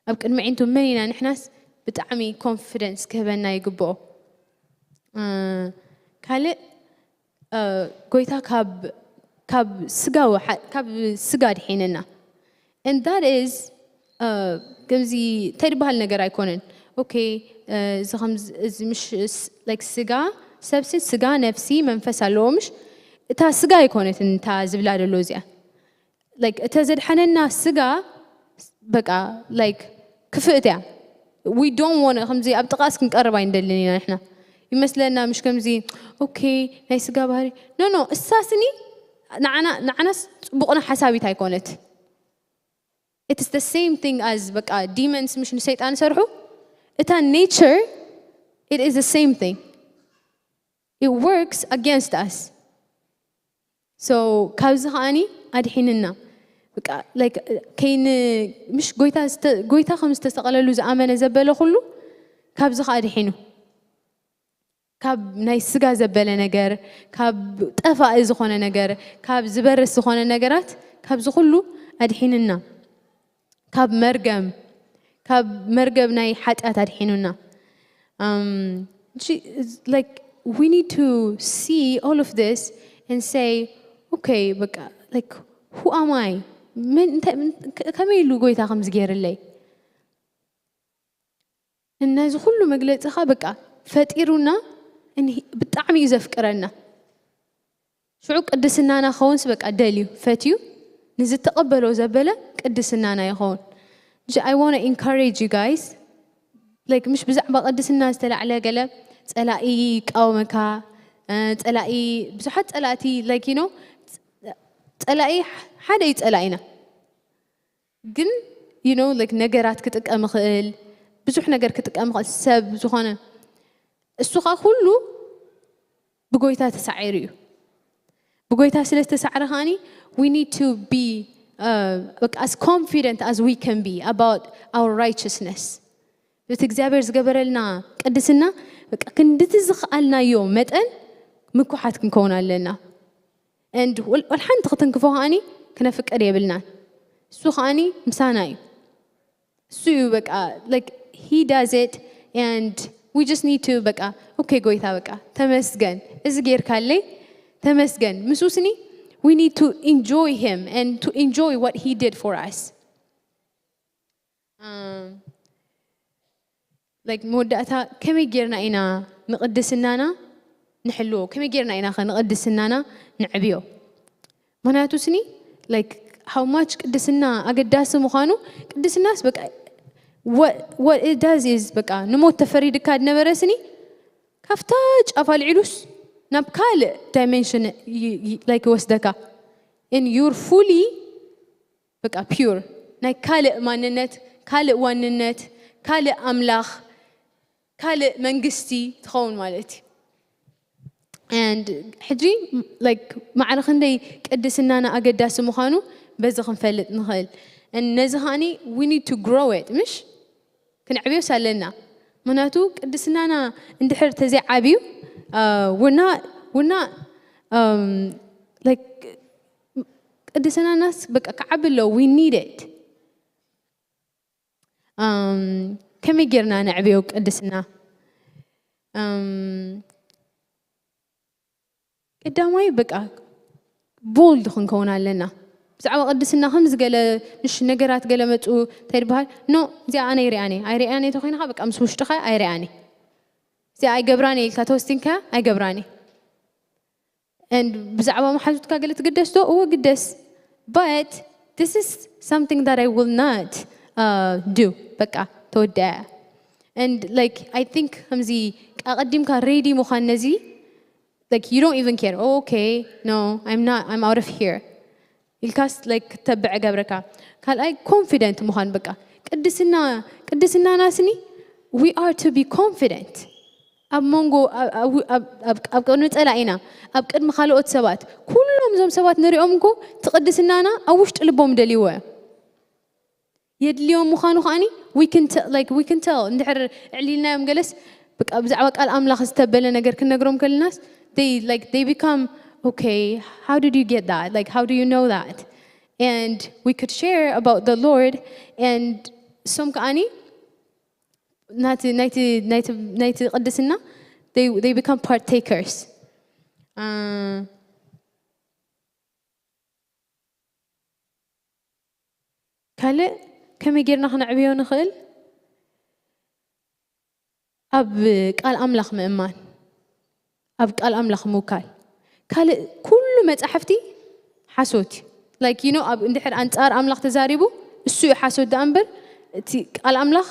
ኣብ ቅድሚ ዒንቱ መን ኢና ንሕናስ ብጣዕሚ confidence ክህበና ይግብኦ። ካልእ ጎይታ ካብ ስጋዊ ካብ ስጋ ድሒንና። And that is ከምዚ እንታይ ዝበሃል ነገር ኣይኮነን። Okay፣ እዚ ምሽ ስጋ ሰብሲ ስጋ ነፍሲ መንፈስ ኣለዎ ምሽ? እታ ስጋ ኣይኮነትን እታ ዝብላ ደሎ እዚኣ። Like እተ ዘድሓነና ስጋ በቃ like ክፍእት እያ። We don't want ከምዚ ኣብ ጥቓስ ክንቀርብ ኣይንደልን ኢና ንሕና። ይመስለና ምሽ ከምዚ okay ናይ ስጋ ባህሪ no no እሳስኒ ንዓናስ ፅቡቕና ሓሳቢት ኣይኮነት። It is the same thing as በቃ demons ምሽ ንሰይጣን ሰርሑ እታ nature it is the same thing. It works against us. So ካብዚ ከዓኒ ኣድሒንና በቃ like ከይን ምሽ ጎይታ ጎይታ ከም ዝተሰቐለሉ ዝኣመነ ዘበለ ኩሉ ካብዚ ከ ኣድሒኑ ካብ ናይ ስጋ ዘበለ ነገር ካብ ጠፋኢ ዝኾነ ነገር ካብ ዝበርስ ዝኾነ ነገራት ካብዚ ኩሉ ኣድሒንና ካብ መርገም ካብ መርገብ ናይ ሓጢኣት ኣድሒኑና። Like we need to see all of this and say okay በቃ like who am I? ከመይ ኢሉ ጎይታ ከምዚ ገይርለይ? እነዚ ኩሉ መግለፂኻ በቃ ፈጢሩና ብጣዕሚ እዩ ዘፍቅረና። ሽዑ ቅድስናና ከውንስ በቃ ደልዩ ፈትዩ ንዝተቐበሎ ዘበለ ቅድስናና ይኸውን። I want to encourage you guys like ምሽ ብዛዕባ ቅድስና ዝተላዕለ ገለ ፀላኢ ይቃወመካ። ፀላኢ ብዙሓት ፀላእቲ like you know ፀላኢ ሓደ እዩ ፀላኢና ግን you know like ነገራት ክጥቀም ይኽእል ብዙሕ ነገር ክጥቀም ይኽእል ሰብ ዝኾነ እሱ ከዓ ኩሉ ብጎይታ ተሳዒሩ እዩ። ብጎይታ ስለ ዝተሳዕረ ከዓኒ we need to be uh, as confident as we can be about our righteousness። እቲ እግዚኣብሔር ዝገበረልና ቅድስና በቃ ክንድቲ ዝኸኣልናዮ መጠን ምኩሓት ክንከውን ኣለና። And ወልሓንቲ ክትንክፎ ከዓኒ ክነፍቅድ የብልናን። እሱ ከዓኒ ምሳና እዩ። እሱ እዩ በቃ like he does it and we just need to በቃ okay ጎይታ በቃ ተመስገን እዚ ጌርካለይ ተመስገን ምስኡስኒ we need to enjoy him and to enjoy what he did for us. Like መወዳእታ ከመይ ጌርና ኢና ንቅድስናና ንሕልዎ ከመይ ጌርና ኢና ንቅድስናና ንዕብዮ? ምክንያቱ ስኒ like how much ቅድስና ኣገዳሲ ምዃኑ ቅድስናስ በቃ what it does is በቃ ንሞት ተፈሪድካ ዝነበረ ስኒ ካብታ ጫፍ ኣልዒሉስ ናብ ካልእ dimension like ይወስደካ and you're fully በቃ pure ናይ ካልእ ማንነት ካልእ ዋንነት ካልእ ኣምላኽ ካልእ መንግስቲ ትኸውን ማለት እዩ። And ሕጂ like ማዕረ ክንደይ ቅድስናና ኣገዳሲ ምዃኑ በዚ ክንፈልጥ ንኽእል። ነዚ ከዓኒ we need to grow it ምሽ ክንዕብዮስ ኣለና። ምክንያቱ ቅድስናና እንድሕር ተዘይዓብዩ ውና ውና like ቅድስናናስ በቃ ክዓቢ ኣለዎ we need it። ከመይ ጌርና ነዕብዮ ቅድስና? ቀዳማይ በቃ bold ክንከውን ኣለና። ብዛዕባ ቅድስና ከምዚ ገለ ምሽ ነገራት ገለ መፁ እንታይ ዝበሃል no እዚኣ ኣነ ኣይሪኣኒ ኣይሪኣኒ ተኮይንካ በቃ ምስ ውሽጥኻ ኣይሪኣኒ እዚኣ ኣይገብራኒ ኢልካ ተወስቲንካ ኣይገብራኒ። And ብዛዕባ መሓዙትካ ገለ ትግደስ ዶ? እወ ግደስ። But this is something that I will not uh, do. በቃ ተወደአ። And like I think ከምዚ ኣቐዲምካ ready ምዃን ነዚ like you don't even care. Oh, okay, no, I'm not, I'm out of here. ኢልካስ like ተብዕ ገብረካ። ካልኣይ confident ምዃን በቃ ቅድስና ቅድስናና ስኒ we are to be confident ኣብ መንጎ ኣብ ቅድሚ ፀላኢና ኣብ ቅድሚ ካልኦት ሰባት ኩሎም እዞም ሰባት ንሪኦም እኮ ትቅድስናና ኣብ ውሽጢ ልቦም ደልይዎ እዮም። የድልዮም ምዃኑ ከዓኒ we can tell እንድሕር ዕሊልናዮም ገለስ ብዛዕባ ቃል ኣምላኽ ዝተበለ ነገር ክንነግሮም ከለናስ they become okay, how did you get that? Like how do you know that? And we could share about the Lord and some ከዓኒ ናይቲ ናይቲ ናይቲ ናይቲ ቅድስና they they become partakers። ካልእ ከመይ ጌርና ክነዕብዮ ንኽእል? ኣብ ቃል ኣምላኽ ምእማን፣ ኣብ ቃል ኣምላኽ ምውካል። ካልእ ኩሉ መጻሕፍቲ ሓሶት እዩ። Like you know፣ ኣብ እንድሕር ኣንጻር ኣምላኽ ተዛሪቡ፣ እሱ እዩ ሓሶት ደኣ እምበር፣ እቲ ቃል ኣምላኽ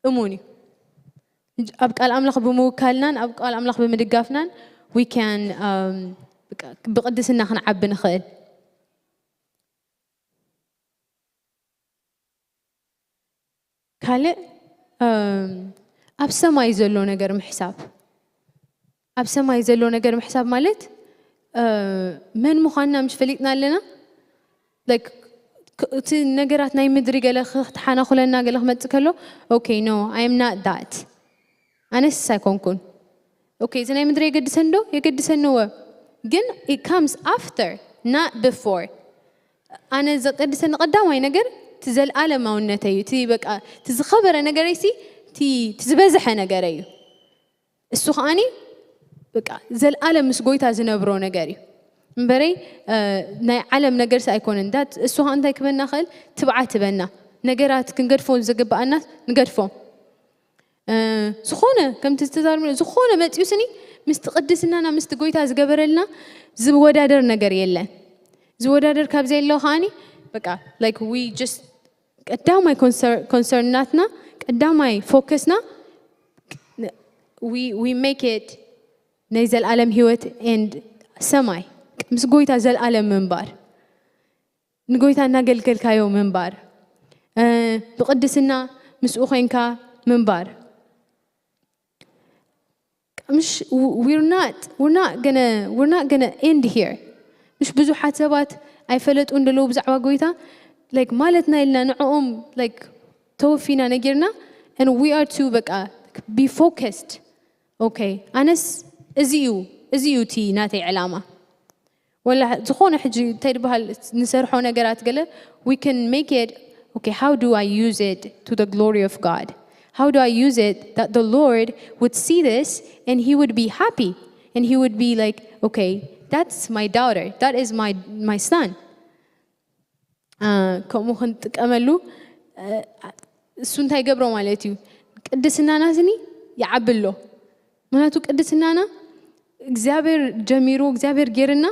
እሙን እዩ። ኣብ ቃል ኣምላኽ ብምውካልናን ኣብ ቃል ኣምላኽ ብምድጋፍናን we can ብቅድስና ክንዓቢ ንኽእል። ካልእ ኣብ ሰማይ ዘሎ ነገር ምሕሳብ። ኣብ ሰማይ ዘሎ ነገር ምሕሳብ ማለት መን ምዃንና ምሽ ፈሊጥና ኣለና። Like እቲ ነገራት ናይ ምድሪ ገለ ክትሓናኹለና ገለ ክመፅእ ከሎ okay no, I am not that። ኣነስ ኣይኮንኩን። Okay እዚ ናይ ምድሪ የገድሰን ዶ? የገድሰን እወ፣ ግን it comes after, not before። ኣነ ዘቀድሰኒ ቀዳማይ ነገር እቲ ዘለኣለማውነተይ እዩ። እቲ በቃ እቲ ዝኸበረ ነገረይ ሲ እቲ ዝበዝሐ ነገረይ እዩ። እሱ ከዓኒ በቃ ዘለኣለም ምስ ጎይታ ዝነብሮ ነገር እዩ እምበረይ ናይ ዓለም ነገርሲ ኣይኮነን። እሱ ከዓ እንታይ ክበና ክእል? ትብዓት ትበና። ነገራት ክንገድፎ ዝግብኣና ንገድፎ። ዝኾነ ከምቲ ዝተዛርብና ዝኾነ መፅኡ ስኒ ምስቲ ቅድስናና ምስቲ ጎይታ ዝገበረልና ዝወዳደር ነገር የለን። ዝወዳደር ካብ ዘየለ ከዓኒ በቃ like we just ቀዳማይ ኮንሰርናትና ቀዳማይ ፎከስና we make it ናይ ዘለኣለም ህይወት and ሰማይ ምስ ጎይታ ዘለኣለም ምንባር፣ ንጎይታ እናገልገልካዮ ምንባር፣ ብቅድስና ምስኡ ኮይንካ ምንባር። ምሽ we're not we're not gonna we're not gonna end here። ምሽ ብዙሓት ሰባት ኣይፈለጡ እንደለዉ ብዛዕባ ጎይታ like ማለትና ኢልና ንዕኦም like ተወፊና ነጊርና and we are to በቃ be focused። Okay ኣነስ እዚ እዩ እዚ እዩ እቲ ናተይ ዕላማ። ወላ ዝኾነ ሕጂ እንታይ ዝበሃል ንሰርሖ ነገራት ገለ we can make it okay, how do I use it to the glory of God? How do I use it that the Lord would see this and he would be happy and he would be like okay, that's my daughter, that is my my son. ከምኡ ክንጥቀመሉ እሱ እንታይ ገብሮ ማለት እዩ? ቅድስናና ስኒ ይዓቢ ኣሎ። ምክንያቱ ቅድስናና እግዚኣብሔር ጀሚሩ እግዚኣብሔር ጌርና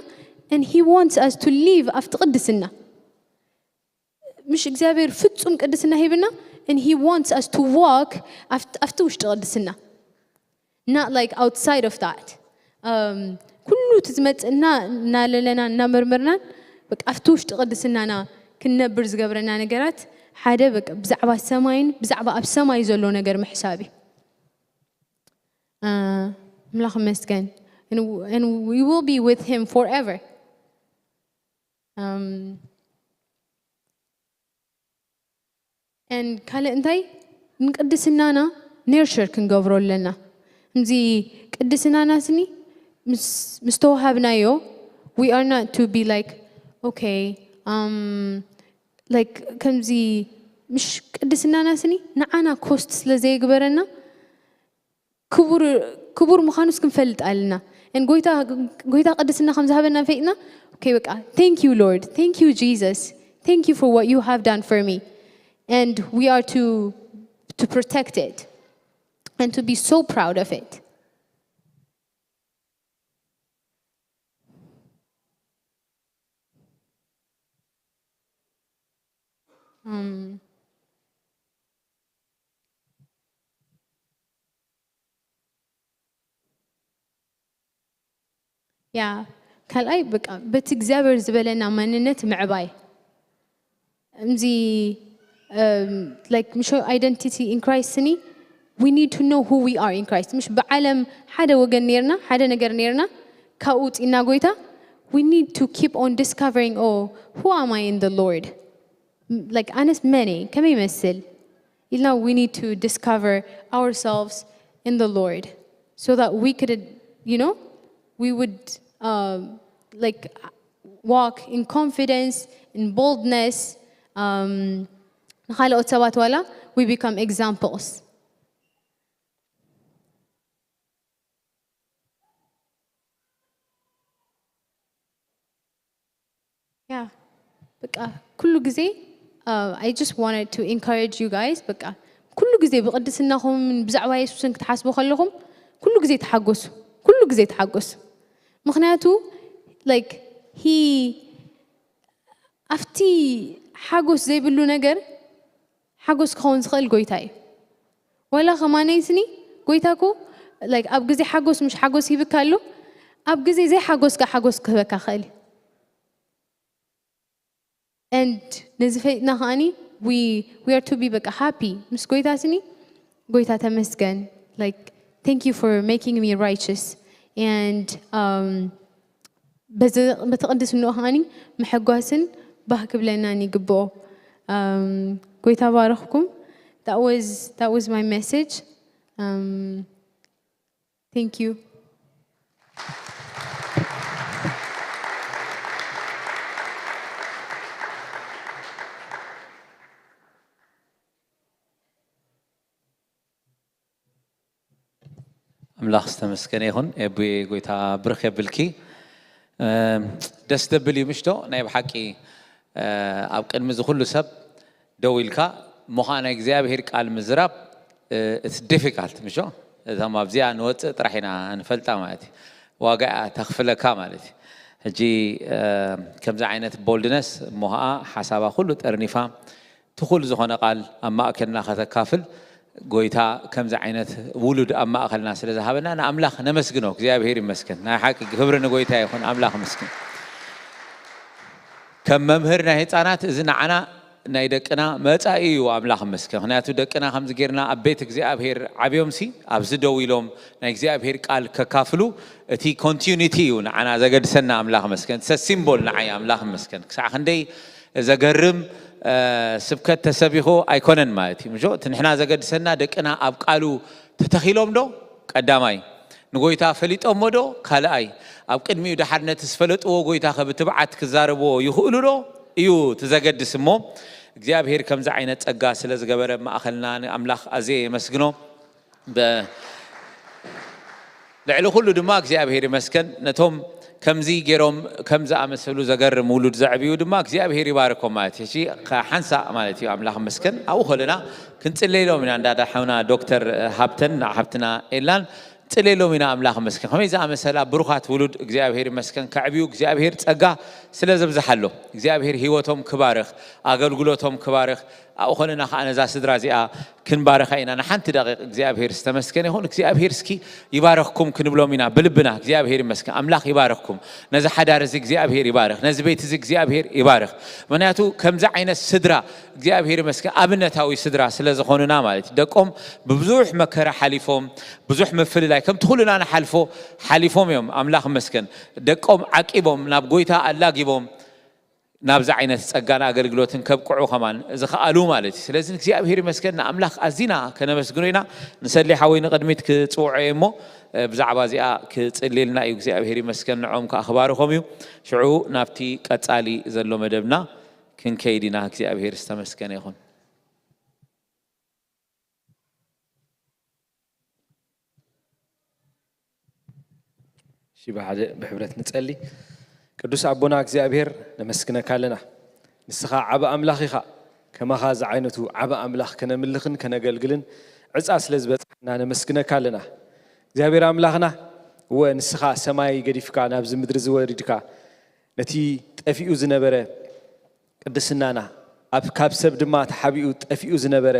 and he wants us to live ኣብቲ ቅድስና። ምሽ እግዚኣብሔር ፍጹም ቅድስና ሂብና and he wants us to walk ኣብቲ ውሽጢ ቅድስና። Not like outside of that. ኩሉ እቲ ዝመፅእና እናለለና እናመርመርናን በቃ ኣብቲ ውሽጢ ቅድስናና ክንነብር ዝገብረና ነገራት ሓደ በቃ ብዛዕባ ሰማይን ብዛዕባ ኣብ ሰማይ ዘሎ ነገር ምሕሳብ እዩ። ኣምላኽ ይመስገን። And we will be with him forever. And ካልእ እንታይ ንቅድስናና nurture ክንገብሮ ኣለና። እዚ ቅድስናና ስኒ ምስ ተዋሃብናዮ we are not to be like okay like ከምዚ ምሽ ቅድስናና ስኒ ንዓና cost ስለ ዘይግበረና ክቡር ክቡር ምዃኑስ ክንፈልጥ ኣለና። And ጎይታ ጎይታ ቅድስና ከም ዝሃበና ፈይጥና okay በቃ thank you Lord, thank you Jesus, thank you for what you have done for me. And we are to to protect it and to be so proud of it. ያ ካልኣይ በቃ በቲ እግዚኣብሔር ዝበለና ማንነት ምዕባይ። እምዚ like ምሾ identity in Christ ስኒ we need to know who we are in Christ። ምሽ ብዓለም ሓደ ወገን ነርና ሓደ ነገር ነርና ካብኡ ውፅእና ጎይታ we need to keep on discovering oh, who am I in the Lord? Like ኣነስ መን እየ? ከመይ ይመስል ኢልና we need to discover ourselves in the Lord so that we could you know we would um, like walk in confidence, in boldness. Um, ንኻልኦት ሰባት ዋላ we become examples. በቃ ኩሉ ግዜ I just wanted to encourage you guys። በቃ ኩሉ ግዜ ብቅድስናኹምን ብዛዕባ የሱስን ክትሓስቡ ከለኹም ኩሉ ግዜ ተሓጎሱ፣ ኩሉ ግዜ ተሓጎሱ። ምክንያቱ like he ኣብቲ ሓጎስ ዘይብሉ ነገር ሓጎስ ክኸውን ዝኽእል ጎይታ እዩ። ወላ ከማነይ ስኒ ጎይታ እኮ like ኣብ ግዜ ሓጎስ ምሽ ሓጎስ ሂብካ ኣሎ፣ ኣብ ግዜ ዘይሓጎስ ከ ሓጎስ ክህበካ ክእል እዩ። And ነዚ ፈሊጥና ከኣኒ we we are to be በቃ happy ምስ ጎይታ ስኒ ጎይታ ተመስገን like thank you for making me righteous and um በዚ በቲ ቅድስንኡ ከኣኒ ምሕጓስን ባህ ክብለናን ይግብኦ። Um ጎይታ ባረኽኩም። That was that was my message. Um thank you. ኣምላኽ ዝተመስገነ ይኹን። ኤቢ ጎይታ ብርኽ የብልኪ። ደስ ደብል እዩ ምሽቶ ናይ ብሓቂ ኣብ ቅድሚ እዚ ኩሉ ሰብ ደው ኢልካ እሞ ኸዓ ናይ እግዚኣብሔር ቃል ምዝራብ it's difficult ምሾ እቶም ኣብዚኣ ንወፅእ ጥራሕ ኢና ንፈልጣ ማለት እዩ። ዋጋ እያ ተኽፍለካ ማለት እዩ። ሕጂ ከምዚ ዓይነት boldness እሞ ኸዓ ሓሳባ ኩሉ ጠርኒፋ ትኹል ዝኾነ ቃል ኣብ ማእከልና ከተካፍል ጎይታ ከምዚ ዓይነት ውሉድ ኣብ ማእከልና ስለ ዝሃበና ንኣምላኽ ነመስግኖ። እግዚኣብሔር ይመስገን። ናይ ሓቂ ክብሪ ንጎይታ ይኹን። ኣምላኽ ይመስገን። ከም መምህር ናይ ህፃናት እዚ ንዓና ናይ ደቅና መፃኢ እዩ። ኣምላኽ ይመስገን። ምክንያቱ ደቅና ከምዚ ጌርና ኣብ ቤት እግዚኣብሔር ዓብዮም ሲ ኣብዚ ደው ኢሎም ናይ እግዚኣብሔር ቃል ከካፍሉ እቲ continuity እዩ ንዓና ዘገድሰና። ኣምላኽ ይመስገን። ሰ ሲምቦል ንዓይ ኣምላኽ ይመስገን። ክሳዕ ክንደይ ዘገርም ስብከት ተሰቢኹ ኣይኮነን ማለት እዩ። ምሾ እቲ ንሕና ዘገድሰና ደቅና ኣብ ቃሉ ተተኺሎም ዶ ቀዳማይ ንጎይታ ፈሊጦሞ ዶ ካልኣይ ኣብ ቅድሚኡ ደሓር ነቲ ዝፈለጥዎ ጎይታ ከ ብትብዓት ክዛረብዎ ይኽእሉ ዶ እዩ እቲ ዘገድስ። እሞ እግዚኣብሔር ከምዚ ዓይነት ጸጋ ስለ ዝገበረ ማእኸልና ንኣምላኽ ኣዝየ የመስግኖ። ልዕሊ ኩሉ ድማ እግዚኣብሔር ይመስገን ነቶም ከምዚ ገይሮም ከም ዝኣመሰሉ ዘገርም ውሉድ ዘዕብዩ ድማ እግዚኣብሔር ይባርኮም ማለት እዩ። ሓንሳእ ማለት እዩ ኣምላኽ መስገን ኣብኡ ከለና ክንፅለይሎም ኢና። እንዳዳ ሓውና ዶክተር ሃብተን ንዓ ሃብትና ኤላን ፅለይሎም ኢና ኣምላኽ መስገን ከመይ ዝኣመሰላ ብሩኻት ውሉድ እግዚኣብሔር ይመስገን ከዕብዩ እግዚኣብሔር ፀጋ ስለ ዘብዝሓሎ እግዚኣብሔር ህይወቶም ክባርኽ ኣገልግሎቶም ክባርኽ ኣብኡ ከለና ከዓ ነዛ ስድራ እዚኣ ክንባርኻ ኢና። ንሓንቲ ደቂቕ እግዚኣብሔር ዝተመስገነ ይኹን። እግዚኣብሔር እስኪ ይባረኽኩም ክንብሎም ኢና ብልብና። እግዚኣብሔር ይመስገን። ኣምላኽ ይባረኽኩም። ነዚ ሓዳር እዚ እግዚኣብሔር ይባርኽ። ነዚ ቤት እዚ እግዚኣብሔር ይባርኽ። ምክንያቱ ከምዚ ዓይነት ስድራ እግዚኣብሔር ይመስገን ኣብነታዊ ስድራ ስለ ዝኾኑና ማለት እዩ። ደቆም ብብዙሕ መከራ ሓሊፎም ብዙሕ ምፍልላይ ከምቲ ኩሉና ንሓልፎ ሓሊፎም እዮም። ኣምላኽ ይመስገን። ደቆም ዓቂቦም ናብ ጎይታ ኣላጊቦም ናብዚ ዓይነት ፀጋን ኣገልግሎትን ከብቅዑ ከማን ዝኸኣሉ ማለት እዩ። ስለዚ እግዚኣብሔር ይመስገን ንኣምላኽ ኣዚና ከነመስግኖ ኢና። ንሰሊ ሓወይ ንቕድሚት ክፅውዖ እየ እሞ ብዛዕባ እዚኣ ክፅልልና እዩ። እግዚኣብሔር ይመስገን ንዖም ከዓ ክባርኾም እዩ። ሽዑ ናብቲ ቀፃሊ ዘሎ መደብና ክንከይድ ኢና። እግዚኣብሔር ዝተመስገነ ይኹን። እሺ ብሓደ ብሕብረት ንጸሊ። ቅዱስ ኣቦና እግዚኣብሔር ነመስግነካ ኣለና። ንስኻ ዓቢ ኣምላኽ ኢኻ። ከማኻ ዝዓይነቱ ዓቢ ኣምላኽ ከነምልኽን ከነገልግልን ዕጻ ስለ ዝበጽሐና ነመስግነካ ኣለና። እግዚኣብሔር ኣምላኽና እወ ንስኻ ሰማይ ገዲፍካ ናብዚ ምድሪ ዝወሪድካ ነቲ ጠፊኡ ዝነበረ ቅድስናና ኣብ ካብ ሰብ ድማ ተሓቢኡ ጠፊኡ ዝነበረ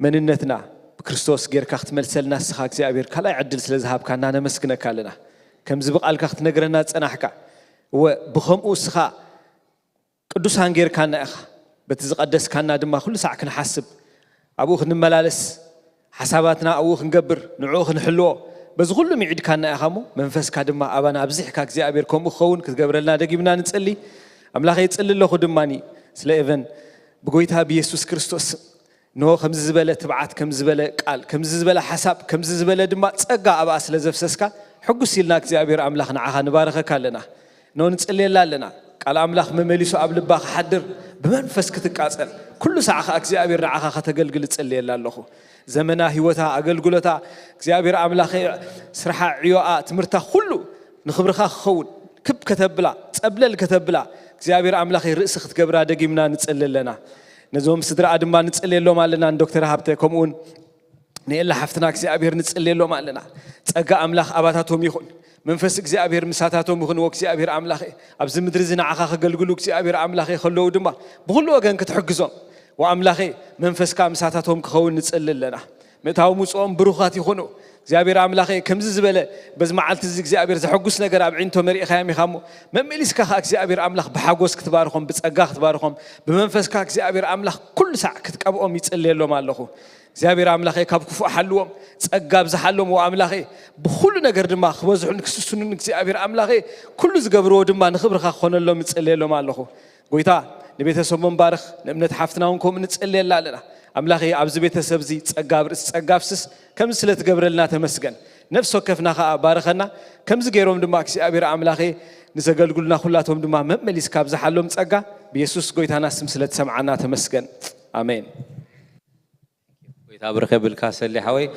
መንነትና ብክርስቶስ ጌርካ ክትመልሰልና ንስኻ እግዚኣብሔር ካልኣይ ዕድል ስለ ዝሃብካና ነመስግነካ ኣለና። ከምዚ ብቓልካ ክትነግረና ዝጸናሕካ እወ ብኸምኡ ንስኻ ቅዱሳን ጌርካና ኢኻ። በቲ ዝቐደስካና ድማ ኩሉ ሳዕ ክንሓስብ ኣብኡ ክንመላለስ ሓሳባትና ኣብኡ ክንገብር ንዕኡ ክንሕልዎ በዚ ኩሉ ምዒድካና ኢኻ እሞ መንፈስካ ድማ ኣባና ኣብዚሕካ እግዚኣብሔር ከምኡ ክኸውን ክትገብረልና ደጊምና ንጽሊ። ኣምላኸ ይጽሊ ኣለኹ ድማ ስለ ኤቨን ብጎይታ ብየሱስ ክርስቶስ ስም እንሆ ከምዚ ዝበለ ትብዓት ከምዚ ዝበለ ቃል ከምዚ ዝበለ ሓሳብ ከምዚ ዝበለ ድማ ጸጋ ኣብኣ ስለ ዘፍሰስካ ሕጉስ ኢልና እግዚኣብሔር ኣምላኽ ንዓኻ ንባረኸካ ኣለና። እንሆ ንጽልየላ ኣለና። ቃል ኣምላኽ መመሊሱ ኣብ ልባ ክሓድር ብመንፈስ ክትቃጸል ኩሉ ሳዕ ኸዓ እግዚኣብሔር ንዓኻ ከተገልግል እጽልየላ ኣለኹ። ዘመና ህይወታ ኣገልግሎታ እግዚኣብሔር ኣምላኸ ስርሓ ዕዮኣ ትምህርታ ኩሉ ንኽብርኻ ክኸውን ክብ ከተብላ ጸብለል ከተብላ እግዚኣብሔር ኣምላኸይ ርእሲ ክትገብራ ደጊምና ንጽሊ ኣለና። ነዞም ስድራኣ ድማ ንጽልየሎም ኣለና፣ ንዶክተር ሃብተ ከምኡውን ንኤላ ሓፍትና እግዚኣብሔር ንጽልየሎም ኣለና። ጸጋ ኣምላኽ ኣባታቶም ይኹን። መንፈስ እግዚኣብሔር ምሳታቶም ይኹን። ወእግዚኣብሔር ኣምላኸ ኣብዚ ምድሪ እዚ ንዓኻ ከገልግሉ እግዚኣብሔር ኣምላኸ ከለዉ ድማ ብኹሉ ወገን ክትሕግዞም ወኣምላኸ መንፈስካ ምሳታቶም ክኸውን ንጽሊ ኣለና። ምእታዊ ምጽኦም ብሩኻት ይኹኑ። እግዚኣብሔር ኣምላኸ ከምዚ ዝበለ በዚ መዓልቲ እዚ እግዚኣብሔር ዘሐጉስ ነገር ኣብ ዒንቶ መሪእኻዮም ኢኻ እሞ መመሊስካ ኸዓ እግዚኣብሔር ኣምላኽ ብሓጎስ ክትባርኾም ብጸጋ ክትባርኾም ብመንፈስካ እግዚኣብሔር ኣምላኽ ኩሉ ሳዕ ክትቀብኦም ይጽልየሎም ኣለኹ። እግዚኣብሔር ኣምላኸ ካብ ክፉእ ሓልዎም ጸጋ ኣብዝሓሎም ወኣምላኸ ብኹሉ ነገር ድማ ክበዝሑን ክስስኑን እግዚኣብሔር ኣምላኸ ኩሉ ዝገብርዎ ድማ ንኽብርኻ ክኾነሎም እጽልየሎም ኣለኹ። ጎይታ ንቤተሰቦም ባርኽ። ንእምነት ሓፍትና እውን ከምኡ ንጽልየላ ኣለና። ኣምላኸ ኣብዚ ቤተሰብ እዚ ጸጋ ኣብ ርእሲ ጸጋ ኣፍስስ። ከምዚ ስለ ትገብረልና ተመስገን። ነፍሲ ወከፍና ኸዓ ባርኸና። ከምዚ ገይሮም ድማ እግዚኣብሔር ኣምላኸ ንዘገልግሉና ኩላቶም ድማ መመሊስካ ኣብዝሓሎም ጸጋ ብየሱስ ጎይታና ስም ስለ ትሰምዓና ተመስገን። ኣሜን። ጎይታ ብርኸ ብልካ ሰሊ ሓወይ።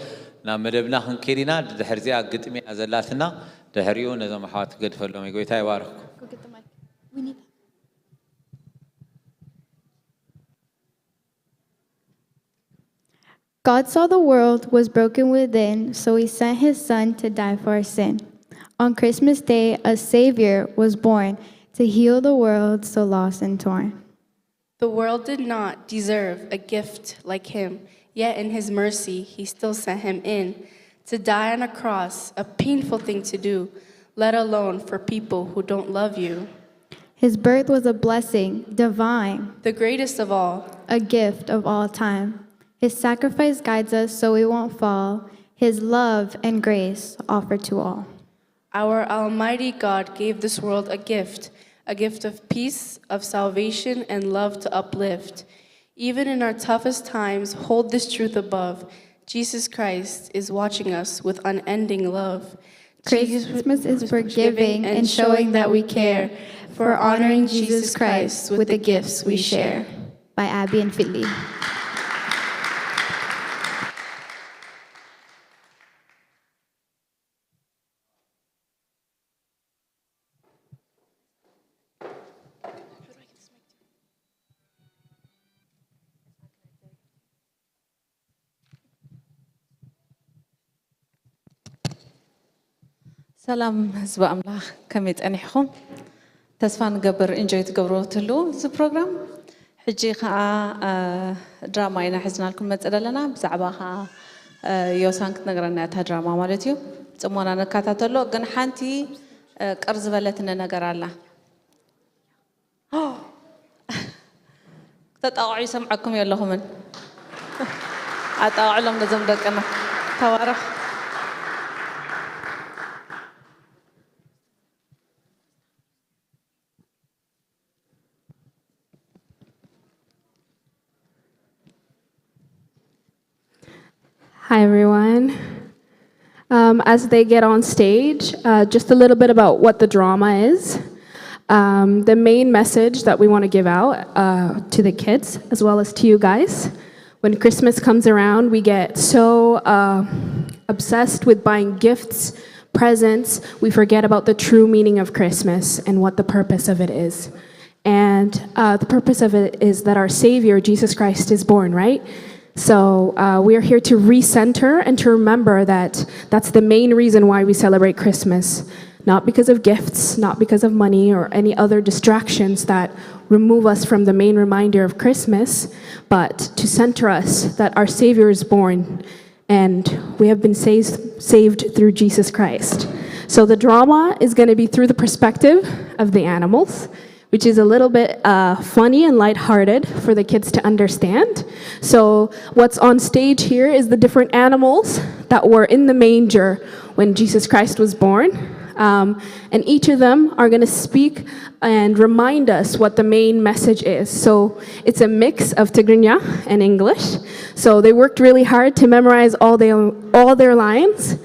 ናብ መደብና ክንከይድ ኢና። ድሕር እዚኣ ግጥሚ እያ ዘላትና። ድሕሪኡ ነዞም ኣሕዋት ክገድፈሎም እዩ። ጎይታ ይባርኽኩም። God saw the world was broken within, so he sent his son to die for our sin. On Christmas Day, a Savior was born to heal the world so lost and torn. The world did not deserve a gift like him, yet in his mercy, he still sent him in to die on a cross, a painful thing to do, let alone for people who don't love you. His birth was a blessing, divine, The greatest of all, a gift of all time. His sacrifice guides us so we won't fall. His love and grace offer to all. Our Almighty God gave this world a gift, a gift of peace, of salvation, and love to uplift. Even in our toughest times, hold this truth above. Jesus Christ is watching us with unending love. Christmas is for giving and showing that we care, for honoring Jesus Christ with the gifts we share. By Abby and Philly. ሰላም ህዝቢ ኣምላኽ፣ ከመይ ጸኒሕኹም? ተስፋ ንገብር ኢንጆይ ትገብርዎ ትህልዉ እዚ ፕሮግራም። ሕጂ ኸኣ ድራማ ኢና ሒዝናልኩም መጽእ ዘለና። ብዛዕባ ኸኣ ዮሳን ክትነግረና እያ እታ ድራማ ማለት እዩ። ጽሞና ንከታተሎ። ግን ሓንቲ ቅር ዝበለትኒ ነገር ኣላ። ክተጣቕዑ ይሰምዓኩም የለኹምን። ኣጣቕዕሎም ነዞም ደቅና። ተባረኽ። Hi, everyone. Um, as they get on stage, uh, just a little bit about what the drama is. Um, the main message that we want to give out uh, to the kids, as well as to you guys, when Christmas comes around, we get so uh, obsessed with buying gifts, presents, we forget about the true meaning of Christmas and what the purpose of it is. And uh, the purpose of it is that our Savior, Jesus Christ, is born, right? So uh, we are here to recenter and to remember that that's the main reason why we celebrate Christmas. Not because of gifts, not because of money or any other distractions that remove us from the main reminder of Christmas, but to center us that our Savior is born and we have been saved, saved through Jesus Christ. So the drama is going to be through the perspective of the animals, which is a little bit uh, funny and lighthearted for the kids to understand. So what's on stage here is the different animals that were in the manger when Jesus Christ was born. Um, and each of them are going to speak and remind us what the main message is. So it's a mix of Tigrinya and English. So they worked really hard to memorize all their, all their lines.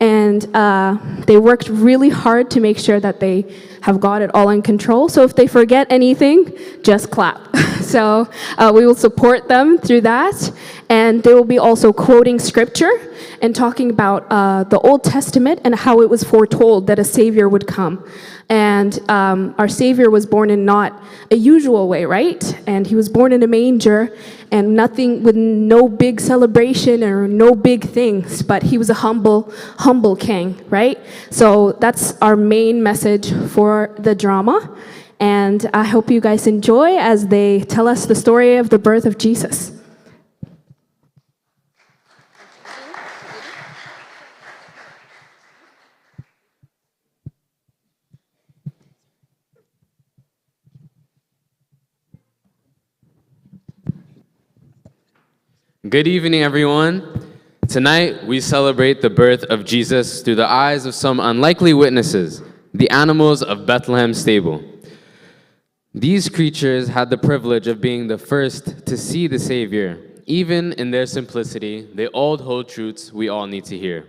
And uh, they worked really hard to make sure that they have got it all in control. So if they forget anything, just clap. So uh, we will support them through that. And they will be also quoting scripture and talking about uh, the Old Testament and how it was foretold that a Savior would come. And um, our Savior was born in not a usual way, right? And he was born in a manger and nothing, with no big celebration or no big things, but he was a humble, humble king, right? So that's our main message for the drama. And I hope you guys enjoy as they tell us the story of the birth of Jesus. Good evening, everyone. Tonight, we celebrate the birth of Jesus through the eyes of some unlikely witnesses, the animals of Bethlehem stable. These creatures had the privilege of being the first to see the Savior. Even in their simplicity, they all hold truths we all need to hear.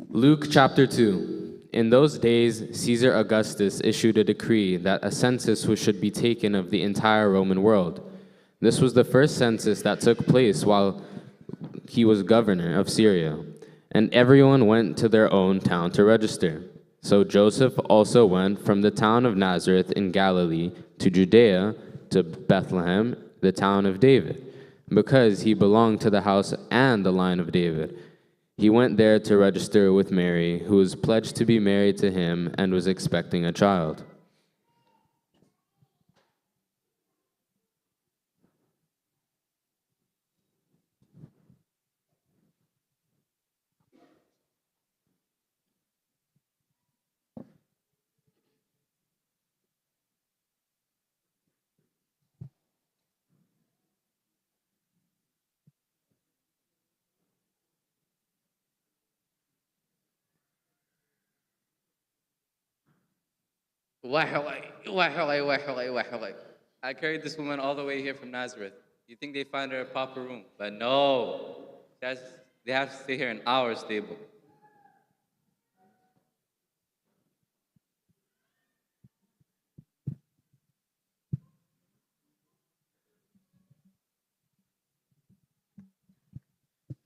Luke chapter two. In those days, Caesar Augustus issued a decree that a census should be taken of the entire Roman world. This was the first census that took place while he was governor of Syria, and everyone went to their own town to register. So Joseph also went from the town of Nazareth in Galilee to Judea, to Bethlehem, the town of David, because he belonged to the house and the line of David. He went there to register with Mary, who was pledged to be married to him and was expecting a child. Wahoi, wahoi, wahoi, wahoi. I carried this woman all the way here from Nazareth. You think they find her a proper room, but no. That's, they have to stay here in our stable.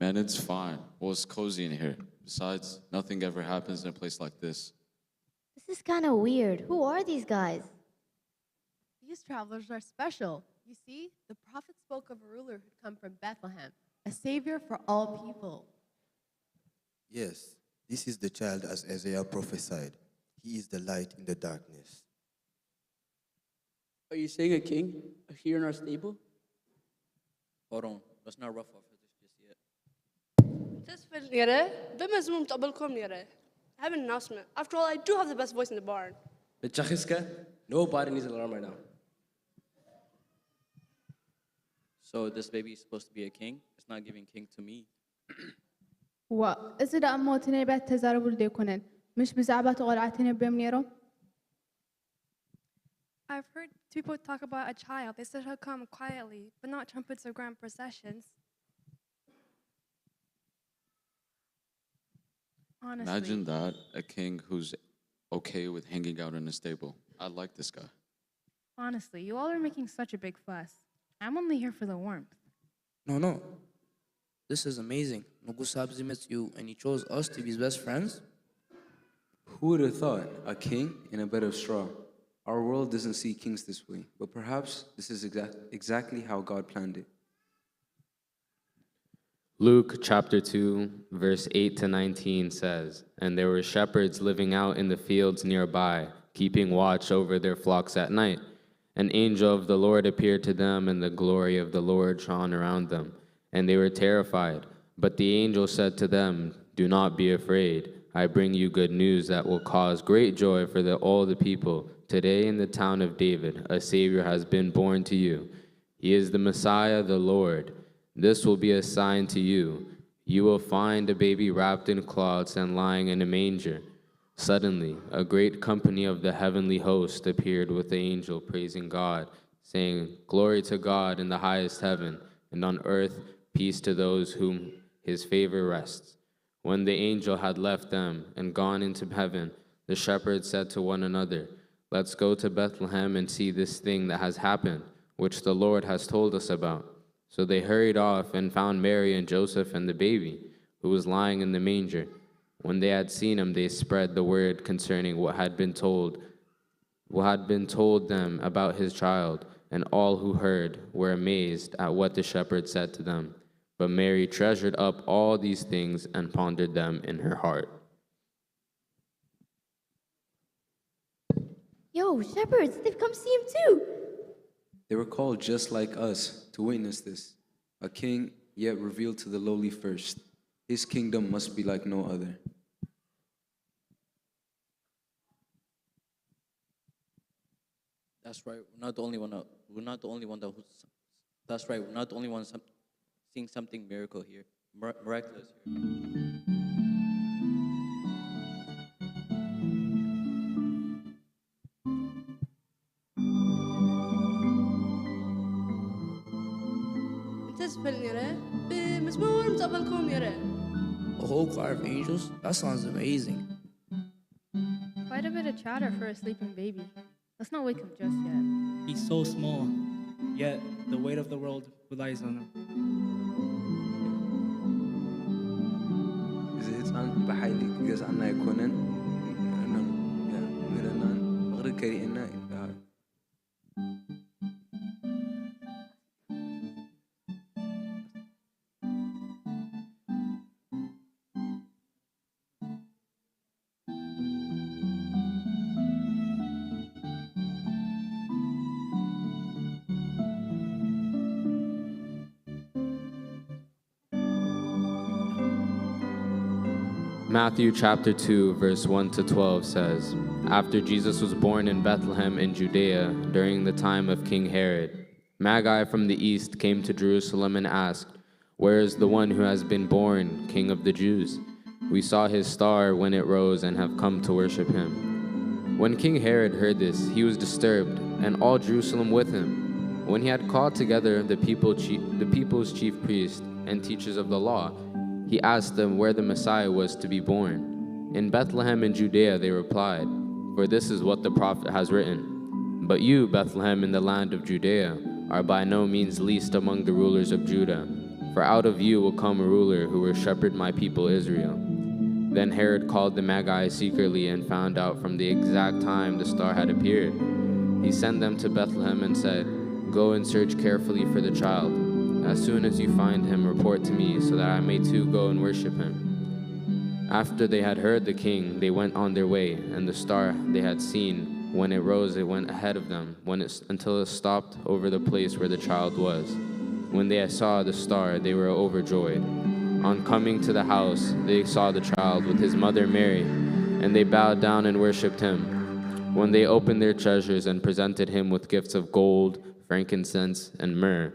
Man, it's fine. Well, it's cozy in here. Besides, nothing ever happens in a place like this. This is kind of weird. Who are these guys? These travelers are special. You see, the prophet spoke of a ruler who'd come from Bethlehem, a savior for all people. Yes, this is the child as Isaiah prophesied. He is the light in the darkness. Are you saying a king here in our stable? Hold on, let's not ruff our feathers just yet. ተስፈል ነረ ብመዝሙር ምጠበልኩም ነረ። I have an announcement. After all, I do have the best voice in the barn. ብቻኺስከ? Nobody needs an alarm right now. So this baby is supposed to be a king? It's not giving king to me. ዋእ፣ እዚ ደኣ እሞ እቲ ነቢያት እተዛረቡሉ ዶ ኣይኮነን? ምሽ ብዛዕባ እቲ ቖልዓ ተነብዮም ነይሮም? I've heard people talk about a child. They said he'll come quietly, but not trumpets or grand processions. Honestly, Imagine that, a king who's okay with hanging out in a stable. I like this guy. Honestly, you all are making such a big fuss. I'm only here for the warmth. No, no. This is amazing. ንጉስ ኣብዚ መጽኡ and he chose us to be his best friends. Who would have thought? A king in a bed of straw. Our world doesn't see kings this way, but perhaps this is exact, exactly how God planned it. Luke chapter two, verse eight to nineteen says, And there were shepherds living out in the fields nearby, keeping watch over their flocks at night. An angel of the Lord appeared to them, and the glory of the Lord shone around them, and they were terrified. But the angel said to them, Do not be afraid. I bring you good news that will cause great joy for the, all the people. Today, in the town of David, a Savior has been born to you. He is the Messiah, the Lord. This will be a sign to you. You will find a baby wrapped in cloths and lying in a manger. Suddenly, a great company of the heavenly host appeared with the angel, praising God, saying, "Glory to God in the highest heaven, and on earth peace to those whom his favor rests." When the angel had left them and gone into heaven, the shepherds said to one another, "Let's go to Bethlehem and see this thing that has happened, which the Lord has told us about." So they hurried off and found Mary and Joseph and the baby, who was lying in the manger. When they had seen him, they spread the word concerning what had been told, what had been told them about his child, and all who heard were amazed at what the shepherds said to them. But Mary treasured up all these things and pondered them in her heart. Yo, shepherds, they've come see him too. They were called just like us to witness this, a king yet revealed to the lowly first. His kingdom must be like no other. That's right. We're not the only one. That, we're not the only one that. Who's, that's right. We're not the only one. Some, seeing something miracle here, mir- miraculous here. እንተ ዝፈልጥ ነይረ ብመዝሙር ምጸበልኩም ነይረ። A whole choir of angels? That sounds amazing. Quite a bit of chatter for a sleeping baby. Let's not wake him just yet. He's so small, yet the weight of the world relies on him. እዚ ህፃን ብሓይሊ ክገዝኣና ኣይኮነን። ምህረናን ፍቕሪ ከርእየና ይበሃል። Matthew chapter two, verse one to twelve says, "After Jesus was born in Bethlehem in Judea during the time of King Herod, Magi from the east came to Jerusalem and asked, 'Where is the one who has been born King of the Jews? We saw his star when it rose and have come to worship him.'" When King Herod heard this, he was disturbed, and all Jerusalem with him. When he had called together the people chi- the people's chief priests and teachers of the law, he asked them where the Messiah was to be born. "In Bethlehem in Judea," they replied, "for this is what the prophet has written. But you, Bethlehem, in the land of Judea, are by no means least among the rulers of Judah. For out of you will come a ruler who will shepherd my people Israel." Then Herod called the Magi secretly and found out from the exact time the star had appeared. He sent them to Bethlehem and said, "Go and search carefully for the child. As soon as you find him, report to me so that I may too go and worship him." After they had heard the king, they went on their way, and the star they had seen, when it rose, it went ahead of them when it, until it stopped over the place where the child was. When they saw the star, they were overjoyed. On coming to the house, they saw the child with his mother Mary, and they bowed down and worshipped him. When they opened their treasures and presented him with gifts of gold, frankincense, and myrrh,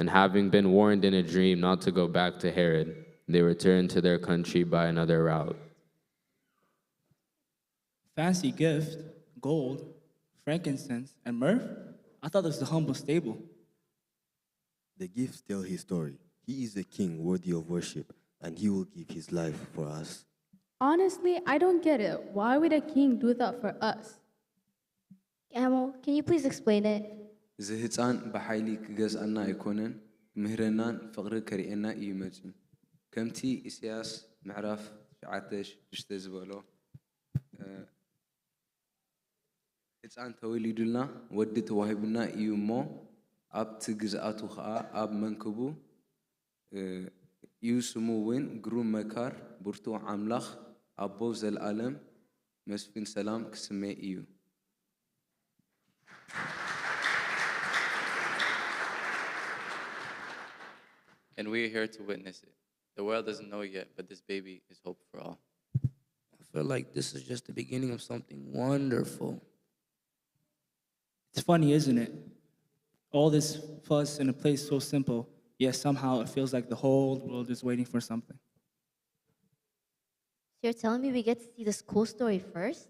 and having been warned in a dream not to go back to Herod, they returned to their country by another route. Fancy gift, gold, frankincense, and myrrh? I thought this was a humble stable. The gifts tell his story. He is a king worthy of worship, and he will give his life for us. Honestly, I don't get it. Why would a king do that for us? Camel, can you please explain it? እዚ ህፃን ብሓይሊ ክገዝኣና ኣይኮነን፣ ክምህረናን ፍቕሪ ከርእየና እዩ መፂኡ። ከምቲ ኢሳያስ ምዕራፍ ትሽዓተ ሽዱሽተ ዝበሎ፣ እ፣ ህፃን ተወሊዱልና፣ ወዲ ተዋሂቡና እዩ እሞ፣ ኣብቲ ግዝኣቱ ኸዓ ኣብ መንክቡ፣ እ፣ እዩ። ስሙ እውን ግሩም መካር፣ ብርቱዕ ኣምላኽ፣ ኣቦ ዘለኣለም፣ መስፍን ሰላም ክስመ እዩ። And we are here to witness it. The world doesn't know yet, but this baby is hope for all. I feel like this is just the beginning of something wonderful. It's funny, isn't it? All this fuss in a place so simple, yet somehow it feels like the whole world is waiting for something. So you're telling me we get to see this cool story first?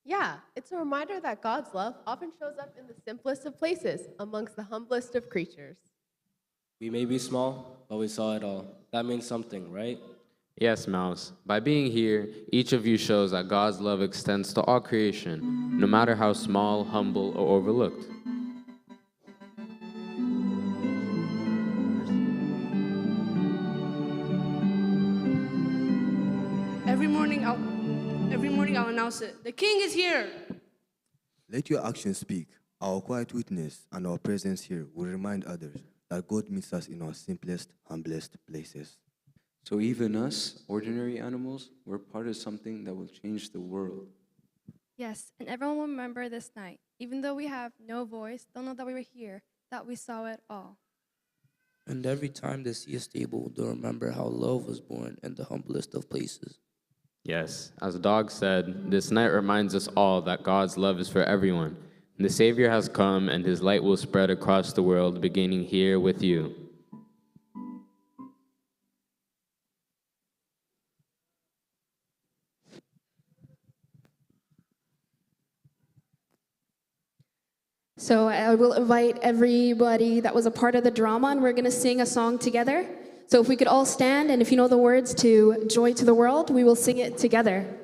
Yeah, it's a reminder that God's love often shows up in the simplest of places, amongst the humblest of creatures. We may be small, but we saw it all. That means something, right? Yes, Mouse. By being here, each of you shows that God's love extends to all creation, no matter how small, humble, or overlooked. Every morning I'll every morning I'll announce it. The king is here. Let your actions speak. Our quiet witness and our presence here will remind others that God meets us in our simplest, humblest places. So even us, ordinary animals, we're part of something that will change the world. Yes, and everyone will remember this night. Even though we have no voice, they'll know that we were here, that we saw it all. And every time they see a stable, they'll remember how love was born in the humblest of places. Yes, as Dog said, this night reminds us all that God's love is for everyone. The Savior has come, and his light will spread across the world, beginning here with you. So I will invite everybody that was a part of the drama, and we're going to sing a song together. So if we could all stand, and if you know the words to Joy to the World, we will sing it together.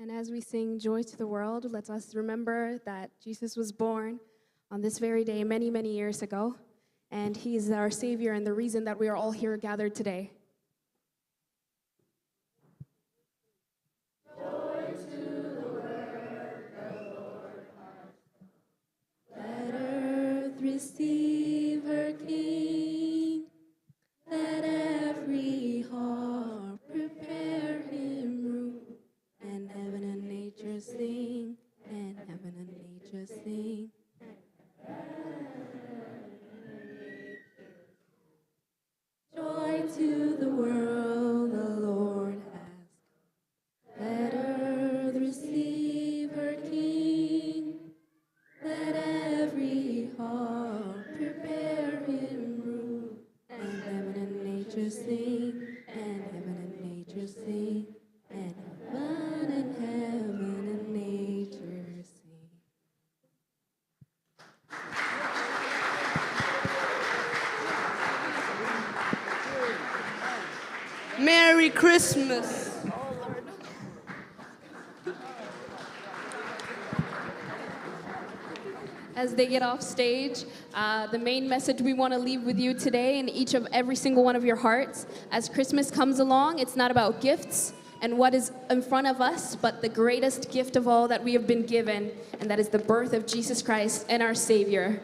And as we sing Joy to the World, let us remember that Jesus was born on this very day many, many years ago, and he is our Savior and the reason that we are all here gathered today. Let earth receive her King. Let every heart prepare him room. And heaven and nature sing. And heaven and nature sing. Joy to the world, the Lord has come. Let earth receive her King. Let every heart prepare him room. And heaven and nature sing. And heaven and nature sing. And heaven and heaven and nature sing. Merry Christmas. As they get off stage, uh, the main message we want to leave with you today in each of every single one of your hearts as Christmas comes along, it's not about gifts and what is in front of us, but the greatest gift of all that we have been given, and that is the birth of Jesus Christ and our Savior.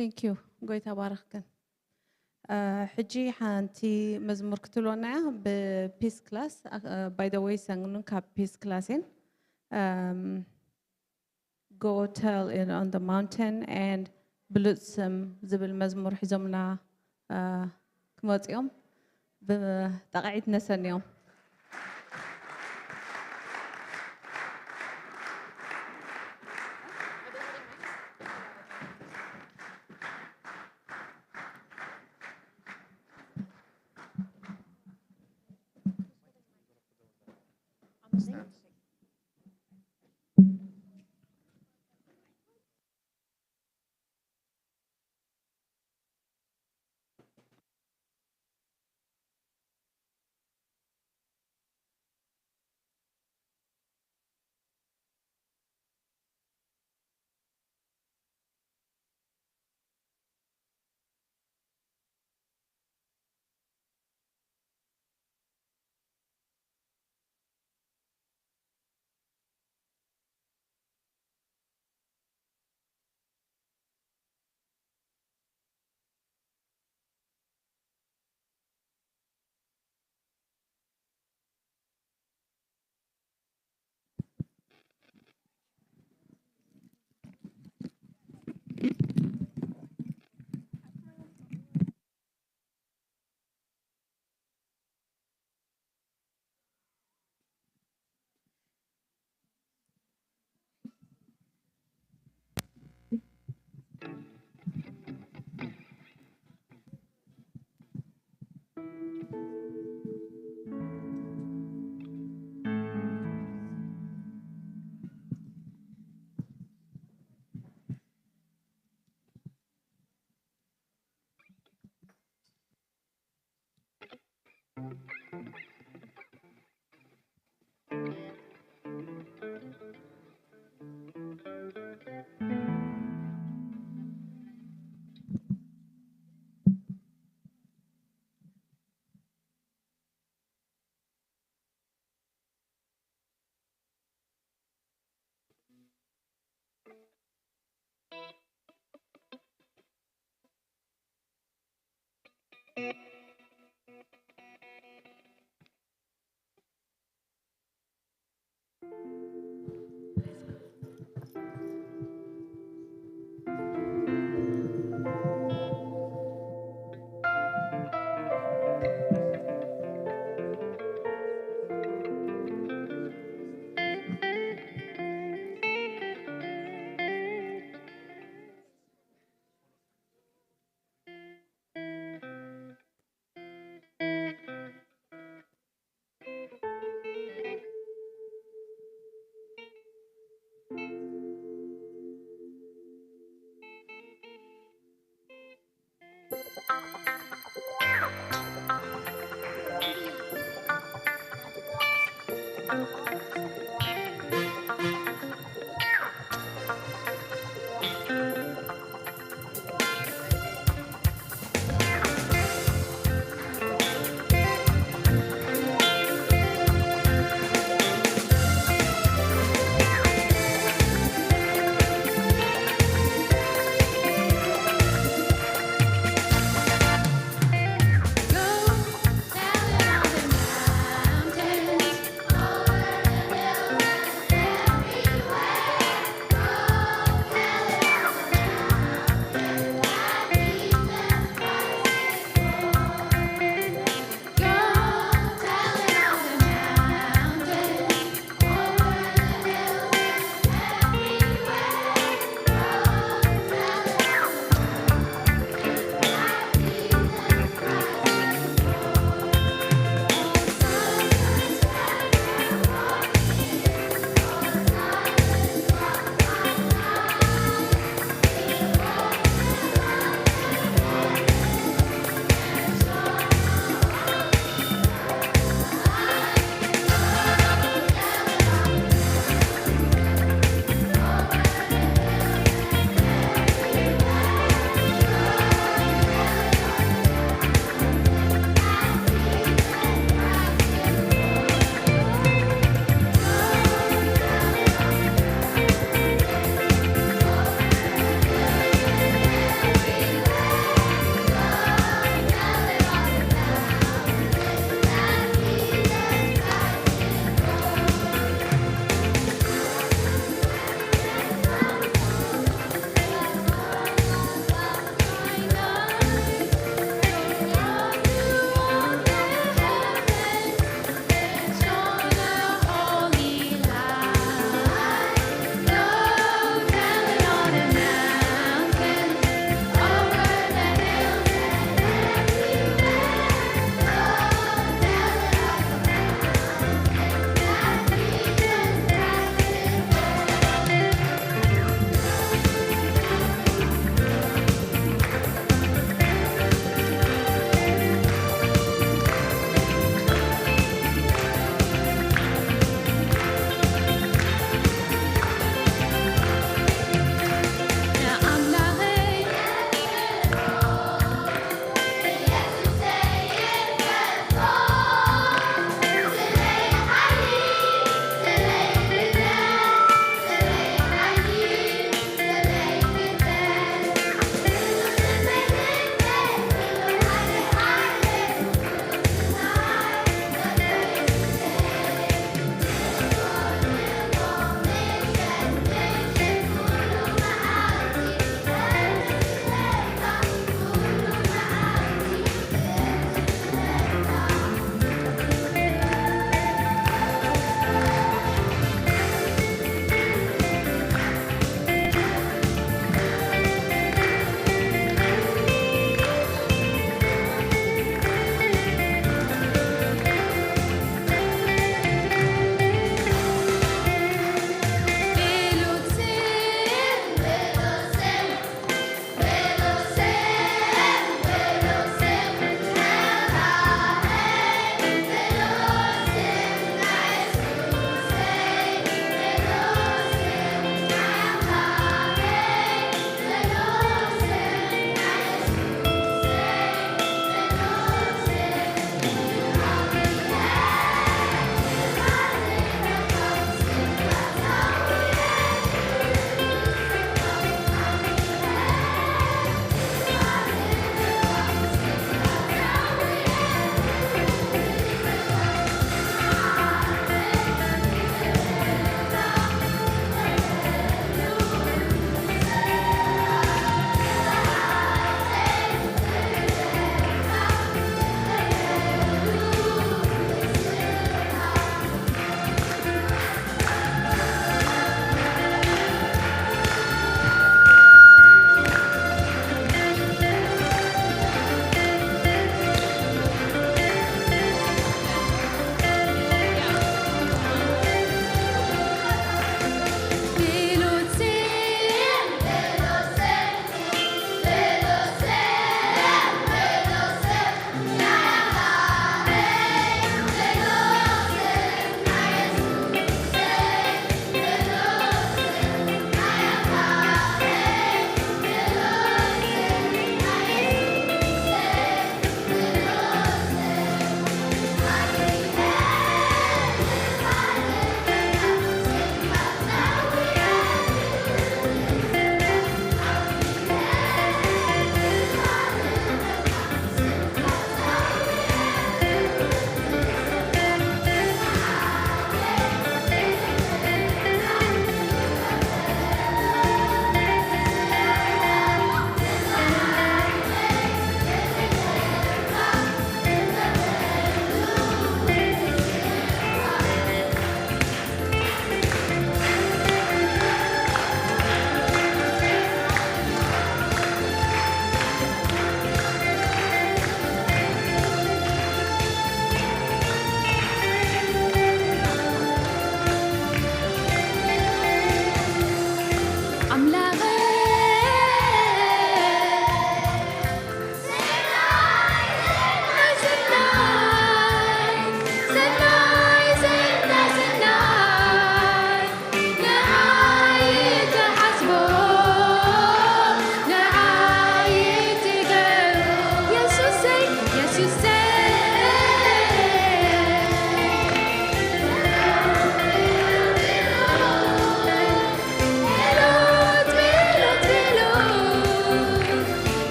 Thank you። ጎይታ ባረኽክን። ሕጂ ሓንቲ መዝሙር ክትብሎና እያ ብ Peace Class። By the way፣ ሰኑን ካብ Peace Class እየን። Go tell it on the mountain and ብሉጽ ስም ዝብል መዝሙር ሒዞምና ክመጽኦም ብጣቕዒት ነሰንዮም።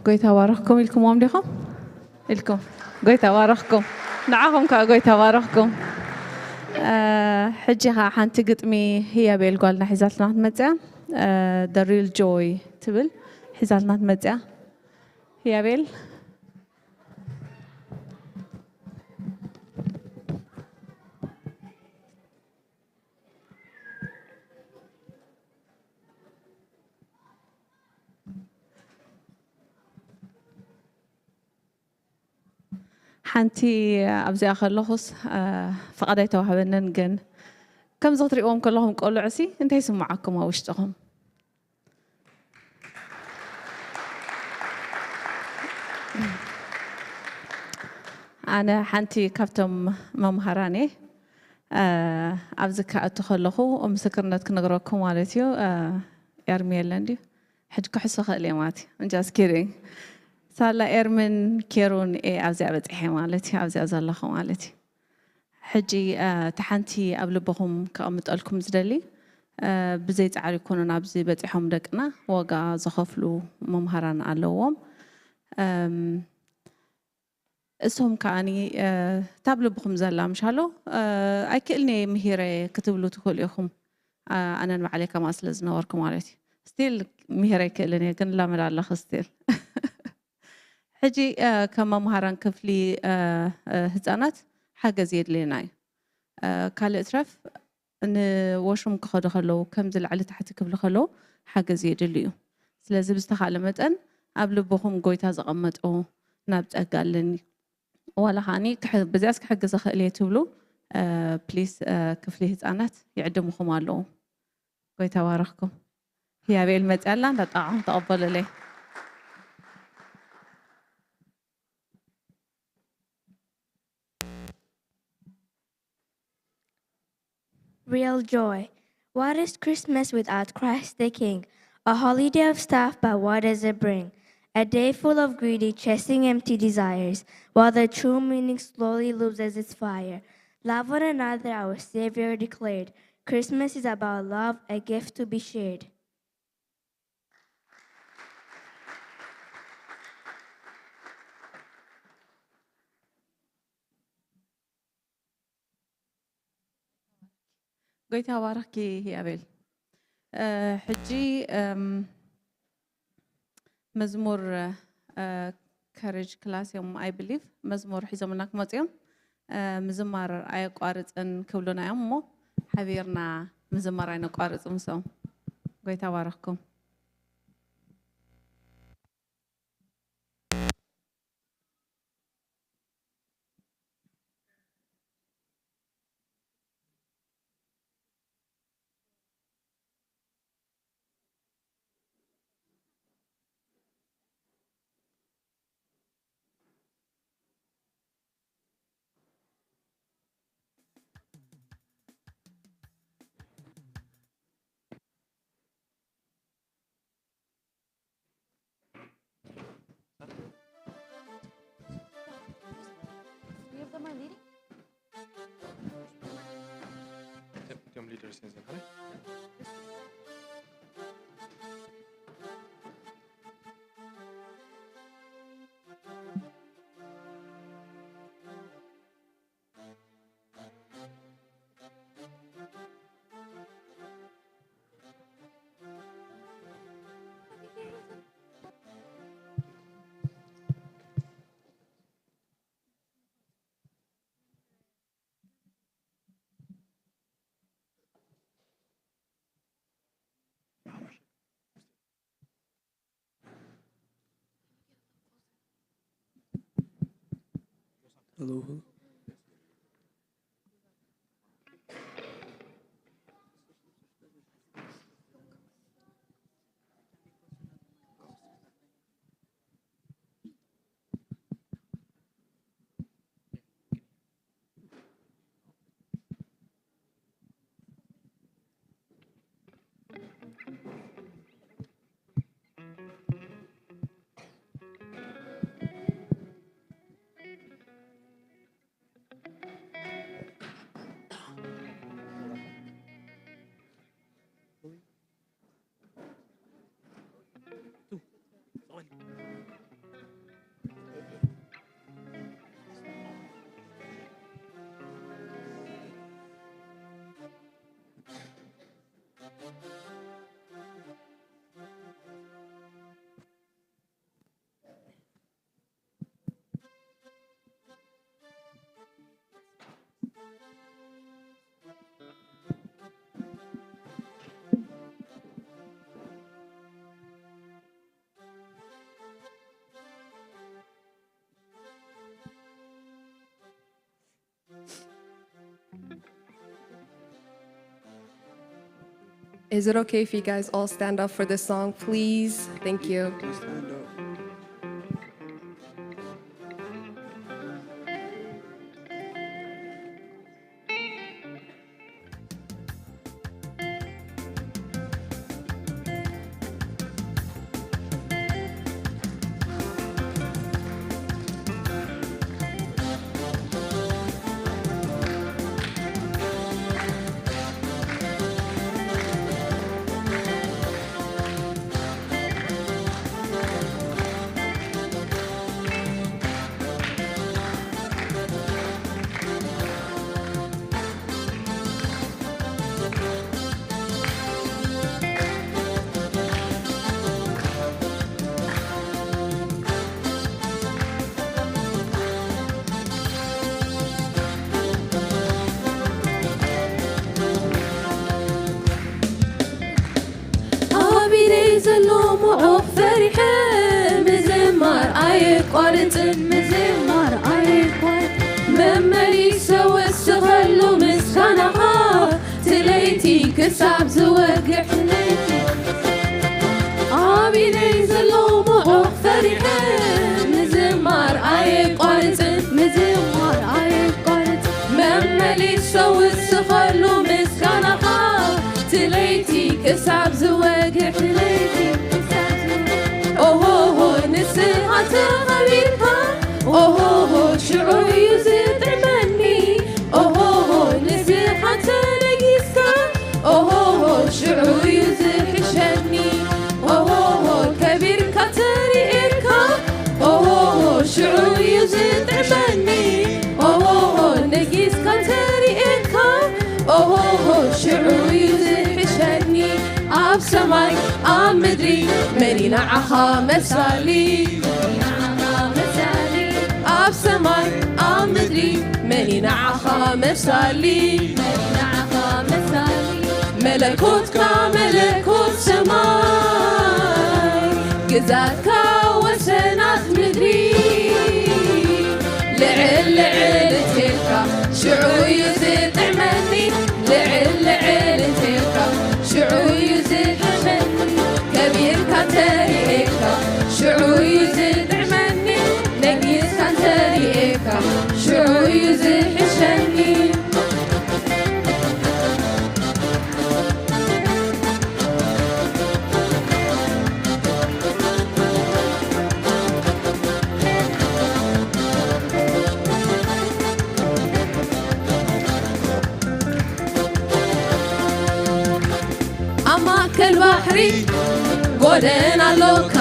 ጎይታ ባረኽኩም ኢልኩምዎም ዲኹም? ኢልኩም። ጎይታ ባረኽኩም። ንዓኹም ከዓ ጎይታ ባረኽኩም። እ፣ ሕጂ ኸዓ ሓንቲ ግጥሚ ህያቤል ጓልና ሒዛትና ክትመጽያ። እ፣ The Real Joy ትብል ሒዛልና ክትመጽያ። ህያቤል። ሓንቲ ኣብዚኣ ከለኹስ፣ እ፣ ፍቓድ ኣይተዋህበንን፣ ግን ከምዚ ክትሪእዎም ከለኹም ቆልዑሲ እንታይ ይስምዓኩም ኣብ ውሽጥኹም? ኣነ ሓንቲ ካብቶም መምሃራን እየ። እ፣ ኣብዚ ክኣቱ ከለኹ ምስክርነት ክነግረኩም ማለት እዩ። እ፣ ኤርሚ የለን ድዩ? ሕጂ ክሕሶ ክእል እየ ማለት እዩ። I'm just kidding። ሳላ ኤርሚን ኬሩን እየ ኣብዚኣ በፂሐ ማለት እዩ። ኣብዚኣ ዘለኹ ማለት እዩ። ሕጂ፣ እ፣ እታ ሓንቲ ኣብ ልብኹም ከቐምጠልኩም ዝደሊ፣ እ፣ ብዘይ ጻዕሪ ይኮኑን ኣብዚ በጺሖም ደቅና ዋጋ ዝኸፍሉ መምሃራን ኣለዎም። እም፣ እሶም ከኣኒ፣ እ፣ እታ ኣብ ልብኹም ዘላ ምሻሎ፣ እ፣ ኣይክእልን እየ ምሂረ ክትብሉ ትኽእሉ ኢኹም። እ፣ ኣነ ንባዕለይ ከምኣ ስለ ዝነበርኩ ማለት እዩ። ስቲል ምሂረ ኣይክእልን እየ፣ ግን እላመድ ኣለኹ ስቲል። ሕጂ፣ እ፣ ከም መምሃራን ክፍሊ፣ እ፣ እ፣ ህጻናት ሓገዝ የድልየና እዩ። እ፣ ካልእ ትረፍ ንወሽሩም ክኸዱ ከለዉ፣ ከምዚ ላዕሊ ታሕቲ ክብሉ ከለዉ ሓገዝ የድሊ እዩ። ስለዚ ብዝተኻእለ መጠን ኣብ ልብኹም ጎይታ ዘቐመጦ ናብ ጸጋ ኣለኒ፣ ዋላ ኸኣኒ ክሕ-፣ በዚኣስ ክሕግዝ እኽእል እየ ትብሉ፣ እ፣ ፕሊስ፣ እ፣ ክፍሊ ህጻናት ይዕድምኹም ኣለዉ። ጎይታ ባረኽኩም። ህያቤል መጽያ ኣላ፣ እንዳጣዕኹም ተቐበሉለይ። Real joy. What is Christmas without Christ the King? A holiday of stuff, but what does it bring? A day full of greedy, chasing empty desires, while the true meaning slowly loses its fire. Love one another, our Savior declared. Christmas is about love, a gift to be shared. ጎይታ ባርኽኪ ያቤል። እ፣ ሕጂ፣ እም፣ መዝሙር፣ እ፣ ካሬጅ ክላስ እዮም፣ I believe፣ መዝሙር ሒዞምልና ክመጹ እዮም። እ፣ ምዝማር ኣየቋርጽን ክብሉና እዮም እሞ፣ ሓቢርና ምዝማር ኣይነቋርጽ ምስኦም። ጎይታ ባርኽኩም። እቶም ሊደርስ እዮም ዝነበረ። Hello, hello. Is it okay if you guys all stand up for this song, please? Thank you. ኣብ ኢደይ ዘሎ ምዑቕ ፈሪሐ ምዝማር ኣየቋርጽን፣ ምዝማር ኣየቋርጽን። መመሊሰ ወስኸሉ ምስጋናኻ፣ ትለይቲ ክሳብ ዝወግሕ፣ ትለይቲ። ኣብ ኢደይ ዘሎ ምዑቕ ፈሪሐ ምዝማር ኣየቋርጽን፣ ምዝማር ኣየቋርጽን። መመሊሰ ወስኸሉ ምስጋናኻ፣ ትለይቲ ክሳብ ዝወግሕ፣ ትለይቲ ክሳብ ዝወግሕ። ኦሆሆ ንስኻ ተኸቢርካ፣ ኦሆሆ ሽዑ እዩ ዝጥዕመኒ። ኦሆሆ ንስኻ ተነጊስካ፣ ኦሆሆ ሽዑ እዩ ዝሕሸኒ። ኦሆሆ ከቢርካ ተሪኤካ፣ ኦሆሆ ሽዑ እዩ ዝጥዕመኒ። ኦሆሆ ነጊስካ ተሪኤካ፣ ኦሆሆ ሽዑ እዩ ዝሕሸኒ። ኣብ ሰማይ ኣብ ምድሪ መን እዩ ንዓኻ መሳሊ? ኣብ ሰማይ ኣብ ምድሪ መን እዩ ንዓኻ መሳሊ? መለኮትካ መለኮት ሰማይ፣ ግዛትካ ወሰናት ምድሪ። ልዕል ልዕል እንተልካ ሽዑ እዩ ዝጥዕመኒ። ልዕል ልዕል እንተልካ ሽዑ እዩ ዝጥዕመኒ። ከቢርካ እንተሪኤካ ሽዑ እዩ ዝጥዕመኒ። ነጊስካ እንተሪኤካ ሽዑ እዩ ዝሕሸኒ። ኣብ ማእከል ባሕሪ ጎደና ኣሎካ፣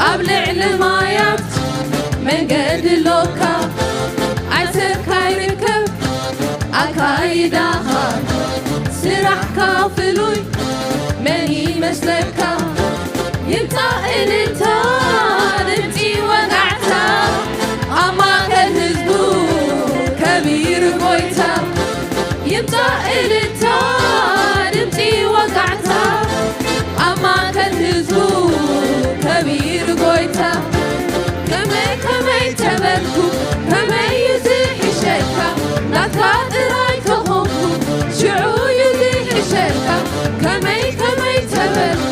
ኣብ ልዕሊ ማያት መንገዲ ኣሎካ። ኣይ ሰብካ ይርከብ ኣካይዳኻ፣ ስራሕካ ፍሉይ መን ይመስለካ? ይምጻእ እልልታ ድምጺ ወጋዕታ፣ ኣብ ማእከል ህዝቡ ከቢሩ ጎይታ። ይምጻእ እልልታ ድምጺ ወጋዕታ፣ ኣብ ማእከል ህዝቡ ከቢሩ ጎይታ። ከመይ ከመይ ተበልኩ፣ ከመይ እዩ ዝሕሸካ? ናትካ ጥራይ ተኾንኩ፣ ሽዑ እዩ ዝሕሸካ። ከመይ ከመይ ተበልኩ፣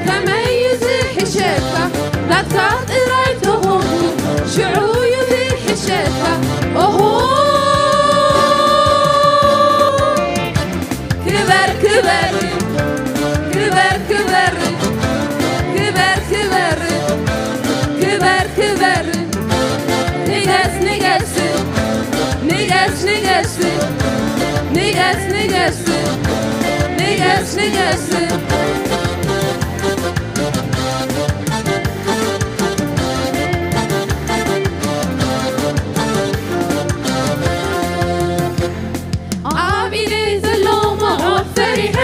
ከመይ እዩ ዝሕሸካ? ናትካ ጥራይ ተኾንኩ፣ ሽዑ እዩ ዝሕሸካ። ኦሆ፣ ክበር ክበር ክበር ክበር ክበር ክበር ክበር ክበር። ንገስ ንገስ ንገስ ንገስ ንገስ ንገስ ንገስ ንገስ። ኣብ ኢደይ ዘሎ ምዑቕ ፈሪሐ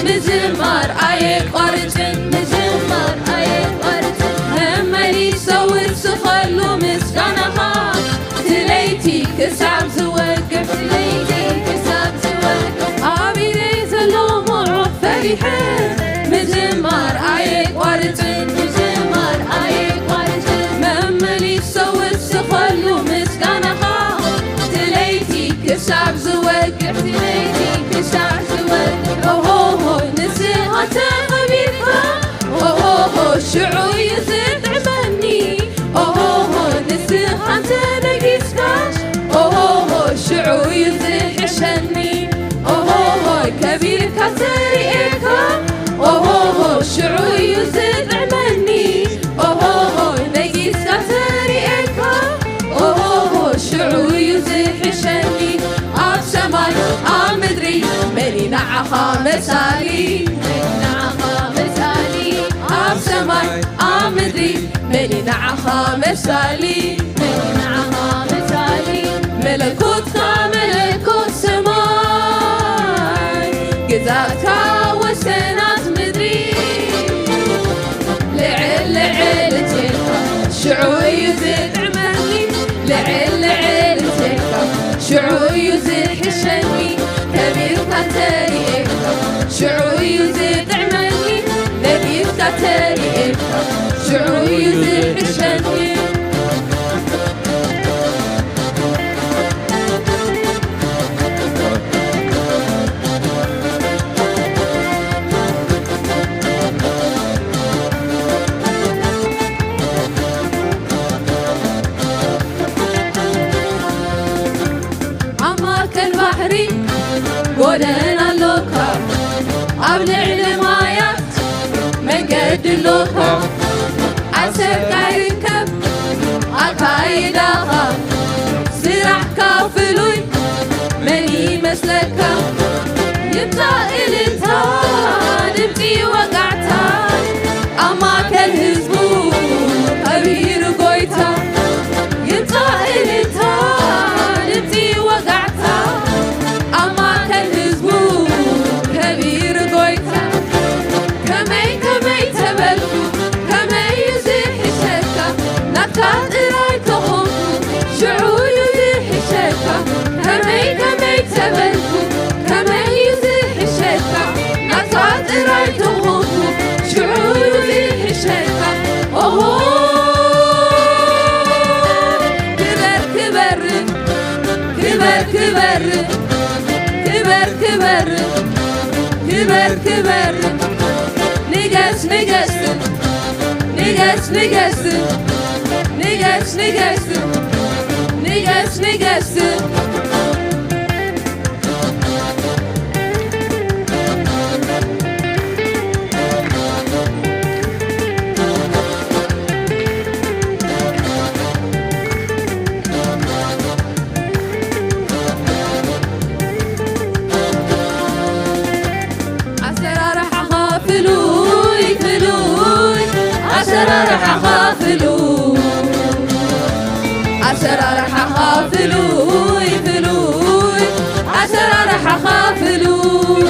ምዝማር ኣየቋርጽን፣ ምዝማር ኣየቋርጽን። መመሊሰ ውስኸሉ ምስጋናኻ፣ እቲ ለይቲ ክሳብ ዝወግሕ፣ እቲ ለይቲ ክሳብ ዝወግሕ። ኣብ ኢደይ ዘሎ ምዑቕ ፈሪሐ ምዝማር ኣየቋርጽን፣ ምዝማር ኣየቋርጽን። መመሊሰ ውስኸሉ ምስጋናኻ፣ እቲ ለይቲ ክሳብ ዝወግሕ፣ እቲ ለይቲ ክሳብ ዝወግሕ። ኦሆሆ ንዓኻ መሳሊ፣ መን ንዓኻ መሳሊ፣ ኣብ ሰማይ ኣብ ምድሪ፣ መን ንዓኻ መሳሊ፣ መን ንዓኻ መሳሊ፣ መለኮትካ መለኮት ሰማይ፣ ግዛትካ ወሰናት ምድሪ፣ ልዕል ልዕል እንተልካ ሽዑ እዩ ዝጥዕመኒ፣ ልዕል ልዕል እንተልካ ሽዑ እዩ ዝሕሸኒ፣ ከቢርካ ተርእየካ ሽዑ እዩ ዝጥዕመኒ፣ ነጊፍካ ተርእየካ ሽዑ እዩ ዝሕሸኒ። ኣብ ማእከል ባሕሪ ጎደና ኣሎካ፣ ኣብ ልዕሊ ማያት መንገዲ ኣሎካ። ዓሰብካ ይርከብ ኣካይዳኻ፣ ስራሕካ ፍሉይ መን ይመስለካ? ይምጻእ እልልታ፣ ድምጺ ወጋዕታ፣ ኣብ ማእከል ህዝቡ ከቢሩ ጎይታ። ይምጻእ እልልታ፣ ድምጺ ወጋዕታ፣ ኣብ ማእከል ህዝቡ ከቢሩ ጎይታ። ከመይ ከመይ ተበልኩ፣ ከመይ እዩ ዝሕሸካ? ናትካ ጥራይ ተኾንኩ፣ ሽዑ እዩ ዝሕሸካ። ከመይ ከመይ ተበልኩ፣ ከመይ እዩ ዝሕሸካ? ናትካ ጥራይ ተኾንኩ፣ ሽዑ እዩ ዝሕሸካ። ኦሆ፣ ክበር ክበር፣ ክበር ክበር፣ ክበር ክበር፣ ክበር ክበር፣ ንገስ ንገስ፣ ንገስ ንገስ፣ ንገስ ንገስ፣ ንገስ ንገስ። ኣሰራርሓኻ ፍሉይ ፍሉይ፣ ኣሰራርሓኻ ፍሉይ፣ ኣሰራርሓኻ ፍሉይ ፍሉይ፣ ኣሰራርሓኻ ፍሉይ፣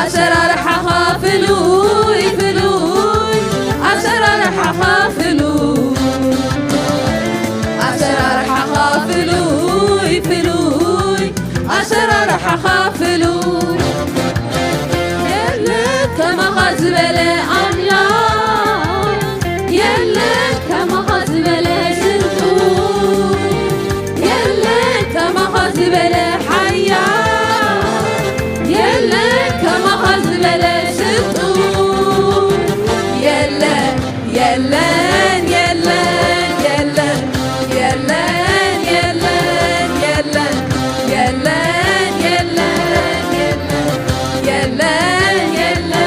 ኣሰራርሓኻ ፍሉይ ፍሉይ፣ ኣሰራርሓኻ ፍሉይ፣ ኣሰራርሓኻ ፍሉይ ፍሉይ፣ ኣሰራርሓኻ ፍሉይ። የለ ከማኻ ዝበለ ኣምላኽ፣ የለ ከማኻ ዝበለ ስልጡን፣ የለ ከማኻ ዝበለ ሓያል፣ የለ ከማኻ ዝበለ ስልጡን። የለ የለን የለን የለን የለን የለን የለን የለን የለን የለን የለን።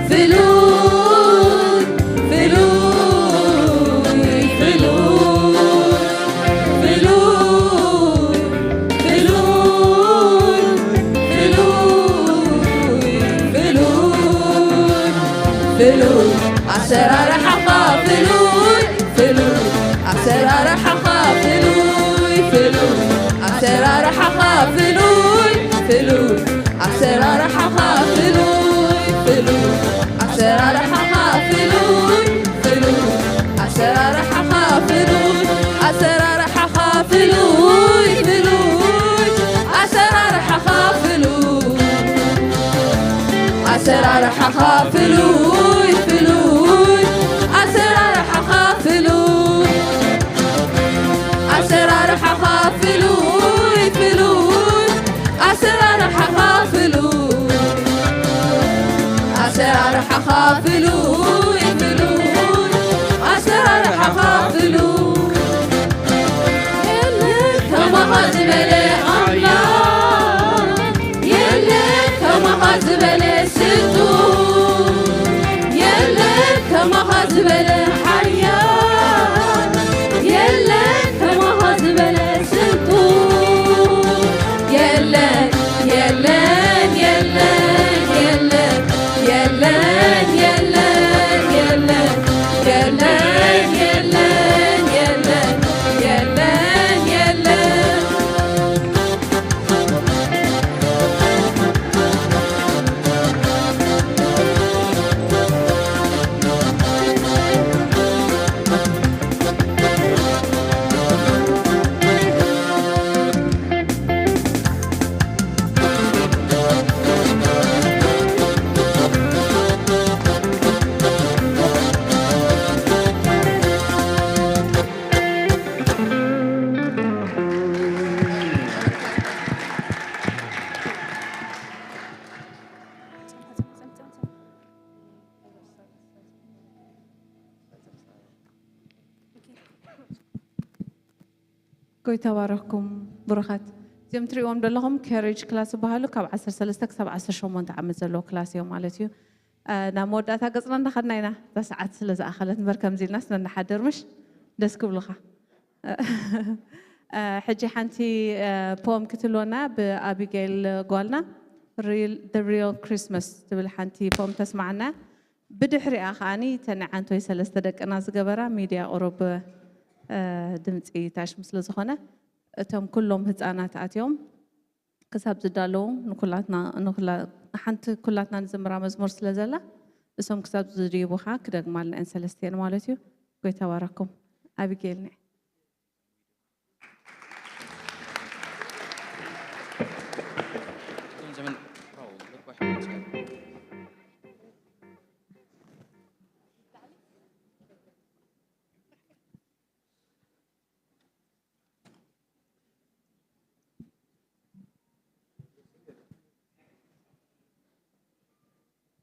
ፍሉይ፣ ፍሉይ፣ ፍሉይ፣ ፍሉይ፣ ፍሉይ፣ ኣሰራርሓኻ ፍሉይ፣ ፍሉይ፣ ኣሰራርሓኻ ፍሉይ፣ ፍሉይ፣ ኣሰራርሓኻ ፍሉይ፣ ፍሉይ፣ ኣሰራርሓኻ ፍሉይ፣ ፍሉይ፣ ኣሰራርሓኻ ፍሉይ፣ ፍሉይ፣ ኣሰራርሓኻ ፍሉይ፣ ኣሰራርሓኻ ፍሉይ፣ ፍሉይ፣ ኣሰራርሓኻ ፍሉይ፣ ኣሰራርሓኻ ፍሉይ፣ ፍሉይ፣ ኣሰራርሓኻ ፍሉይ፣ ኣሰራርሓኻ ፍሉይ፣ ፍሉይ፣ ኣሰራርሓኻ ፍሉይ፣ ኣሰራርሓኻ ፍሉይ፣ ፍሉይ፣ ኣሰራርሓኻ ፍሉይ። የለ ከማኻ ዝበለ ኣምላኽ፣ የለ ከማኻ ዝበለ ስም ጎይታ ባረኽኩም ብሩኻት። እዚኦም ትሪእዎም ዘለኹም ካሬጅ ክላስ ዝበሃሉ ካብ ዓሰርተ ሰለስተ ክሳብ ዓሰርተ ሸሞንተ ዓመት ዘለዎ ክላስ እዮም ማለት እዩ። እ፣ ናብ መወዳእታ ገጽና እንዳኸድና ኢና፣ እዛ ሰዓት ስለ ዝኣኸለት እምበር ከምዚ ኢልናስ ነንሓድር ምሽ ደስ ክብሉኻ። እ፣ ሕጂ ሓንቲ፣ እ፣ ፖም ክትህልወና ብኣቢጌል ጓልና ሪል፣ The Real Christmas ትብል ሓንቲ ፖም ተስማዓና። ብድሕሪኣ ከዓኒ እተን ዓንቶይ ሰለስተ ደቅና ዝገበራ ሚድያ ቁሩብ፣ እ፣ ድምፂ ታሽሙ ስለ ዝኾነ እቶም ኩሎም ህፃናት ኣትዮም ክሳብ ዝዳለዉ ንኩላትና፣ ንኩላ-፣ ሓንቲ ኩላትና ንዝምራ መዝሙር ስለ ዘላ እሶም ክሳብ ዝድይቡ ከዓ ክደግማልና እየን ሰለስቲኤን ማለት እዩ። ጎይታ ባረኩም። ኣቢጌል ነይ።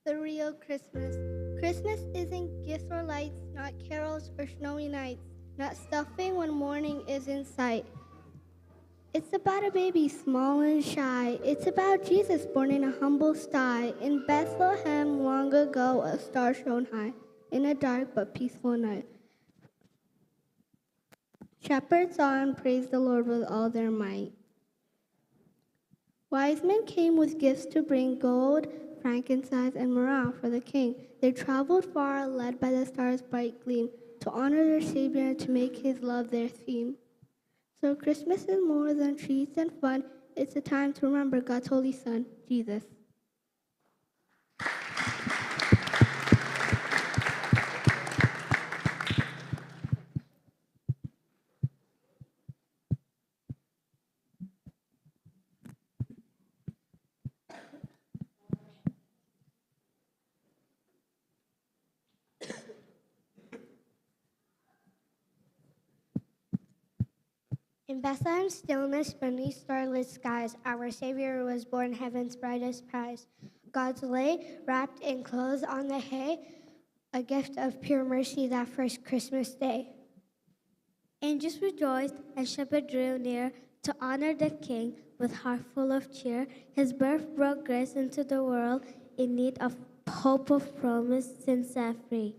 The real Christmas. Christmas isn't gifts or lights, not carols or snowy nights, not stuffing when morning is in sight. It's about a baby small and shy. It's about Jesus born in a humble sty. In Bethlehem long ago, a star shone high in a dark but peaceful night. Shepherds saw and praised the Lord with all their might. Wise men came with gifts to bring gold, frankincense, and myrrh for the king. They traveled far, led by the star's bright gleam, to honor their Savior and to make his love their theme. So Christmas is more than treats and fun, it's a time to remember God's holy Son, Jesus. In Bethlehem's stillness, beneath starlit skies, our Savior was born, heaven's brightest prize. God's lay, wrapped in clothes on the hay, a gift of pure mercy that first Christmas day. Angels rejoiced and shepherds drew near to honor the King with heart full of cheer. His birth brought grace into the world in need of hope of promise, sin set free.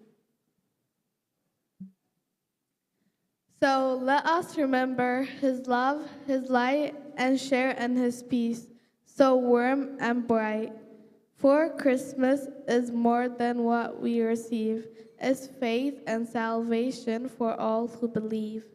So let us remember his love, his light, and share in his peace, so warm and bright. For Christmas is more than what we receive, it's faith and salvation for all who believe.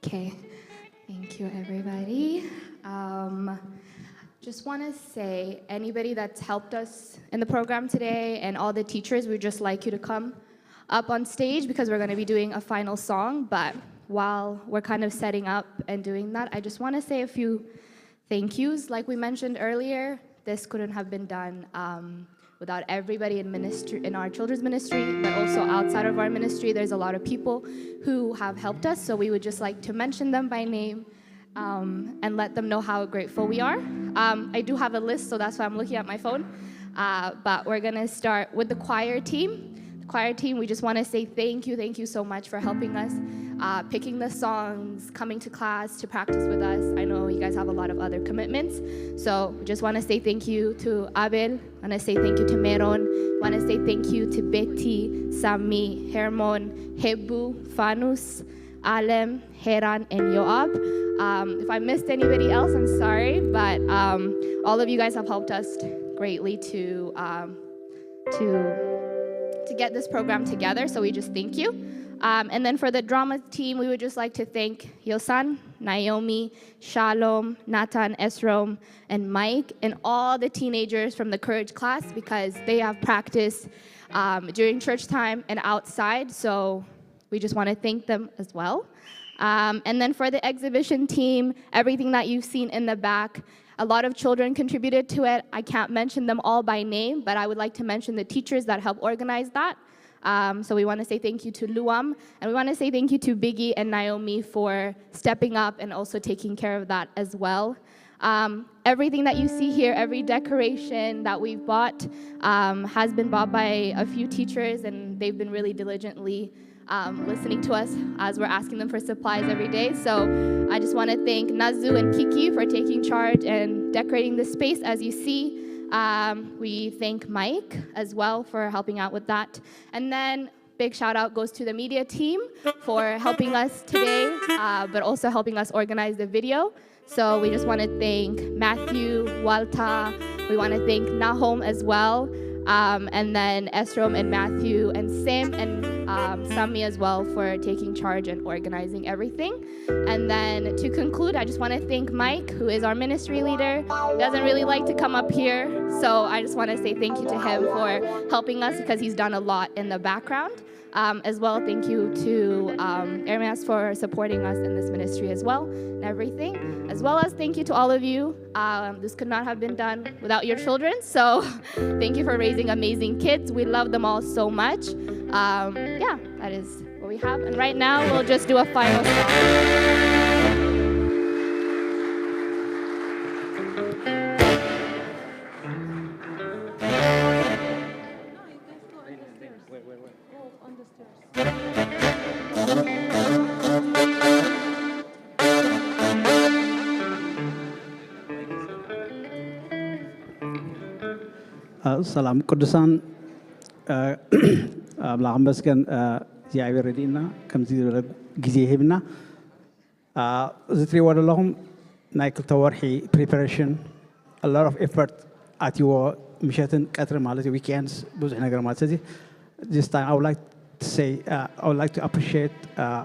Okay, thank you, everybody. Um, just want to say, anybody that's helped us in the program today and all the teachers, we'd just like you to come up on stage because we're going to be doing a final song. But while we're kind of setting up and doing that, I just want to say a few thank yous. Like we mentioned earlier, this couldn't have been done um, Without everybody in ministry, in our children's ministry, but also outside of our ministry, there's a lot of people who have helped us. So we would just like to mention them by name, um, and let them know how grateful we are. Um, I do have a list, so that's why I'm looking at my phone. Uh, but we're gonna start with the choir team. The choir team, we just want to say thank you, thank you so much for helping us, uh, picking the songs, coming to class to practice with us. I know you guys have a lot of other commitments, so we just want to say thank you to Abel. Want to say thank you to Meron. Want to say thank you to Betty, Sami, Hermon, Hebu, Fanus, Alem, Heran, and Yoab. Um, if I missed anybody else, I'm sorry, but um, all of you guys have helped us greatly to um, to to get this program together. So we just thank you. Um, and then for the drama team, we would just like to thank Yosan, Naomi, Shalom, Natan, Esrom, and Mike, and all the teenagers from the Courage class because they have practiced um, during church time and outside. So we just want to thank them as well. Um, and then for the exhibition team, everything that you've seen in the back, a lot of children contributed to it. I can't mention them all by name, but I would like to mention the teachers that helped organize that. Um, so we want to say thank you to Luam, and we want to say thank you to Biggie and Naomi for stepping up and also taking care of that as well. Um, everything that you see here, every decoration that we've bought, um, has been bought by a few teachers, and they've been really diligently um, listening to us as we're asking them for supplies every day. So I just want to thank Nazu and Kiki for taking charge and decorating the space. As you see, um, we thank Mike as well for helping out with that. And then big shout out goes to the media team for helping us today, uh, but also helping us organize the video. So we just want to thank Matthew, Walter. We want to thank Nahom as well. Um, and then Esrom and Matthew and Sam and um, Sami as well for taking charge and organizing everything. And then to conclude, I just want to thank Mike, who is our ministry leader. He doesn't really like to come up here, so I just want to say thank you to him for helping us because he's done a lot in the background. Um, as well, thank you to um, Ermias for supporting us in this ministry as well and everything. As well as thank you to all of you. Um, this could not have been done without your children. So thank you for raising amazing kids. We love them all so much. Um, yeah, that is what we have. And right now, we'll just do a final song. ሰላም ቅዱሳን፣ ኣምላኽ መስገን እግዚኣብሔር ረድእና ከምዚ ዝበለ ግዜ ሂብና። እዚ ትሪእዎ ዘለኹም ናይ ክልተ ወርሒ preparation, a lot of effort ኣትይዎ፣ ምሸትን ቀትሪ ማለት weekends ብዙሕ ነገር ማለት። ስለዚ this time I would like to say, uh, I would like to appreciate uh,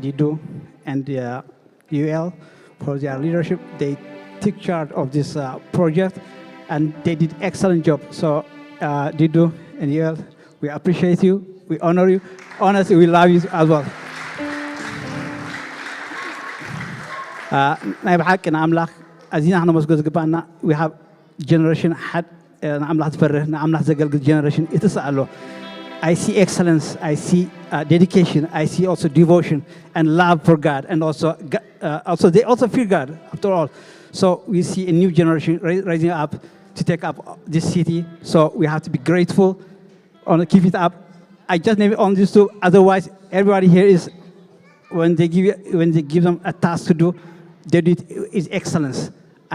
Didu and uh, U L for their leadership. They took charge of this uh, project and they did excellent job. So uh, Didu and U L, we appreciate you, we honor you. Honestly, we love you as well. Uh, ናይ ብሓቂ ንኣምላኽ ኣዚና ክነመስግኖ ዝግባና። We have generation ሓደ ንኣምላኽ ዝፈርህ ንኣምላኽ ዘገልግል generation ይትስእ ኣሎ። I see excellence, I see uh, dedication, I see also devotion and love for God, and also uh, also they also fear God after all. So we see a new generation rising up to take up this city. So we have to be grateful and keep it up. I just name it on these two. Otherwise, everybody here is when they give when they give them a task to do, they do it is excellence.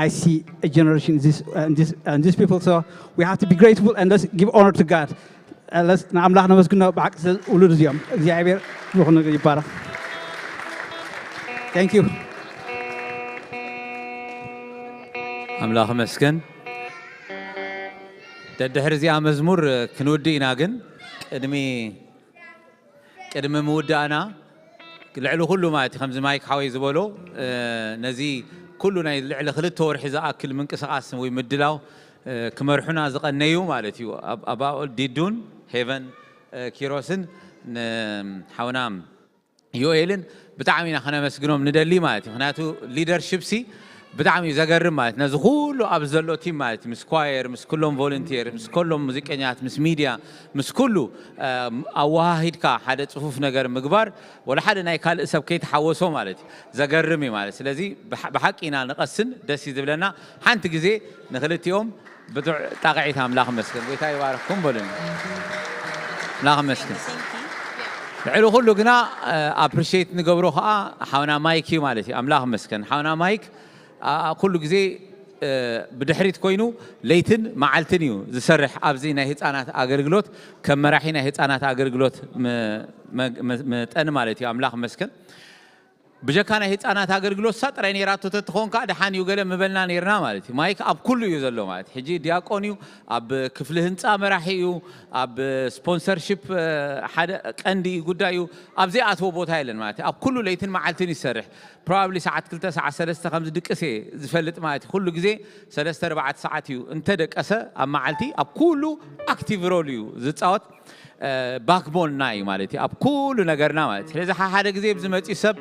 I see a generation in this and this and these people. So we have to be grateful and let's give honor to God. Uh, let's ንኣምላኽ ነመስግኖ ብሓቂ ውሉድ እዚኦም እግዚኣብሔር ዝኾነ ይባረኽ። Thank you. ኣምላኽ መስገን። ደድሕሪ እዚኣ መዝሙር ክንውድእ ኢና፣ ግን ቅድሚ ቅድሚ ምውዳእና ልዕሊ ኩሉ ማለት እዩ ከምዚ ማይክ ሓወይ ዝበሎ ነዚ ኩሉ ናይ ልዕሊ ክልተ ወርሒ ዝኣክል ምንቅስቃስ ወይ ምድላው ክመርሑና ዝቀነዩ ማለት እዩ ኣባኦል ዲዱን ሄቨን ኪሮስን ንሓውና ዮኤልን ብጣዕሚ ኢና ከነመስግኖም ንደሊ ማለት እዩ። ምክንያቱ ሊደርሽፕ ሲ ብጣዕሚ እዩ ዘገርም ማለት ነዚ ኩሉ ኣብ ዘሎ ቲም ማለት እዩ ምስ ኳየር ምስ ኩሎም ቮለንቲር ምስ ኩሎም ሙዚቀኛት ምስ ሚድያ ምስ ኩሉ ኣወሃሂድካ ሓደ ፅፉፍ ነገር ምግባር ወላ ሓደ ናይ ካልእ ሰብ ከይተሓወሶ ማለት እዩ ዘገርም እዩ ማለት ስለዚ ብሓቂ ኢና ንቐስን ደስ እዩ ዝብለና ሓንቲ ግዜ ንክልቲኦም ብጡዕ ጣቕዒት ኣምላኽ መስገን ጎይታ ይባርክኩም በሉኒ ኣምላኽ መስገን ልዕሊ ኩሉ ግና ኣፕሪሽት ንገብሮ ከዓ ሓውና ማይክ እዩ ማለት እዩ ኣምላኽ መስገን ሓውና ማይክ ኩሉ ግዜ ብድሕሪት ኮይኑ ለይትን መዓልትን እዩ ዝሰርሕ ኣብዚ ናይ ህፃናት ኣገልግሎት ከም መራሒ ናይ ህፃናት ኣገልግሎት መጠን ማለት እዩ ኣምላኽ መስገን ብጀካ ናይ ህፃናት ኣገልግሎት ሳ ጥራይ ነይራቶ ተትኾን ከዓ ደሓን እዩ ገለ ምበልና ነይርና ማለት እዩ ማይክ ኣብ ኩሉ እዩ ዘሎ ማለት ሕጂ ዲያቆን እዩ ኣብ ክፍሊ ህንፃ መራሒ እዩ ኣብ ስፖንሰርሽፕ ሓደ ቀንዲ ጉዳይ እዩ ኣብ ዘይኣትዎ ቦታ የለን ማለት ኣብ ኩሉ ለይትን መዓልትን ይሰርሕ ፕሮባብሊ ሰዓት ክልተ ሰዓት ሰለስተ ከምዚ ድቅስ እየ ዝፈልጥ ማለት እዩ ኩሉ ግዜ ሰለስተ ኣርባዕተ ሰዓት እዩ እንተደቀሰ ኣብ መዓልቲ ኣብ ኩሉ ኣክቲቭ ሮል እዩ ዝፃወት ባክቦንና እዩ ማለት እዩ ኣብ ኩሉ ነገርና ማለት ስለዚ ሓደ ግዜ ብዝመፅኡ ሰብ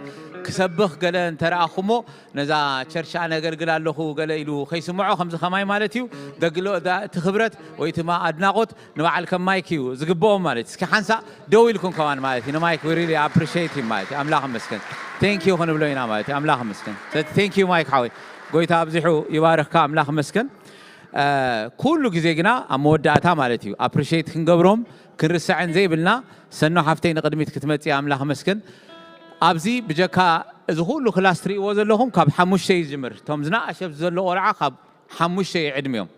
ክሰብኽ ገለ እንተረኣኹሞ ነዛ ቸርች ኣነገልግል ኣለኹ ገለ ኢሉ ከይስምዖ ከምዚ ከማይ ማለት እዩ ደግሎ እቲ ክብረት ወይ ትማ ኣድናቆት ንበዓል ከም ማይክ እዩ ዝግብኦም ማለት እስኪ ሓንሳ ደው ኢልኩም ከማን ማለት እዩ ንማይክ we really appreciate him ማለት እዩ ኣምላኽ መስገን thank you ክንብሎ ኢና ማለት እዩ ኣምላኽ መስገን thank you ማይክ ሓወይ ጎይታ ኣብዚሑ ይባርኽካ ኣምላኽ መስገን ኩሉ ግዜ ግና ኣብ መወዳእታ ማለት እዩ ኣፕሪሽት ክንገብሮም ክንርስዐን ዘይብልና ሰኖ ሓፍተይ ንቅድሚት ክትመፅእ ኣምላኽ መስገን ኣብዚ ብጀካ እዚ ኩሉ ክላስ ትርእይዎ ዘለኹም ካብ ሓሙሽተ እዩ ዝጅምር እቶም ዝነኣሸ ዘሎ ቆልዓ ካብ ሓሙሽተ እዩ ዕድሚኦም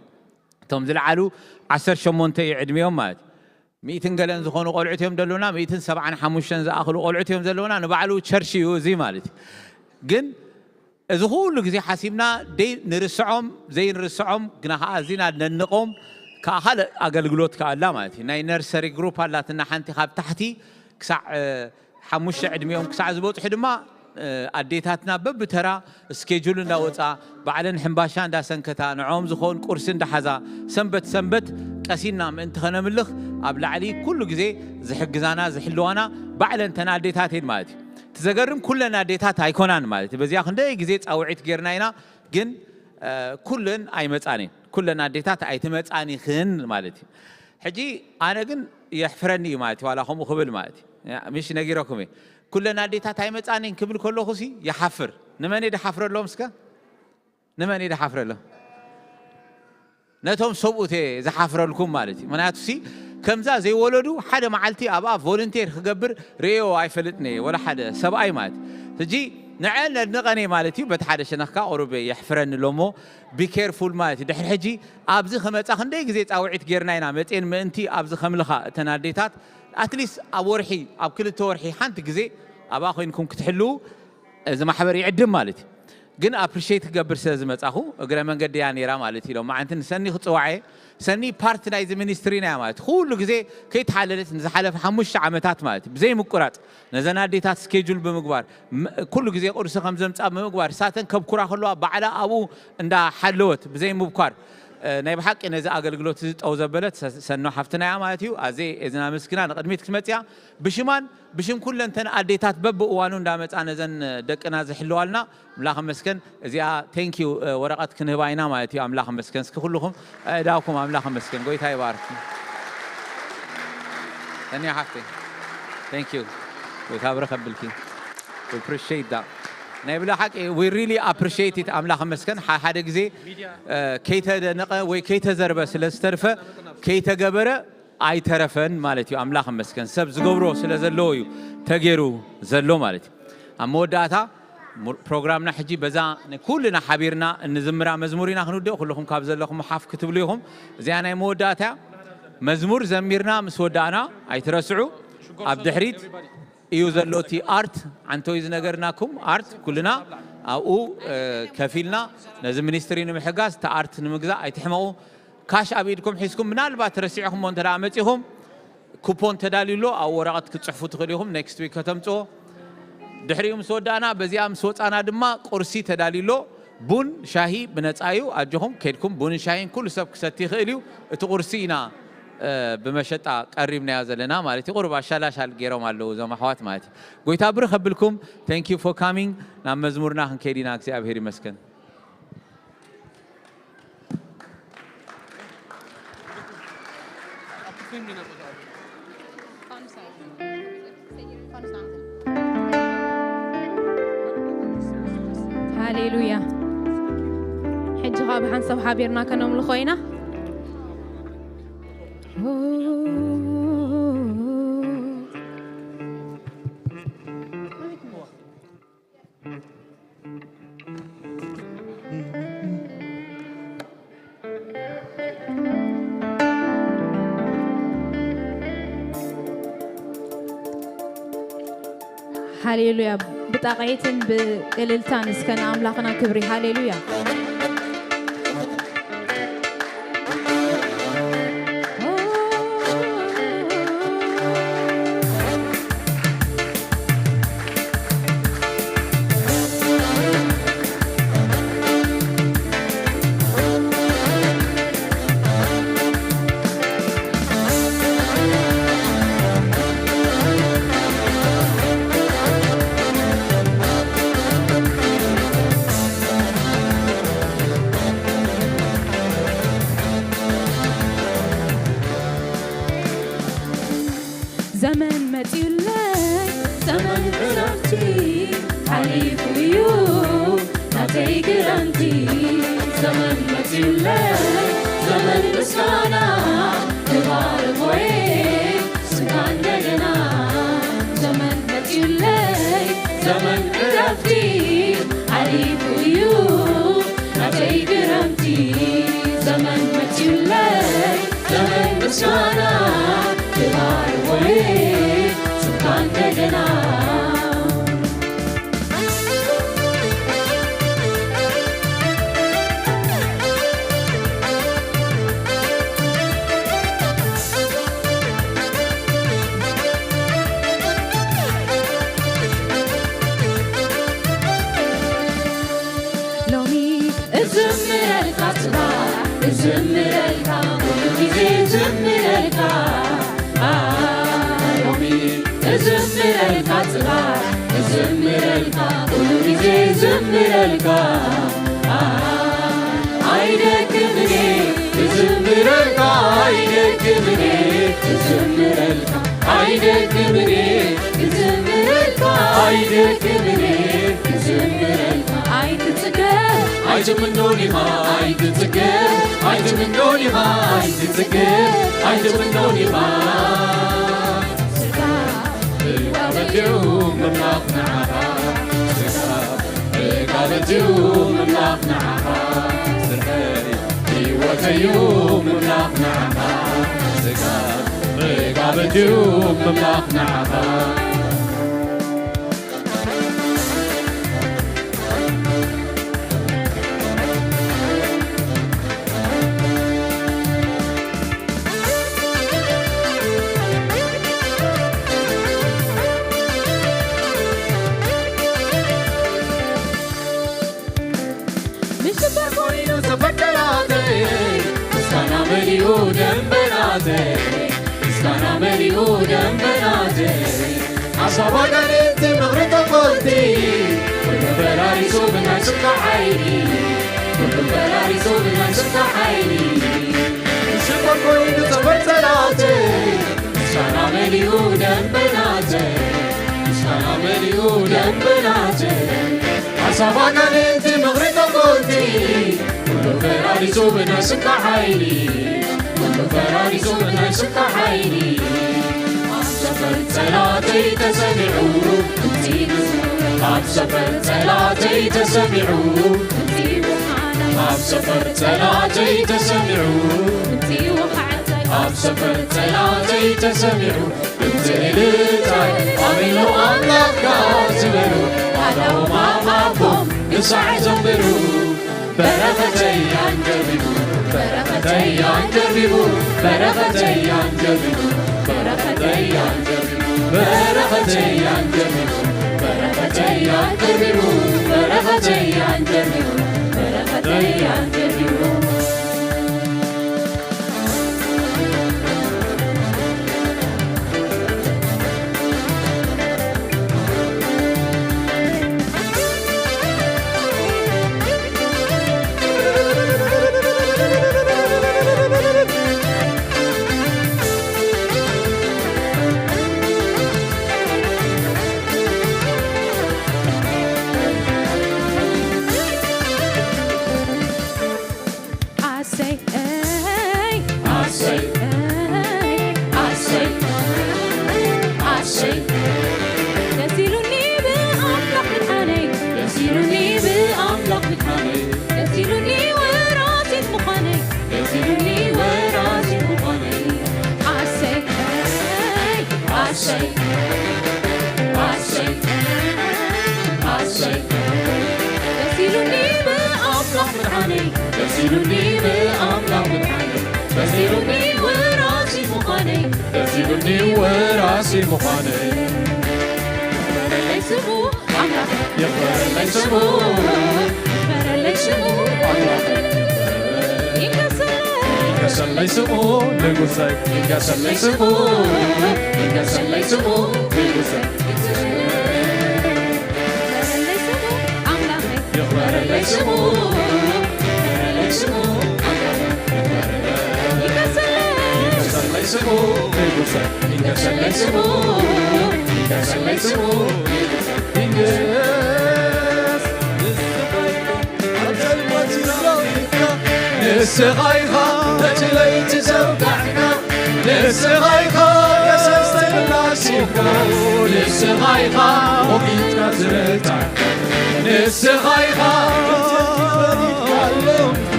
እቶም ዝለዓሉ ዓሰርተ ሸሞንተ እዩ ዕድሚኦም ማለት ሚእትን ገለን ዝኾኑ ቆልዑት እዮም ደለውና ሚእትን ሰብዓን ሓሙሽተን ዝኣኽሉ ቆልዑት እዮም ዘለውና ንባዕሉ ቸርች እዩ እዚ ማለት እዩ ግን እዚ ኩሉ ግዜ ሓሲብና ደይ ንርስዖም ዘይንርስዖም ግና ከዓ እዚና ነንቆም ከዓ ካልእ ኣገልግሎት ከዓ ኣላ ማለት እዩ ናይ ነርሰሪ ግሩፕ ኣላትና ሓንቲ ካብ ታሕቲ ክሳዕ ሓሙሽተ ዕድሚኦም ክሳዕ ዝበፅሑ ድማ ኣዴታትና በብተራ ስኬጁል እንዳወፃ ባዕለን ሕምባሻ እንዳሰንከታ ንዕኦም ዝኸውን ቁርሲ እንዳሓዛ ሰንበት ሰንበት ቀሲና ምእንቲ ከነምልኽ ኣብ ላዕሊ ኩሉ ግዜ ዝሕግዛና ዝሕልዋና ባዕለን ተን ኣዴታት እየን ማለት እዩ እቲ ዘገርም ኩለን ኣዴታት ኣይኮናን ማለት እዩ በዚኣ ክንደይ ግዜ ፃውዒት ጌርና ኢና ግን ኩለን ኣይመፃን እየን ኩለን ኣዴታት ኣይትመፃን ይኽን ማለት እዩ ሕጂ ኣነ ግን የሕፍረኒ እዩ ማለት እዩ ዋላ ከምኡ ክብል ማለት እዩ ምሽ ነጊረኩም እየ ኩለን ኣዴታት ኣይመፃን እየን ክብል ከለኹ ሲ ይሓፍር ንመን እየ ድሓፍረሎም እስከ ንመን እየ ድሓፍረሎም ነቶም ሰብኡት እየ ዝሓፍረልኩም ማለት እዩ ምክንያቱ ሲ ከምዛ ዘይወለዱ ሓደ መዓልቲ ኣብኣ ቮለንቴር ክገብር ርእዮ ኣይፈልጥን እየ ወላ ሓደ ሰብኣይ ማለት ሕጂ ንዐን ነድንቐን እየ ማለት እዩ በቲ ሓደ ሸነኽካ ቁሩብ የሕፍረኒ ሎሞ ቢኬርፉል ማለት እዩ ድሕሪ ሕጂ ኣብዚ ከመፃ ክንደይ ግዜ ፃውዒት ጌርና ኢና መፅን ምእንቲ ኣብዚ ከምልኻ እተን ኣዴታት ኣትሊስት ኣብ ወርሒ ኣብ ክልተ ወርሒ ሓንቲ ግዜ ኣብኣ ኮይንኩም ክትሕልው እዚ ማሕበር ይዕድም ማለት እዩ ግን ኣፕሪሽት ክገብር ስለ ዝመፃኹ እግረ መንገዲ እያ ነይራ ማለት ኢሎም መዓንቲ ንሰኒ ክፅዋዐ ሰኒ ፓርት ናይዚ ሚኒስትሪ ናያ ማለት ኩሉ ግዜ ከይተሓለለት ንዝሓለፈ ሓሙሽተ ዓመታት ማለት እዩ ብዘይ ምቁራፅ ነዘን ኣዴታት ስኬጁል ብምግባር ኩሉ ግዜ ቁርሲ ከም ዘምፃ ብምግባር ሳተን ከብኩራ ከለዋ ባዕላ ኣብኡ እንዳሓለወት ብዘይ ምብኳር ናይ ብሓቂ ነዚ ኣገልግሎት እዚ ጠው ዘበለት ሰኖ ሓፍትና እያ ማለት እዩ ኣዘይ እዝና ምስግና ንቅድሚት ክትመፅያ ብሽማን ብሽም ኩለንተን ኣዴታት በብእዋኑ እንዳመፃ ነዘን ደቅና ዝሕልዋልና ኣምላኽ መስገን እዚኣ ቴንኪዩ ወረቐት ክንህባ ኢና ማለት እዩ ኣምላኽ መስገን እስኪ ኩልኹም ኣእዳውኩም ኣምላኽ መስገን ጎይታ ይባርክ ሰኒያ ሓፍተይ ቴንኪዩ ጎይታ ብረኸብልኪ appreciate that ናይ ብላ ሓቂ we really appreciate it ኣምላኽ መስገን ሓደ ግዜ ከይተደነቐ ወይ ከይተዘርበ ስለ ዝተርፈ ከይተገበረ ኣይተረፈን ማለት እዩ ኣምላኽ መስገን ሰብ ዝገብሮ ስለ ዘለዎ እዩ ተገይሩ ዘሎ ማለት እዩ ኣብ መወዳእታ ፕሮግራምና ሕጂ በዛ ኩልና ሓቢርና እንዝምራ መዝሙር ኢና ክንውድእ ኩልኹም ካብ ዘለኹም ሓፍ ክትብሉ ኢኹም እዚኣ ናይ መወዳእታ መዝሙር ዘሚርና ምስ ወዳእና ኣይትረስዑ ኣብ ድሕሪት እዩ ዘሎ እቲ ኣርት ዓንተወይ ዝነገርናኩም ኣርት ኩልና ኣብኡ ከፊልና ነዚ ሚኒስትሪ ንምሕጋዝ እቲ ኣርት ንምግዛእ ኣይትሕመቑ ካሽ ኣብ ኢድኩም ሒዝኩም ምናልባት ረሲዕኹሞ እንተ መፂኹም ኩፖን ተዳልዩ ኣሎ ኣብ ወረቐት ክትፅሕፉ ትኽእሉ ኢኹም ኔክስት ዊክ ከተምፅኦ ድሕሪኡ ምስ ወዳእና በዚኣ ምስ ወፃና ድማ ቁርሲ ተዳልዩ ኣሎ ቡን ሻሂ ብነፃ እዩ ኣጆኹም ከድኩም ቡንን ሻሂን ኩሉ ሰብ ክሰቲ ይኽእል እዩ እቲ ቁርሲ ኢና ብመሸጣ ቀሪብናዮ ዘለና ማለት እዩ ቁሩብ ኣሻላሻል ገይሮም ኣለዉ እዞም ኣሕዋት ማለት እዩ ጎይታ ብር ከብልኩም thank you for coming ናብ መዝሙርና ክንከይድ ኢና እግዚኣብሔር ይመስገን ሃሌሉያ። ሕጂ ኸዓ ብሓንሳብ ሓቢርና ከነምልኾ ኢና። ሃሌሉያ። ብጣቕዒትን ብእልልታን እስከ ንኣምላኽና ክብሪ። ሃሌሉያ። ዘመን መጺኡለይ፣ ዘመን ዕረፍቲ ሓሊፉ እዩ ናተይ ክረምቲ። ዘመን መጺኡለይ፣ ዘመን ምስጋና ክባርኽ ወይ ስምካ እንደገና። ዘመን መጺኡለይ፣ ዘመን ዕረፍቲ ሓሊፉ እዩ ናተይ ክረምቲ። ዘመን መጺኡለይ፣ ዘመን ምስጋና ክባርኽ ወይ ስምካ እንደገና። ሎሚ እዝምረልካ ጽባሕ፣ እዝምረልካ፣ ኩሉ ግዜ እዝምረልካ። አ፣ ሎሚ እዝምረልካ ጽባሕ፣ እዝምረልካ፣ ኩሉ ግዜ እዝምረልካ። አ፣ ኣይደክምን እየ ክዝምረልካ፣ ኣይደክምን እየ ክዝምረልካ፣ ኣይደክምን እየ ክዝምረልካ፣ ኣይደክምን እየ ክዝምረልካ። ኣይትጽገብ፣ ኣይትምኖን ኢኻ፣ ኣይትጽገብ፣ ኣይትምኖን ኢኻ፣ ኣይትጽገብ፣ ኣይትምኖን ኢኻ። ስጋ ብቃል እዩ ምምላኽ ንዓኻ፣ ስጋ ብቃል እዩ ምምላኽ ንዓኻ፣ ስርሐይ ህይወተይ እዩ ምምላኽ ንዓኻ፣ ስጋ ብቃል እዩ ምምላኽ ንዓኻ። ምሽበር ኮይኑ ተፈከራተይ፣ ምስጋና መሊኡ ደንበራተይ፣ ምስጋና መሊኡ ደንበራተይ። ሓሳብ ኣጋንንቲ ምኽሪ ተኾልቲ፣ ኩሉ ፈራሪሱ ብናይ ስምካ ሓይሊ፣ ኩሉ ፈራሪሱ ብናይ ስምካ ሓይሊ። ምሽበር ኮይኑ ጸበል ጸላተይ፣ ምስጋና መሊኡ ደንበራተይ፣ ምስጋና መሊኡ ደንበራተይ። ሓሳብ ኣጋንንቲ ምኽሪ ተኾልቲ፣ ኩሉ ፈራሪሱ ብናይ ስምካ ሓይሊ፣ ኩሉ ፈራሪሱ ብናይ ስምካ ሓይሊ። ኣብ ሰፈር ጸላተይ ተሰሚዑ ድምጺ መዝሙር፣ ኣብ ሰፈር ጸላተይ ተሰሚዑ ድምጺ ውኻዕታይ፣ ኣብ ሰፈር ጸላተይ ተሰሚዑ ድምጺ ውኻዕታይ፣ ኣብ ሰፈር ጸላተይ ተሰሚዑ ድምጺ እልልታይ፣ ኣሜን ሎ ኣምላኽካ ዝበሉ፣ ኣእዳዎም ኣፋፎም ክሳዕ ዘንብሩ። በረኸተይ ኣንጀርቢቡ፣ በረኸተይ ኣንጀርቢቡ፣ በረኸተይ ኣንጀርቢቡ፣ በረኸተይ ኣንጀርቢቡ፣ በረኸተይ ኣንጀርቢቡ፣ በረኸተይ ኣንጀርቢቡ፣ በረኸተይ ኣንጀርቢቡ፣ በረኸተይ ኣንጀርቢቡ። ደስ ኢሉኒ ብኣምላኽ ምድሓነይ፣ ደስ ኢሉኒ ወራሲ ምዃነይ፣ ደስ ኢሉኒ ወራሲ ምዃነይ። ይኽበረለይ ስሙ ኣምላኽ፣ ይኽበረለይ ስሙ፣ ይኽበረለይ ስሙ ኣምላኽ። ይንገሰለይ፣ ይንገሰለይ ስሙ ንጉሰይ፣ ይንገሰለይ ስሙ፣ ይንገሰለይ ስሙ ንጉሰይ። ይኽበረለይ ስሙ ኣምላኸይ፣ ይኽበረለይ ስሙ፣ ይኽበረለይ ስሙ ኣምላኸይ፣ ይኽበረለይ። ይንገሰለይ፣ ይንገሰለይ ስሙ ንጉሰ፣ ይንገሰለይ ስሙ፣ ይንገሰለይ ስሙ ንጉሰ፣ ይንገስ። ንስኻ ኢኻ እቲ ለይቲ ዘውጋዕካ፣ ንስኻ ኢኻ ገሰስተይ ምላስ ሂብካ፣ ንስኻ ኢኻ ሞጊትካ ዝረታዕካ፣ ንስኻ ኢኻ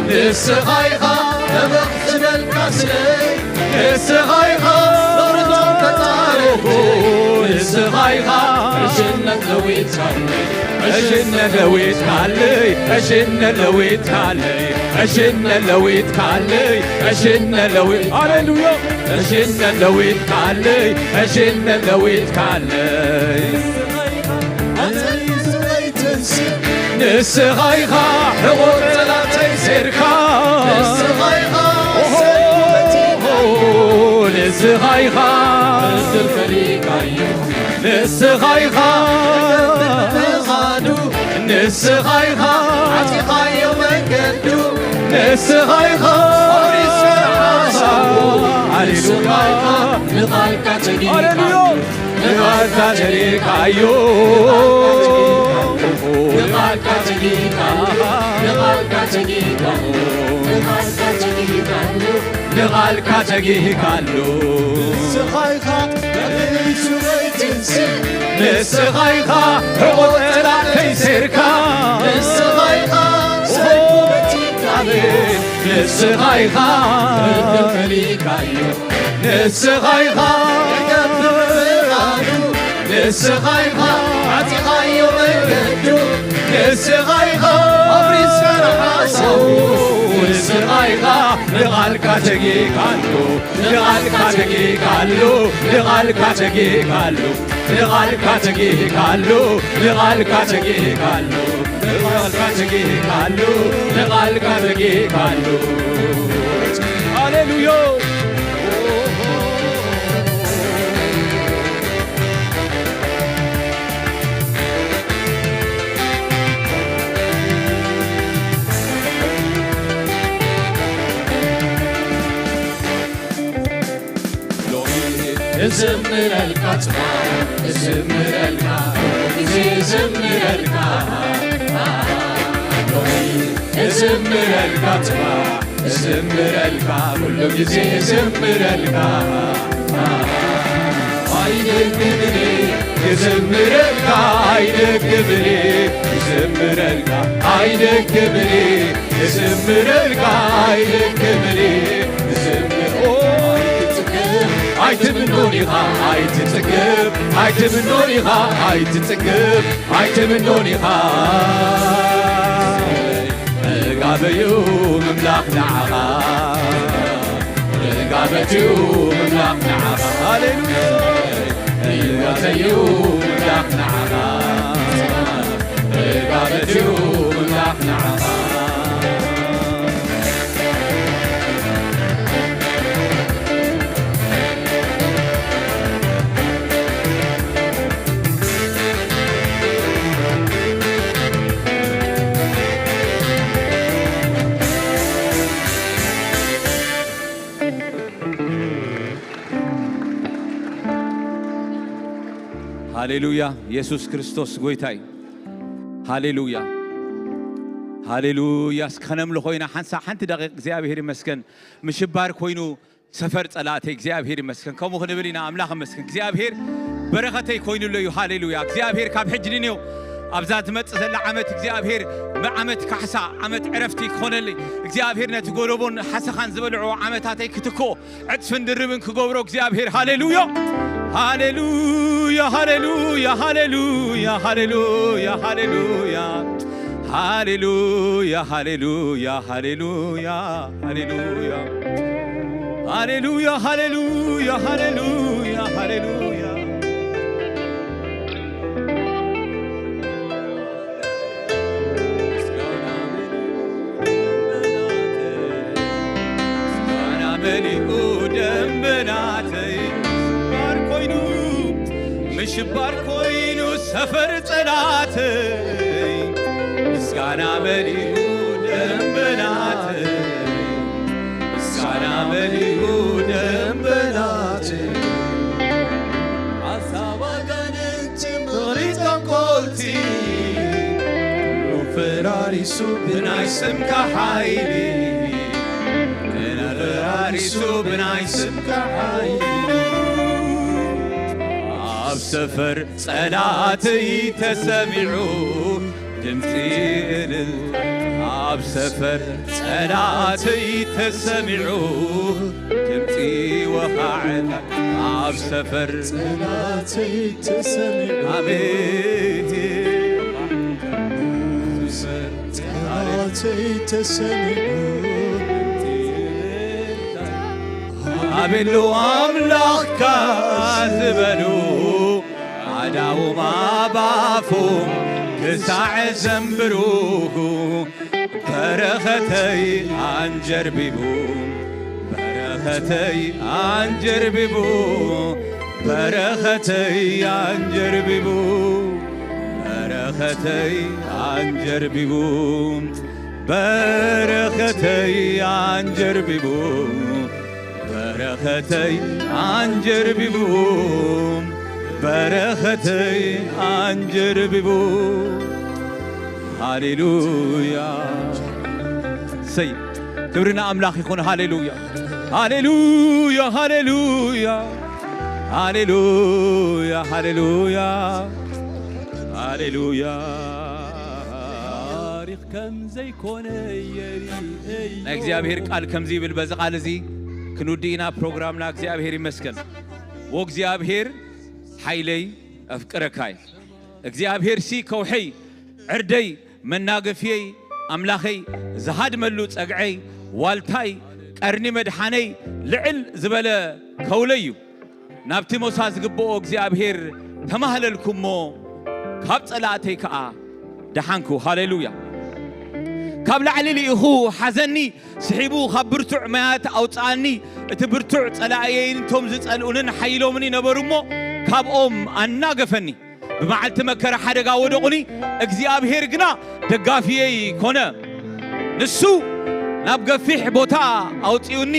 ንስኻ ኢኻ ነባሕ ዝበልካ ስለይ፣ ንስኻ ኢኻ ኖርቶም ተጻረፍኩ፣ ንስኻ ኢኻ ዕሽነት ለዊጥካለይ። ዕሽነት ለዊጥካለይ፣ ዕሽነት ለዊጥካለይ፣ ዕሽነት ለዊጥካለይ፣ ዕሽነት ለዊ-፣ ሃሌሉያ። ዕሽነት ለዊጥካለይ፣ ዕሽነት ለዊጥካለይ። ንስኻ ኢኻ ሕቑር ጠላተይ ሴርካ። ንስኻ ኢኻ ኦሆ፣ ንስኻ ኢኻ ዕድል ፈሊካዮ። ንስኻ ኢኻ ብርሃኑ፣ ንስኻ ኢኻ ዓጢኻዮ መንገዱ፣ ንስኻ ኢኻ ኣውሪስካ ሓሳቡ፣ ንስኻ ኢኻ ንቓልካ ተጊርካሉ፣ ሃሌሉያ። ንቓልካ ተጊርካዮ፣ ንቓልካ ተጊርካሉ፣ ንቓልካ ተጊርካሉ፣ ንቓልካ ተጊርካሉ፣ ንቓልካ ተጊርካሉ። ንስኻ ኢኻ ንስኻ ኢኻ ሕቖ ጠላተይ ሴርካ። ንስኻ ኢኻ ሰይፉ በቲካዮ። ንስኻ ኢኻ ዕድል ፈሊካዮ። ንስኻ ኢኻ ክገብር ፍቓዱ። ንስኻ ኢኻ ዓጢኻዮ መንገዱ። ንስኻ ኢኻ ኣፍሪስካ ንሓሳቡ። ንስኻ ኢኻ ንቓልካ ተጊካሉ። ንቓልካ ተጊካሉ፣ ንቓልካ ተጊካሉ፣ ንቓልካ ተጊካሉ፣ ንቓልካ ተጊካሉ፣ ንቓልካ ተጊካሉ፣ ንቓልካ ተጊካሉ። ሃሌሉያ። ሎሚ እዝምረልካ ጽባሕ፣ እዝምረልካ፣ ኩሉ ግዜ እዝምረልካ። ሎሚ እዝምረልካ ጽባሕ፣ እዝምረልካ፣ ኩሉ ግዜ እዝምረልካ። ኣይደክምን ክዝምረልካ፣ ኣይደክምን ክዝምረልካ፣ ኣይደክምን ክዝምረልካ፣ ኣይደክምን ክዝምር-፣ ኦ፣ ኣይትጽገብ፣ ኣይትምኖን ኢኻ፣ ኣይትጽገብ፣ ኣይትምኖን ኢኻ፣ ኣይትጽገብ፣ ኣይትምኖን ኢኻ። ርጋበዩ ምምላኽ ንዓኻ፣ ርጋበትዩ ምምላኽ ንዓኻ። ሃሌሉያ። ርጋበትዩ ምምላኽ ንዓኻ፣ ርጋበትዩ ምምላኽ ንዓኻ። ሃሌሉያ፣ የሱስ ክርስቶስ ጎይታ እዩ። ሃሌሉያ፣ ሃሌሉያ። እስኪ ከነምልኾ ኢና ሓንሳ-፣ ሓንቲ ደቂቕ። እግዚኣብሔር ይመስገን። ምሽባር ኮይኑ ሰፈር ጸላእተይ እግዚኣብሔር ይመስገን። ከምኡ ክንብል ኢና። ኣምላኽ ይመስገን። እግዚኣብሔር በረኸተይ ኮይኑለይ እዩ። ሃሌሉያ። እግዚኣብሔር ካብ ሕጂ ንኔው ኣብዛ ትመጽእ ዘላ ዓመት እግዚኣብሔር ዓመት ካሕሳ፣ ዓመት ዕረፍቲ ክኾነለይ፣ እግዚኣብሔር ነቲ ጎደቦን ሓሰኻን ዝበልዕዎ ዓመታተይ ክትክኦ፣ ዕጽፍን ድርብን ክገብሮ እግዚኣብሔር። ሃሌሉያ፣ ሃሌሉያ፣ ሃሌሉያ፣ ሃሌሉያ፣ ሃሌሉያ፣ ሃሌሉያ። ሃሌሉያ፣ ሃሌሉያ፣ ሃሌሉያ፣ ሃሌሉያ። ሃሌሉያ፣ ሃሌሉያ፣ ሃሌሉያ፣ ሃሌሉያ። ምስጋና መሊኡ ደንበናተይ፣ ምሽባር ኮይኑ፣ ምሽባር ኮይኑ ሰፈር ጸላተይ። ምስጋና መሊኡ ደንበናተይ፣ ምስጋና መሊኡ ደንበናተይ። ሓሳብ ኣጋንንቲ ምኽሪ ጠንቆልቲ፣ ፈራሪሱ ብናይ ስምካ ሓይሊ፣ ፈራሪሱ ብናይ ስምካ ሓይሊ። ኣብ ሰፈር ጸላእተይ ተሰሚዑ ድምጺ እልልታ፣ ኣብ ሰፈር ጸላእተይ ተሰሚዑ ድምጺ ወኻዕታ፣ ኣብ ሰፈር ጸላእተይ ተሰሚዑ፣ ኣሜን። ጸላእተይ ተሰሚዑ፣ ኣቤሉ ኣምላኽካ ዝበሉ ኣዳውማ ባፎም ክሳዕ ዘንብሩኹ፣ በረኸተይ ኣንጀርቢቡ፣ በረኸተይ ኣንጀርቢቡ፣ በረኸተይ ኣንጀርቢቡ፣ በረኸተይ ኣንጀርቢቡ፣ በረኸተይ ኣንጀርቢቡ፣ በረኸተይ ኣንጀርቢቡ፣ በረኸተይ ኣንጀርቢቡ። ሃሌሉያ። ሰይ፣ ክብሪ ንኣምላኽ ይኹን። ሃሌሉያ፣ ሃሌሉያ፣ ሃሌሉያ፣ ሃሌሉያ፣ ሃሌሉያ፣ ሃሌሉያ። ታሪኽ ከም ዘይኮነ የርእየዮ። ናይ እግዚኣብሔር ቃል ከምዚ ይብል፣ በዚ ቃል እዚ ክንውድእ ኢና ፕሮግራምና። እግዚኣብሔር ይመስገን። ወእግዚኣብሔር ሓይለይ ኣፍቅረካ እዩ። እግዚኣብሔር ሲ ከውሐይ፣ ዕርደይ፣ መናገፍየይ፣ ኣምላኸይ፣ ዝሃድመሉ ጸግዐይ፣ ዋልታይ፣ ቀርኒ መድሓነይ፣ ልዕል ዝበለ ከውለይ እዩ። ናብቲ ሞሳ ዝግብኦ እግዚኣብሔር ተማህለልኩ እሞ፣ ካብ ጸላእተይ ከኣ ደሓንኩ። ሃሌሉያ። ካብ ላዕሊ ልኢኹ ሓዘኒ ስሒቡ፣ ካብ ብርቱዕ ማያት ኣውጽኣኒ። እቲ ብርቱዕ ጸላእየይን እቶም ዝጸልኡንን ሓይሎምኒ ነበሩ እሞ፣ ካብኦም ኣናገፈኒ። ብመዓልቲ መከራ ሓደጋ ወደቑኒ፣ እግዚኣብሔር ግና ደጋፊየይ ኮነ። ንሱ ናብ ገፊሕ ቦታ ኣውጺኡኒ፣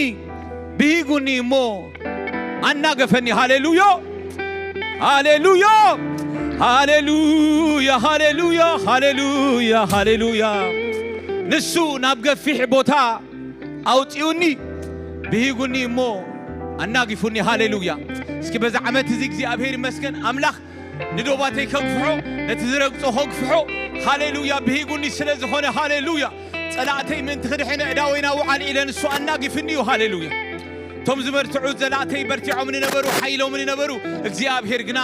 ብሂጉኒ እሞ ኣናገፈኒ። ሃሌሉያ፣ ሃሌሉያ፣ ሃሌሉያ፣ ሃሌሉያ፣ ሃሌሉያ፣ ሃሌሉያ። ንሱ ናብ ገፊሕ ቦታ ኣውጺኡኒ፣ ብሂጉኒ እሞ ኣናጊፉኒ። ሃሌሉያ። እስኪ በዛ ዓመት እዚ እግዚኣብሔር ይመስገን። ኣምላኽ ንዶባተይ ከግፍሖ፣ ነቲ ዝረግጾ ከግፍሖ። ሃሌሉያ። ብሂጉኒ ስለ ዝኾነ፣ ሃሌሉያ። ጸላእተይ ምእንቲ ክድሕን ኣእዳወይ ናብ ውዓል ኢለ፣ ንሱ ኣናጊፍኒ እዩ። ሃሌሉያ። እቶም ዝበርትዑ ጸላእተይ በርቲዖም ንነበሩ፣ ሓይሎም ንነበሩ፣ እግዚኣብሔር ግና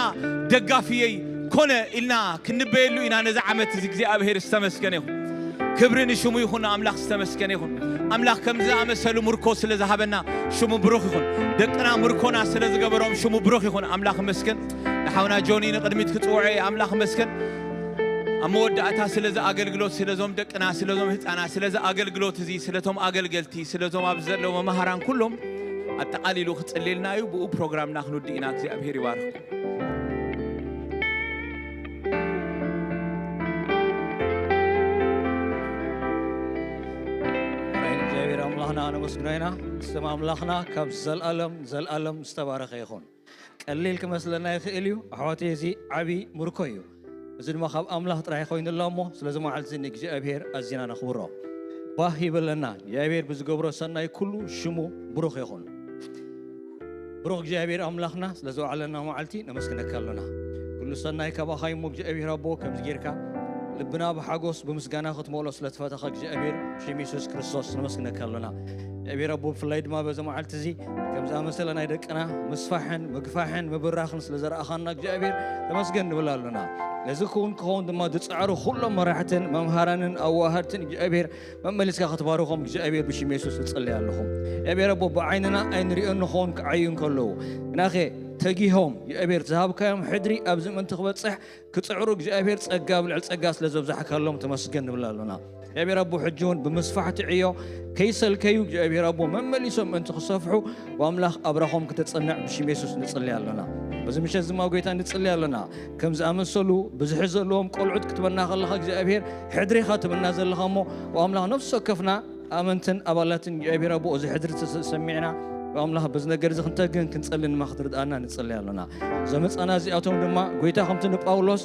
ደጋፍየይ ኮነ ኢልና ክንበየሉ ኢና። ነዚ ዓመት እዚ እግዚኣብሔር ዝተመስገነ ይኹን። ክብሪ ንሽሙ ይኹን፣ ኣምላኽ ዝተመስገነ ይኹን። ኣምላኽ ከምዚ ዝኣመሰሉ ምርኮ ስለ ዝሃበና ሽሙ ብሩኽ ይኹን። ደቅና ምርኮና ስለ ዝገበሮም ሽሙ ብሩኽ ይኹን። ኣምላኽ መስገን። ንሓውና ጆኒ ንቕድሚት ክጽውዖ እየ። ኣምላኽ መስገን። ኣብ መወዳእታ ስለዚ ኣገልግሎት፣ ስለዞም ደቅና፣ ስለዞም ህፃናት፣ ስለዚ ኣገልግሎት እዚ፣ ስለቶም ኣገልገልቲ፣ ስለዞም ኣብዚ ዘለዉ መማህራን ኩሎም ኣጠቓሊሉ ክጽልየልና እዩ። ብኡ ፕሮግራምና ክንውድእ ኢና። እግዚኣብሔር ይባርኽኩም። እግዚኣብሔር ኣምላኽና ነመስግኖ ኢና። ስም ኣምላኽና ካብ ዘልኣለም ዘልኣለም ዝተባረኸ ይኹን። ቀሊል ክመስለና ይኽእል እዩ ኣሕዋተይ፣ እዚ ዓብዪ ምርኮ እዩ። እዚ ድማ ካብ ኣምላኽ ጥራይ ኮይኑላ እሞ፣ ስለዚ መዓልቲ ንእግዚኣብሔር ኣዚና ነኽብሮ። ባህ ይብለና። እግዚኣብሔር ብዝገብሮ ሰናይ ኩሉ ሽሙ ብሩኽ ይኹን። ብሩኽ እግዚኣብሔር ኣምላኽና፣ ስለ ዝወዓለና መዓልቲ ነመስግነካ ኣሎና። ኩሉ ሰናይ ካባኻ እሞ እግዚኣብሔር ኣቦ፣ ከምዚ ጌርካ ልብና ብሓጎስ ብምስጋና ክትመልኦ ስለ ትፈተኻ እግዚኣብሔር ሽም የሱስ ክርስቶስ ነመስግነካ ኣሎና። እግዚኣብሔር ኣቦ ብፍላይ ድማ በዚ መዓልቲ እዚ ከም ዝኣመሰለ ናይ ደቅና ምስፋሕን ምግፋሕን ምብራኽን ስለ ዘረኣኻና እግዚኣብሔር ተመስገን ንብል ኣሎና። ነዚ ክውን ክኸውን ድማ ዝጸዕሩ ኩሎም መራሕትን መምሃራንን ኣዋሃድትን እግዚኣብሔር መመሊስካ ክትባርኾም እግዚኣብሔር ብሽም የሱስ እጽሊ ኣለኹ። እግዚኣብሔር ኣቦ ብዓይንና ኣይንሪኦ ንኸውን ክዓዩ እንከለዉ ግናኸ ተጊሆም እግዚኣብሔር ዝሃብካዮም ሕድሪ ኣብዚ ምእንቲ ክበጽሕ ክጽዕሩ እግዚኣብሔር ጸጋ ኣብ ልዕሊ ጸጋ ስለ ዘብዛሕካሎም ተመስገን ንብል ኣሎና። እግዚኣብሔር ኣቦ ሕጂ እውን ብምስፋሕቲ ዕዮ ከይሰልከዩ እግዚኣብሔር ኣቦ መመሊሶም ምእንቲ ክሰፍሑ ብኣምላኽ ኣብራኾም ክተጸንዕ ብሽም የሱስ ንጽሊ ኣሎና። በዚ ምሸት ዝማ ጎይታ ንጽሊ ኣሎና። ከም ዝኣመሰሉ ብዝሒ ዘለዎም ቆልዑት ክትበና ከለኻ እግዚኣብሔር ሕድሪኻ ትብና ዘለኻ እሞ ብኣምላኽ ነፍሲ ወከፍና ኣመንትን ኣባላትን እግዚኣብሔር ኣቦ እዚ ሕድሪ ተሰሚዕና ብኣምላኽ በዚ ነገር እዚ ክንተግህን ክንጸልን ድማ ክትርድኣና ንጽሊ ኣሎና። ዘመፃና እዚኣቶም ድማ ጎይታ ከምቲ ንጳውሎስ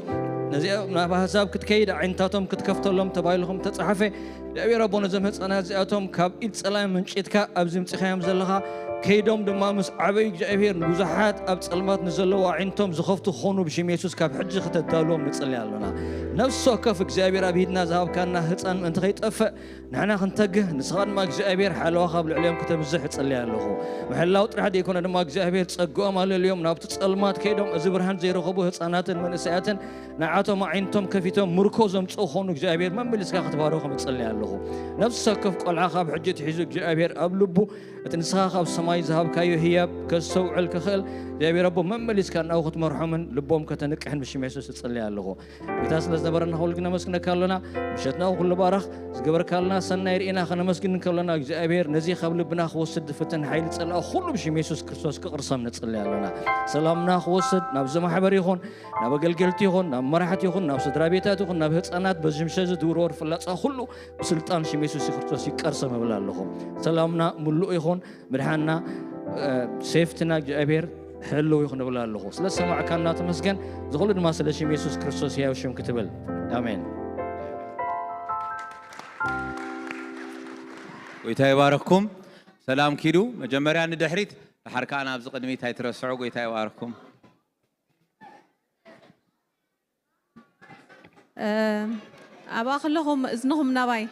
ነዚኣ ናብ ኣህዛብ ክትከይድ ዓይነታቶም ክትከፍተሎም ተባሂሉ ከም ተጻሓፈ እግዚኣብሔር ኣቦ ነዘመፃና እዚኣቶም ካብ ኢድ ጸላኢ መንጭትካ ኣብዚ ምጽኻዮም ዘለኻ ከይዶም ድማ ምስ ዓበዩ እግዚኣብሔር ንብዙሓት ኣብ ጸልማት ንዘለዉ ኣዒንቶም ዝኸፍቱ ክኾኑ ብሽም የሱስ ካብ ሕጂ ከተዳልዎም ንጽሊ ኣሎና። ነፍሲ ወከፍ እግዚኣብሔር ኣብ ሂድና ዝሃብካና ህፃን ምእንቲ ከይጠፍእ ንሕና ክንተግህ ንስኻ ድማ እግዚኣብሔር ሓለዋ ካብ ልዕሊኦም ክተብዝሕ እጽሊ ኣለኹ። ምሕላው ጥራሕ ዘይኮነ ድማ እግዚኣብሔር ጸግኦም ኣለልዮም ናብቲ ጸልማት ከይዶም እዚ ብርሃን ዘይረኸቡ ህፃናትን መንእሰያትን ንዓቶም ኣዒንቶም ከፊቶም ምርኮ ዘምፅኡ ክኾኑ እግዚኣብሔር መመሊስካ ክትባርኾም እጽሊ ኣለኹ። ነፍሲ ወከፍ ቆልዓ ካብ ሕጂ ትሒዙ እግዚኣብሔር ኣብ ልቡ እቲ ንስኻ ካብ ሰማይ ዝሃብካዮ ህያብ ከስተውዕል ክኽእል እግዚኣብሔር ኣቦ መመሊስካ እናው ክትመርሖምን ልቦም ከተንቅሕን ብሽም የሱስ እጽሊ ኣለኹ። ጌታ ስለ ዝነበረና ኩሉ ግና ነመስግነካ ኣሎና። ምሸትና ኩሉ ባረኽ። ዝገበርካልና ሰናይ ርኢና ከነመስግን ከሎና እግዚኣብሔር ነዚ ካብ ልብና ክወስድ ዝፍትን ሓይሊ ጸላኢ ኩሉ ብሽም የሱስ ክርስቶስ ክቕርሰም ንጽሊ ኣሎና። ሰላምና ክወስድ ናብዚ ማሕበር ይኹን ናብ ኣገልገልቲ ይኹን ናብ መራሕቲ ይኹን ናብ ስድራ ቤታት ይኹን ናብ ህፃናት በዚ ምሸት እዚ ዝውርወር ፍላጻ ኩሉ ብስልጣን ሽም የሱስ ክርስቶስ ይቀርሰም እብል ኣለኹ። ሰላምና ምሉእ ይኹን። ምድሓንና ሴፍትና እግዚኣብሔር ህልው ይኹን እብል ኣለኹ። ስለ ዝሰማዕካና ተመስገን። ዝኹሉ ድማ ስለ ሽም የሱስ ክርስቶስ ህያው ሽም ክትብል ኣሜን። ጎይታ ይባረክኩም። ሰላም ኪዱ። መጀመርያ ንድሕሪት ድሓር ከዓ ናብዚ ቅድሚት ኣይትረስዑ። ጎይታ ይባረክኩም። ኣብኣ ከለኹም እዝንኹም ናባይ